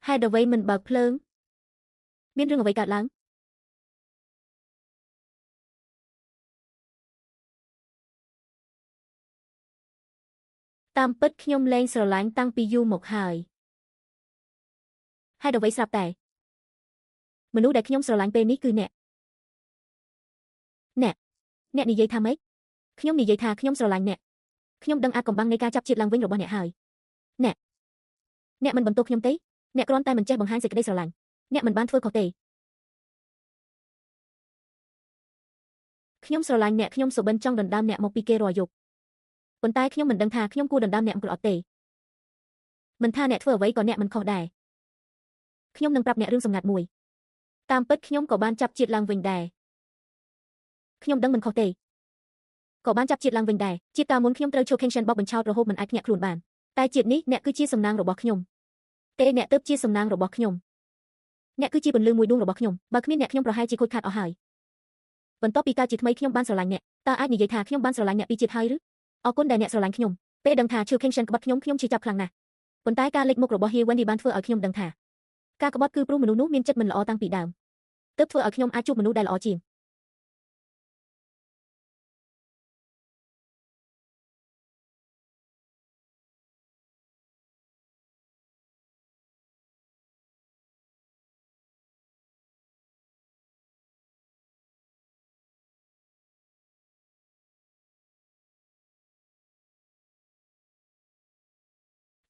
S1: ហេតុអ្វីមិនបើកភ្លើងមានរឿងអ្វីកើតឡើងតាមពិតខ្ញុំលែងស្រឡាញ់តាំងពីយូរមកហើយហេតុអ្វីស្រាប់តែមនុស្សដែលខ្ញុំស្រឡាញ់ពេលនេះគឺអ្នកអ្នកនិយាយថាម៉េចខ្ញុំនិយាយថាខ្ញុំស្រឡាញ់អ្នកខ្ញុំដឹងអាចកំបាំងនៃការចាប់ជាតិឡើងវិញរបស់អ្នកហើយអ្នកមិនបន្ទោសខ្ញុំទេអ្នកគ្រាន់តែមិនចេះបង្ហាញសេចក្តីស្រឡាញ់អ្នកមិនបានធ្វើខុសទេខ្ញុំស្រឡាញ់អ្នកខ្ញុំសុបិនចង់ដណ្ដើមអ្នកមកពីគេរាល់យប់ប៉ុន្តែខ្ញុំមិនដឹងថាខ្ញុំគួរដណ្ដើមអ្នកមកអត់ទេមិនថាអ្នកធ្វើអ្វីក៏អ្នកមិនខុសដែរខ្ញុំនឹងប្រាប់អ្នករឿងសម្ងាត់មួយតាមពិតខ្ញុំក៏បានចាប់ជាតិឡើងវិញដែរខ្ញុំដឹងមិនខុសទេក៏បានចាប់ជាតិឡើងវិញដែរជាតិកាលមុនខ្ញុំត្រូវឈូខេងសិនបោកបញ្ឆោតរហូតមិនអាចភ្ញាក់ខ្លួនបានតែជាតិនេះអ្នកគឺជាសំណាងរបស់ខ្ញុំទេអ្នកទើបជាសំណាងរបស់ខ្ញុំអ្នកគឺជាពន្លឺមួយដួងរបស់ខ្ញុំបើគ្មានអ្នកខ្ញុំប្រហែលជាខូចខាតអស់ហើយបន្ទាប់ពីកើតជាថ្មីខ្ញុំបានស្រឡាញ់អ្នកតើអាចនិយាយថាខ្ញុំបានស្រឡាញ់អ្នកពីជាតិហើយឬអរគុណដែលអ្នកស្រឡាញ់ខ្ញុំពេលដឹងថាឈូខេងសិនក្បត់ខ្ញុំខ្ញុំឈឺចាប់ខ្លាំងណាស់ប៉ុន្តែការលេចមុខរបស់ហៀវ៉ិនឌីបានធ្វើឲ្យខ្ញុំដឹងថាការក្បត់គឺព្រោះមនុស្សនោះមានចិត្តមិនល្អតាំងពីដើមទើបធ្វើឲ្យខ្ញុំអាចជួបមនុស្សដែលល្អជាង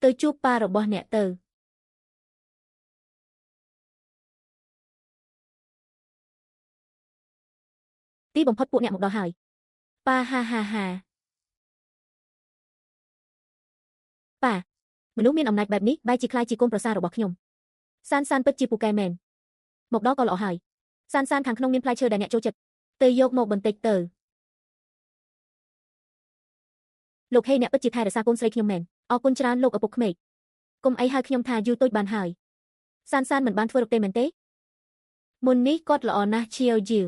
S1: ទៅជួបប៉ារបស់អ្នកទៅទីបំផុតពួកអ្នកមកដល់ហើយប៉ាហាហាហា ប៉ាមនុស្សមានអំណាចបែបនេះបែរជាក្លាយជាកូនប្រសាររបស់ខ្ញុំសានសានពិតជាពូកែមែនមកដល់ក៏ល្អហើយសានសានខាងក្នុងមានផ្លែឈើដែលអ្នកចូលចិត្តទៅយកមកបន្តិចទៅលោកហេអ្នកពិតជាថែរក្សាកូនស្រីខ្ញុំមែនអរគុណច្រើនលោកឪពុកក្មេកកុំអីហៅខ្ញុំថាយូរតូចបានហើយសានសានមិនបានធ្វើរកទេមែនទេមុននេះគាត់ល្អណាស់ឈៀវយូ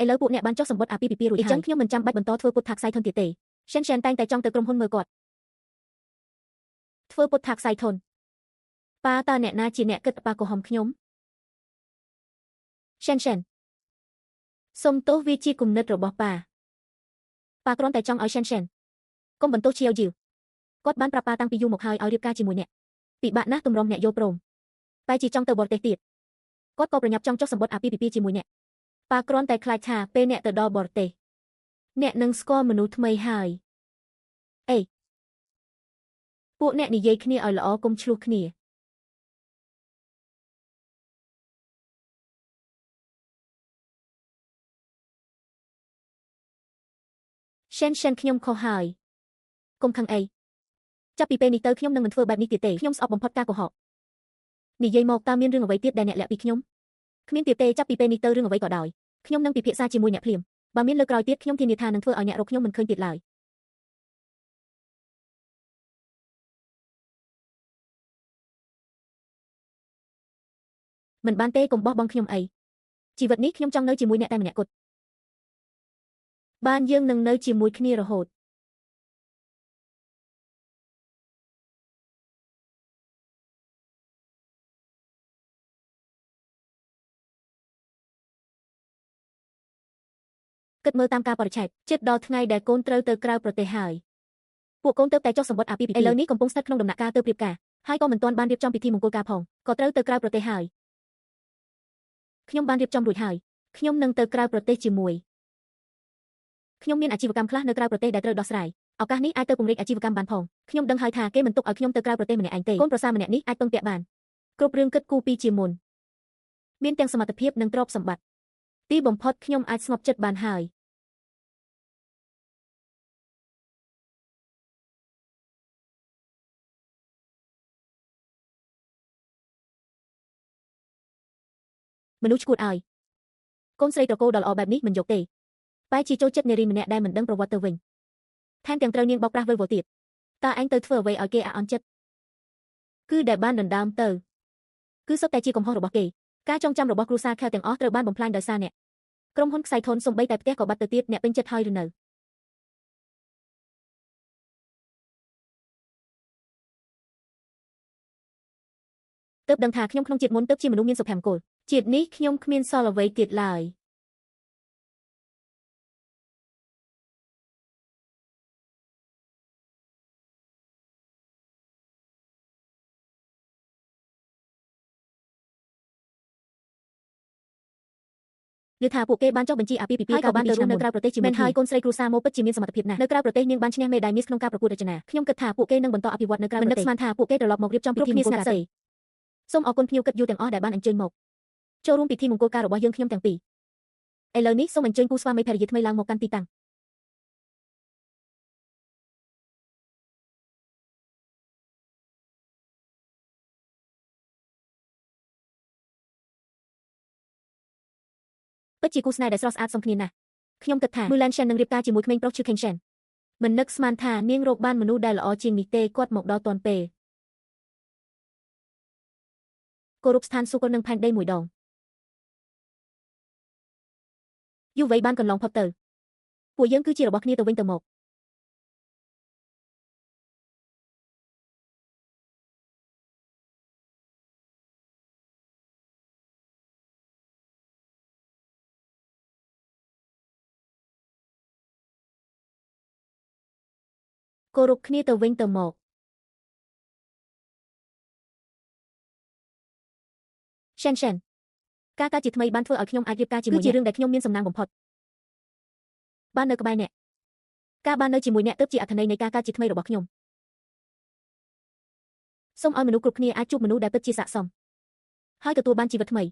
S1: ឥឡូវពួកអ្នកបានចុះសម្បត្តិអាពាហ៍ពិពាហ៍រួចហើយអញ្ចឹងខ្ញុំមិនចាំបាច់បន្តធ្វើពុតថាខ្សែធនទៀតទេရှិនតែងតែចង់ទៅក្រុមហ៊ុនមើលគាត់ធ្វើពុតថាខ្សែធនប៉ាតើអ្នកណាជាអ្នកគិតប៉ាកុហកខ្ញុំရှិនសុំទោសវាជាគំនិតរបស់ប៉ាប៉ាគ្រាន់តែចង់ឲ្យရှិនកុំបន្ទោសឈៀវយូគាត់បានប្រាប់ប៉ាតាំងពីយូរមកហើយឲ្យរៀបការជាមួយអ្នកពិបាកណាស់ទម្រាំអ្នកយល់ព្រមតែជាចង់ទៅបរទេសទៀតគាត់ក៏ប្រញាប់ចង់ចុះសម្បត្តិអាពាហ៍ពិពាហ៍ជាមួយអ្នកប៉ាគ្រាន់តែខ្លាចថាពេលអ្នកទៅដល់បរទេសអ្នកនឹងស្គាល់មនុស្សថ្មីហើយអេពួកអ្នកនិយាយគ្នាឲ្យល្អកុំឆ្លោះគ្នាရှិនខ្ញុំខុសហើយកុំខឹងអីចាប់ពីពេលនេះទៅខ្ញុំនឹងមិនធ្វើបែបនេះទៀតទេខ្ញុំស្អប់បំផុតការកុហកនិយាយមកតើមានរឿងអ្វីទៀតដែលអ្នកលាក់ពីខ្ញុំគ្មានទៀតទេចាប់ពីពេលនេះទៅរឿងអ្វីក៏ដោយខ្ញុំនឹងពិភាក្សាជាមួយអ្នកភ្លាមបើមានលើកក្រោយទៀតខ្ញុំធានាថានឹងធ្វើឲ្យអ្នករកខ្ញុំមិនឃើញទៀតឡើយមិនបានទេកុំបោះបង់ខ្ញុំអីជីវិតនេះខ្ញុំចង់នៅជាមួយអ្នកតែម្នាក់គត់បានយើងនឹងនៅជាមួយគ្នារហូតគិតមើលតាមការបរិច្ឆេទជិតដល់ថ្ងៃដែលកូនត្រូវទៅក្រៅប្រទេសហើយពួកកូនទៅតែចុះសម្បត្តិអាពាហ៍ពិពាហ៍ឥឡូវនេះកំពុងស្ថិតក្នុងដំណាក់កាលទៅរៀបការហើយក៏មិនទាន់បានរៀបចំពិធីមង្គលការផងក៏ត្រូវទៅក្រៅប្រទេសហើយខ្ញុំបានរៀបចំរួចហើយខ្ញុំនឹងទៅក្រៅប្រទេសជាមួយខ្ញុំមានអាជីវកម្មខ្លះនៅក្រៅប្រទេសដែលត្រូវដោះស្រាយឱកាសនេះអាចទៅពង្រីកអាជីវកម្មបានផងខ្ញុំដឹងហើយថាគេមិនទុកឲ្យខ្ញុំទៅក្រៅប្រទេសម្នាក់ឯងទេកូនប្រសារម្នាក់នេះអាចពឹងពាក់បានគ្រប់រឿងគិតគូរពីជាមុនមានទាំងសមត្ថភាពនិងទ្រព្យសម្បត្តិទីបំផុតខ្ញុំអាចស្ងប់ចិត្តបានហើយមនុស្សឈួតឲ្យកូនស្រីត្រកូលដ៏ល្អបែបនេះមិនយកទេបែរជាចូលចិត្តនារីម្នាក់ដែលមិនដឹងប្រវត្តិទៅវិញថែមទាំងត្រូវនាងបោកប្រាស់វិលវល់ទៀតតើឯងទៅធ្វើអ្វីឲ្យគេអាក់អន់ចិត្តគឺដែលបានដណ្ដើមទៅគឺសុទ្ធតែជាកំហុសរបស់គេការចងចាំរបស់គ្រួសារខែទាំងអស់ត្រូវបានបំផ្លាញដោយសារអ្នកក្រុមហ៊ុនខ្សែធនសំបីតែផ្ទះក៏បាត់ទៅទៀតអ្នកពេញចិត្តហើយឬនៅទើបដឹងថាខ្ញុំក្នុងជាតិមុនទើបជាមនុស្សមានសុភមង្គលជាតិនេះខ្ញុំគ្មានសល់អ្វីទៀតឡើយ ឬថាពួកគេបានចុះបញ្ជីអាពាហ៍ពិពាហ៍ហើយក៏បានទៅរស់នៅក្រៅប្រទេសជាមួយហើយកូនស្រីគ្រួសារមកពិតជាមានសមត្ថភាពណាស់នៅក្រៅប្រទេសនាងបានឈ្នះមេដាយមាសក្នុងការប្រកួតរចនាខ្ញុំគិតថាពួកគេនឹងបន្តអភិវឌ្ឍនៅក្រៅប្រទេសមិននឹកស្មានថាពួកគេត្រឡប់មករៀបចំពិធីមង្គលការទេសូមអរគុណភ្ញៀវកិត្តិយសទាំងអស់ដែលបានអញ្ជើញមកចូលរួមពិធីមង្គលការរបស់យើងខ្ញុំទាំងពីរឥឡូវនេះសូមអញ្ជើញគូស្វាមីភរិយាថ្មីឡើងមកកាន់ទីតាំងពិតជាគូស្នេហ៍ដែលស្រស់ស្អាតសមគ្នាណាស់ខ្ញុំគិតថាមូឡាន Shen នឹងរៀបការជាមួយក្មេងប្រុសឈឺខេង Shen មិននឹកស្មានថានាងរកបានមនុស្សដែលល្អជាងនេះទេគាត់មកដល់ទាន់ពេលគោរពស្ថានសួគ៌នឹងផែនដីមួយដងយុវវ័យបានកន្លងផុតទៅពួកយើងគឺជារបស់គ្នាទៅវិញទៅមកគោរពគ្នាទៅវិញទៅមក Shen Shen ការកើតជាថ្មីបានធ្វើឲ្យខ្ញុំអាចរៀបការជាមួយគឺជារឿងដែលខ្ញុំមានសំណាងបំផុតបាននៅក្បែរអ្នកការបាននៅជាមួយអ្នកទើបជាអត្ថន័យនៃការកើតជាថ្មីរបស់ខ្ញុំសូមឲ្យមនុស្សគ្រប់គ្នាអាចជួបមនុស្សដែលពិតជាស័ក្តិសមហើយទទួលបានជីវិតថ្មី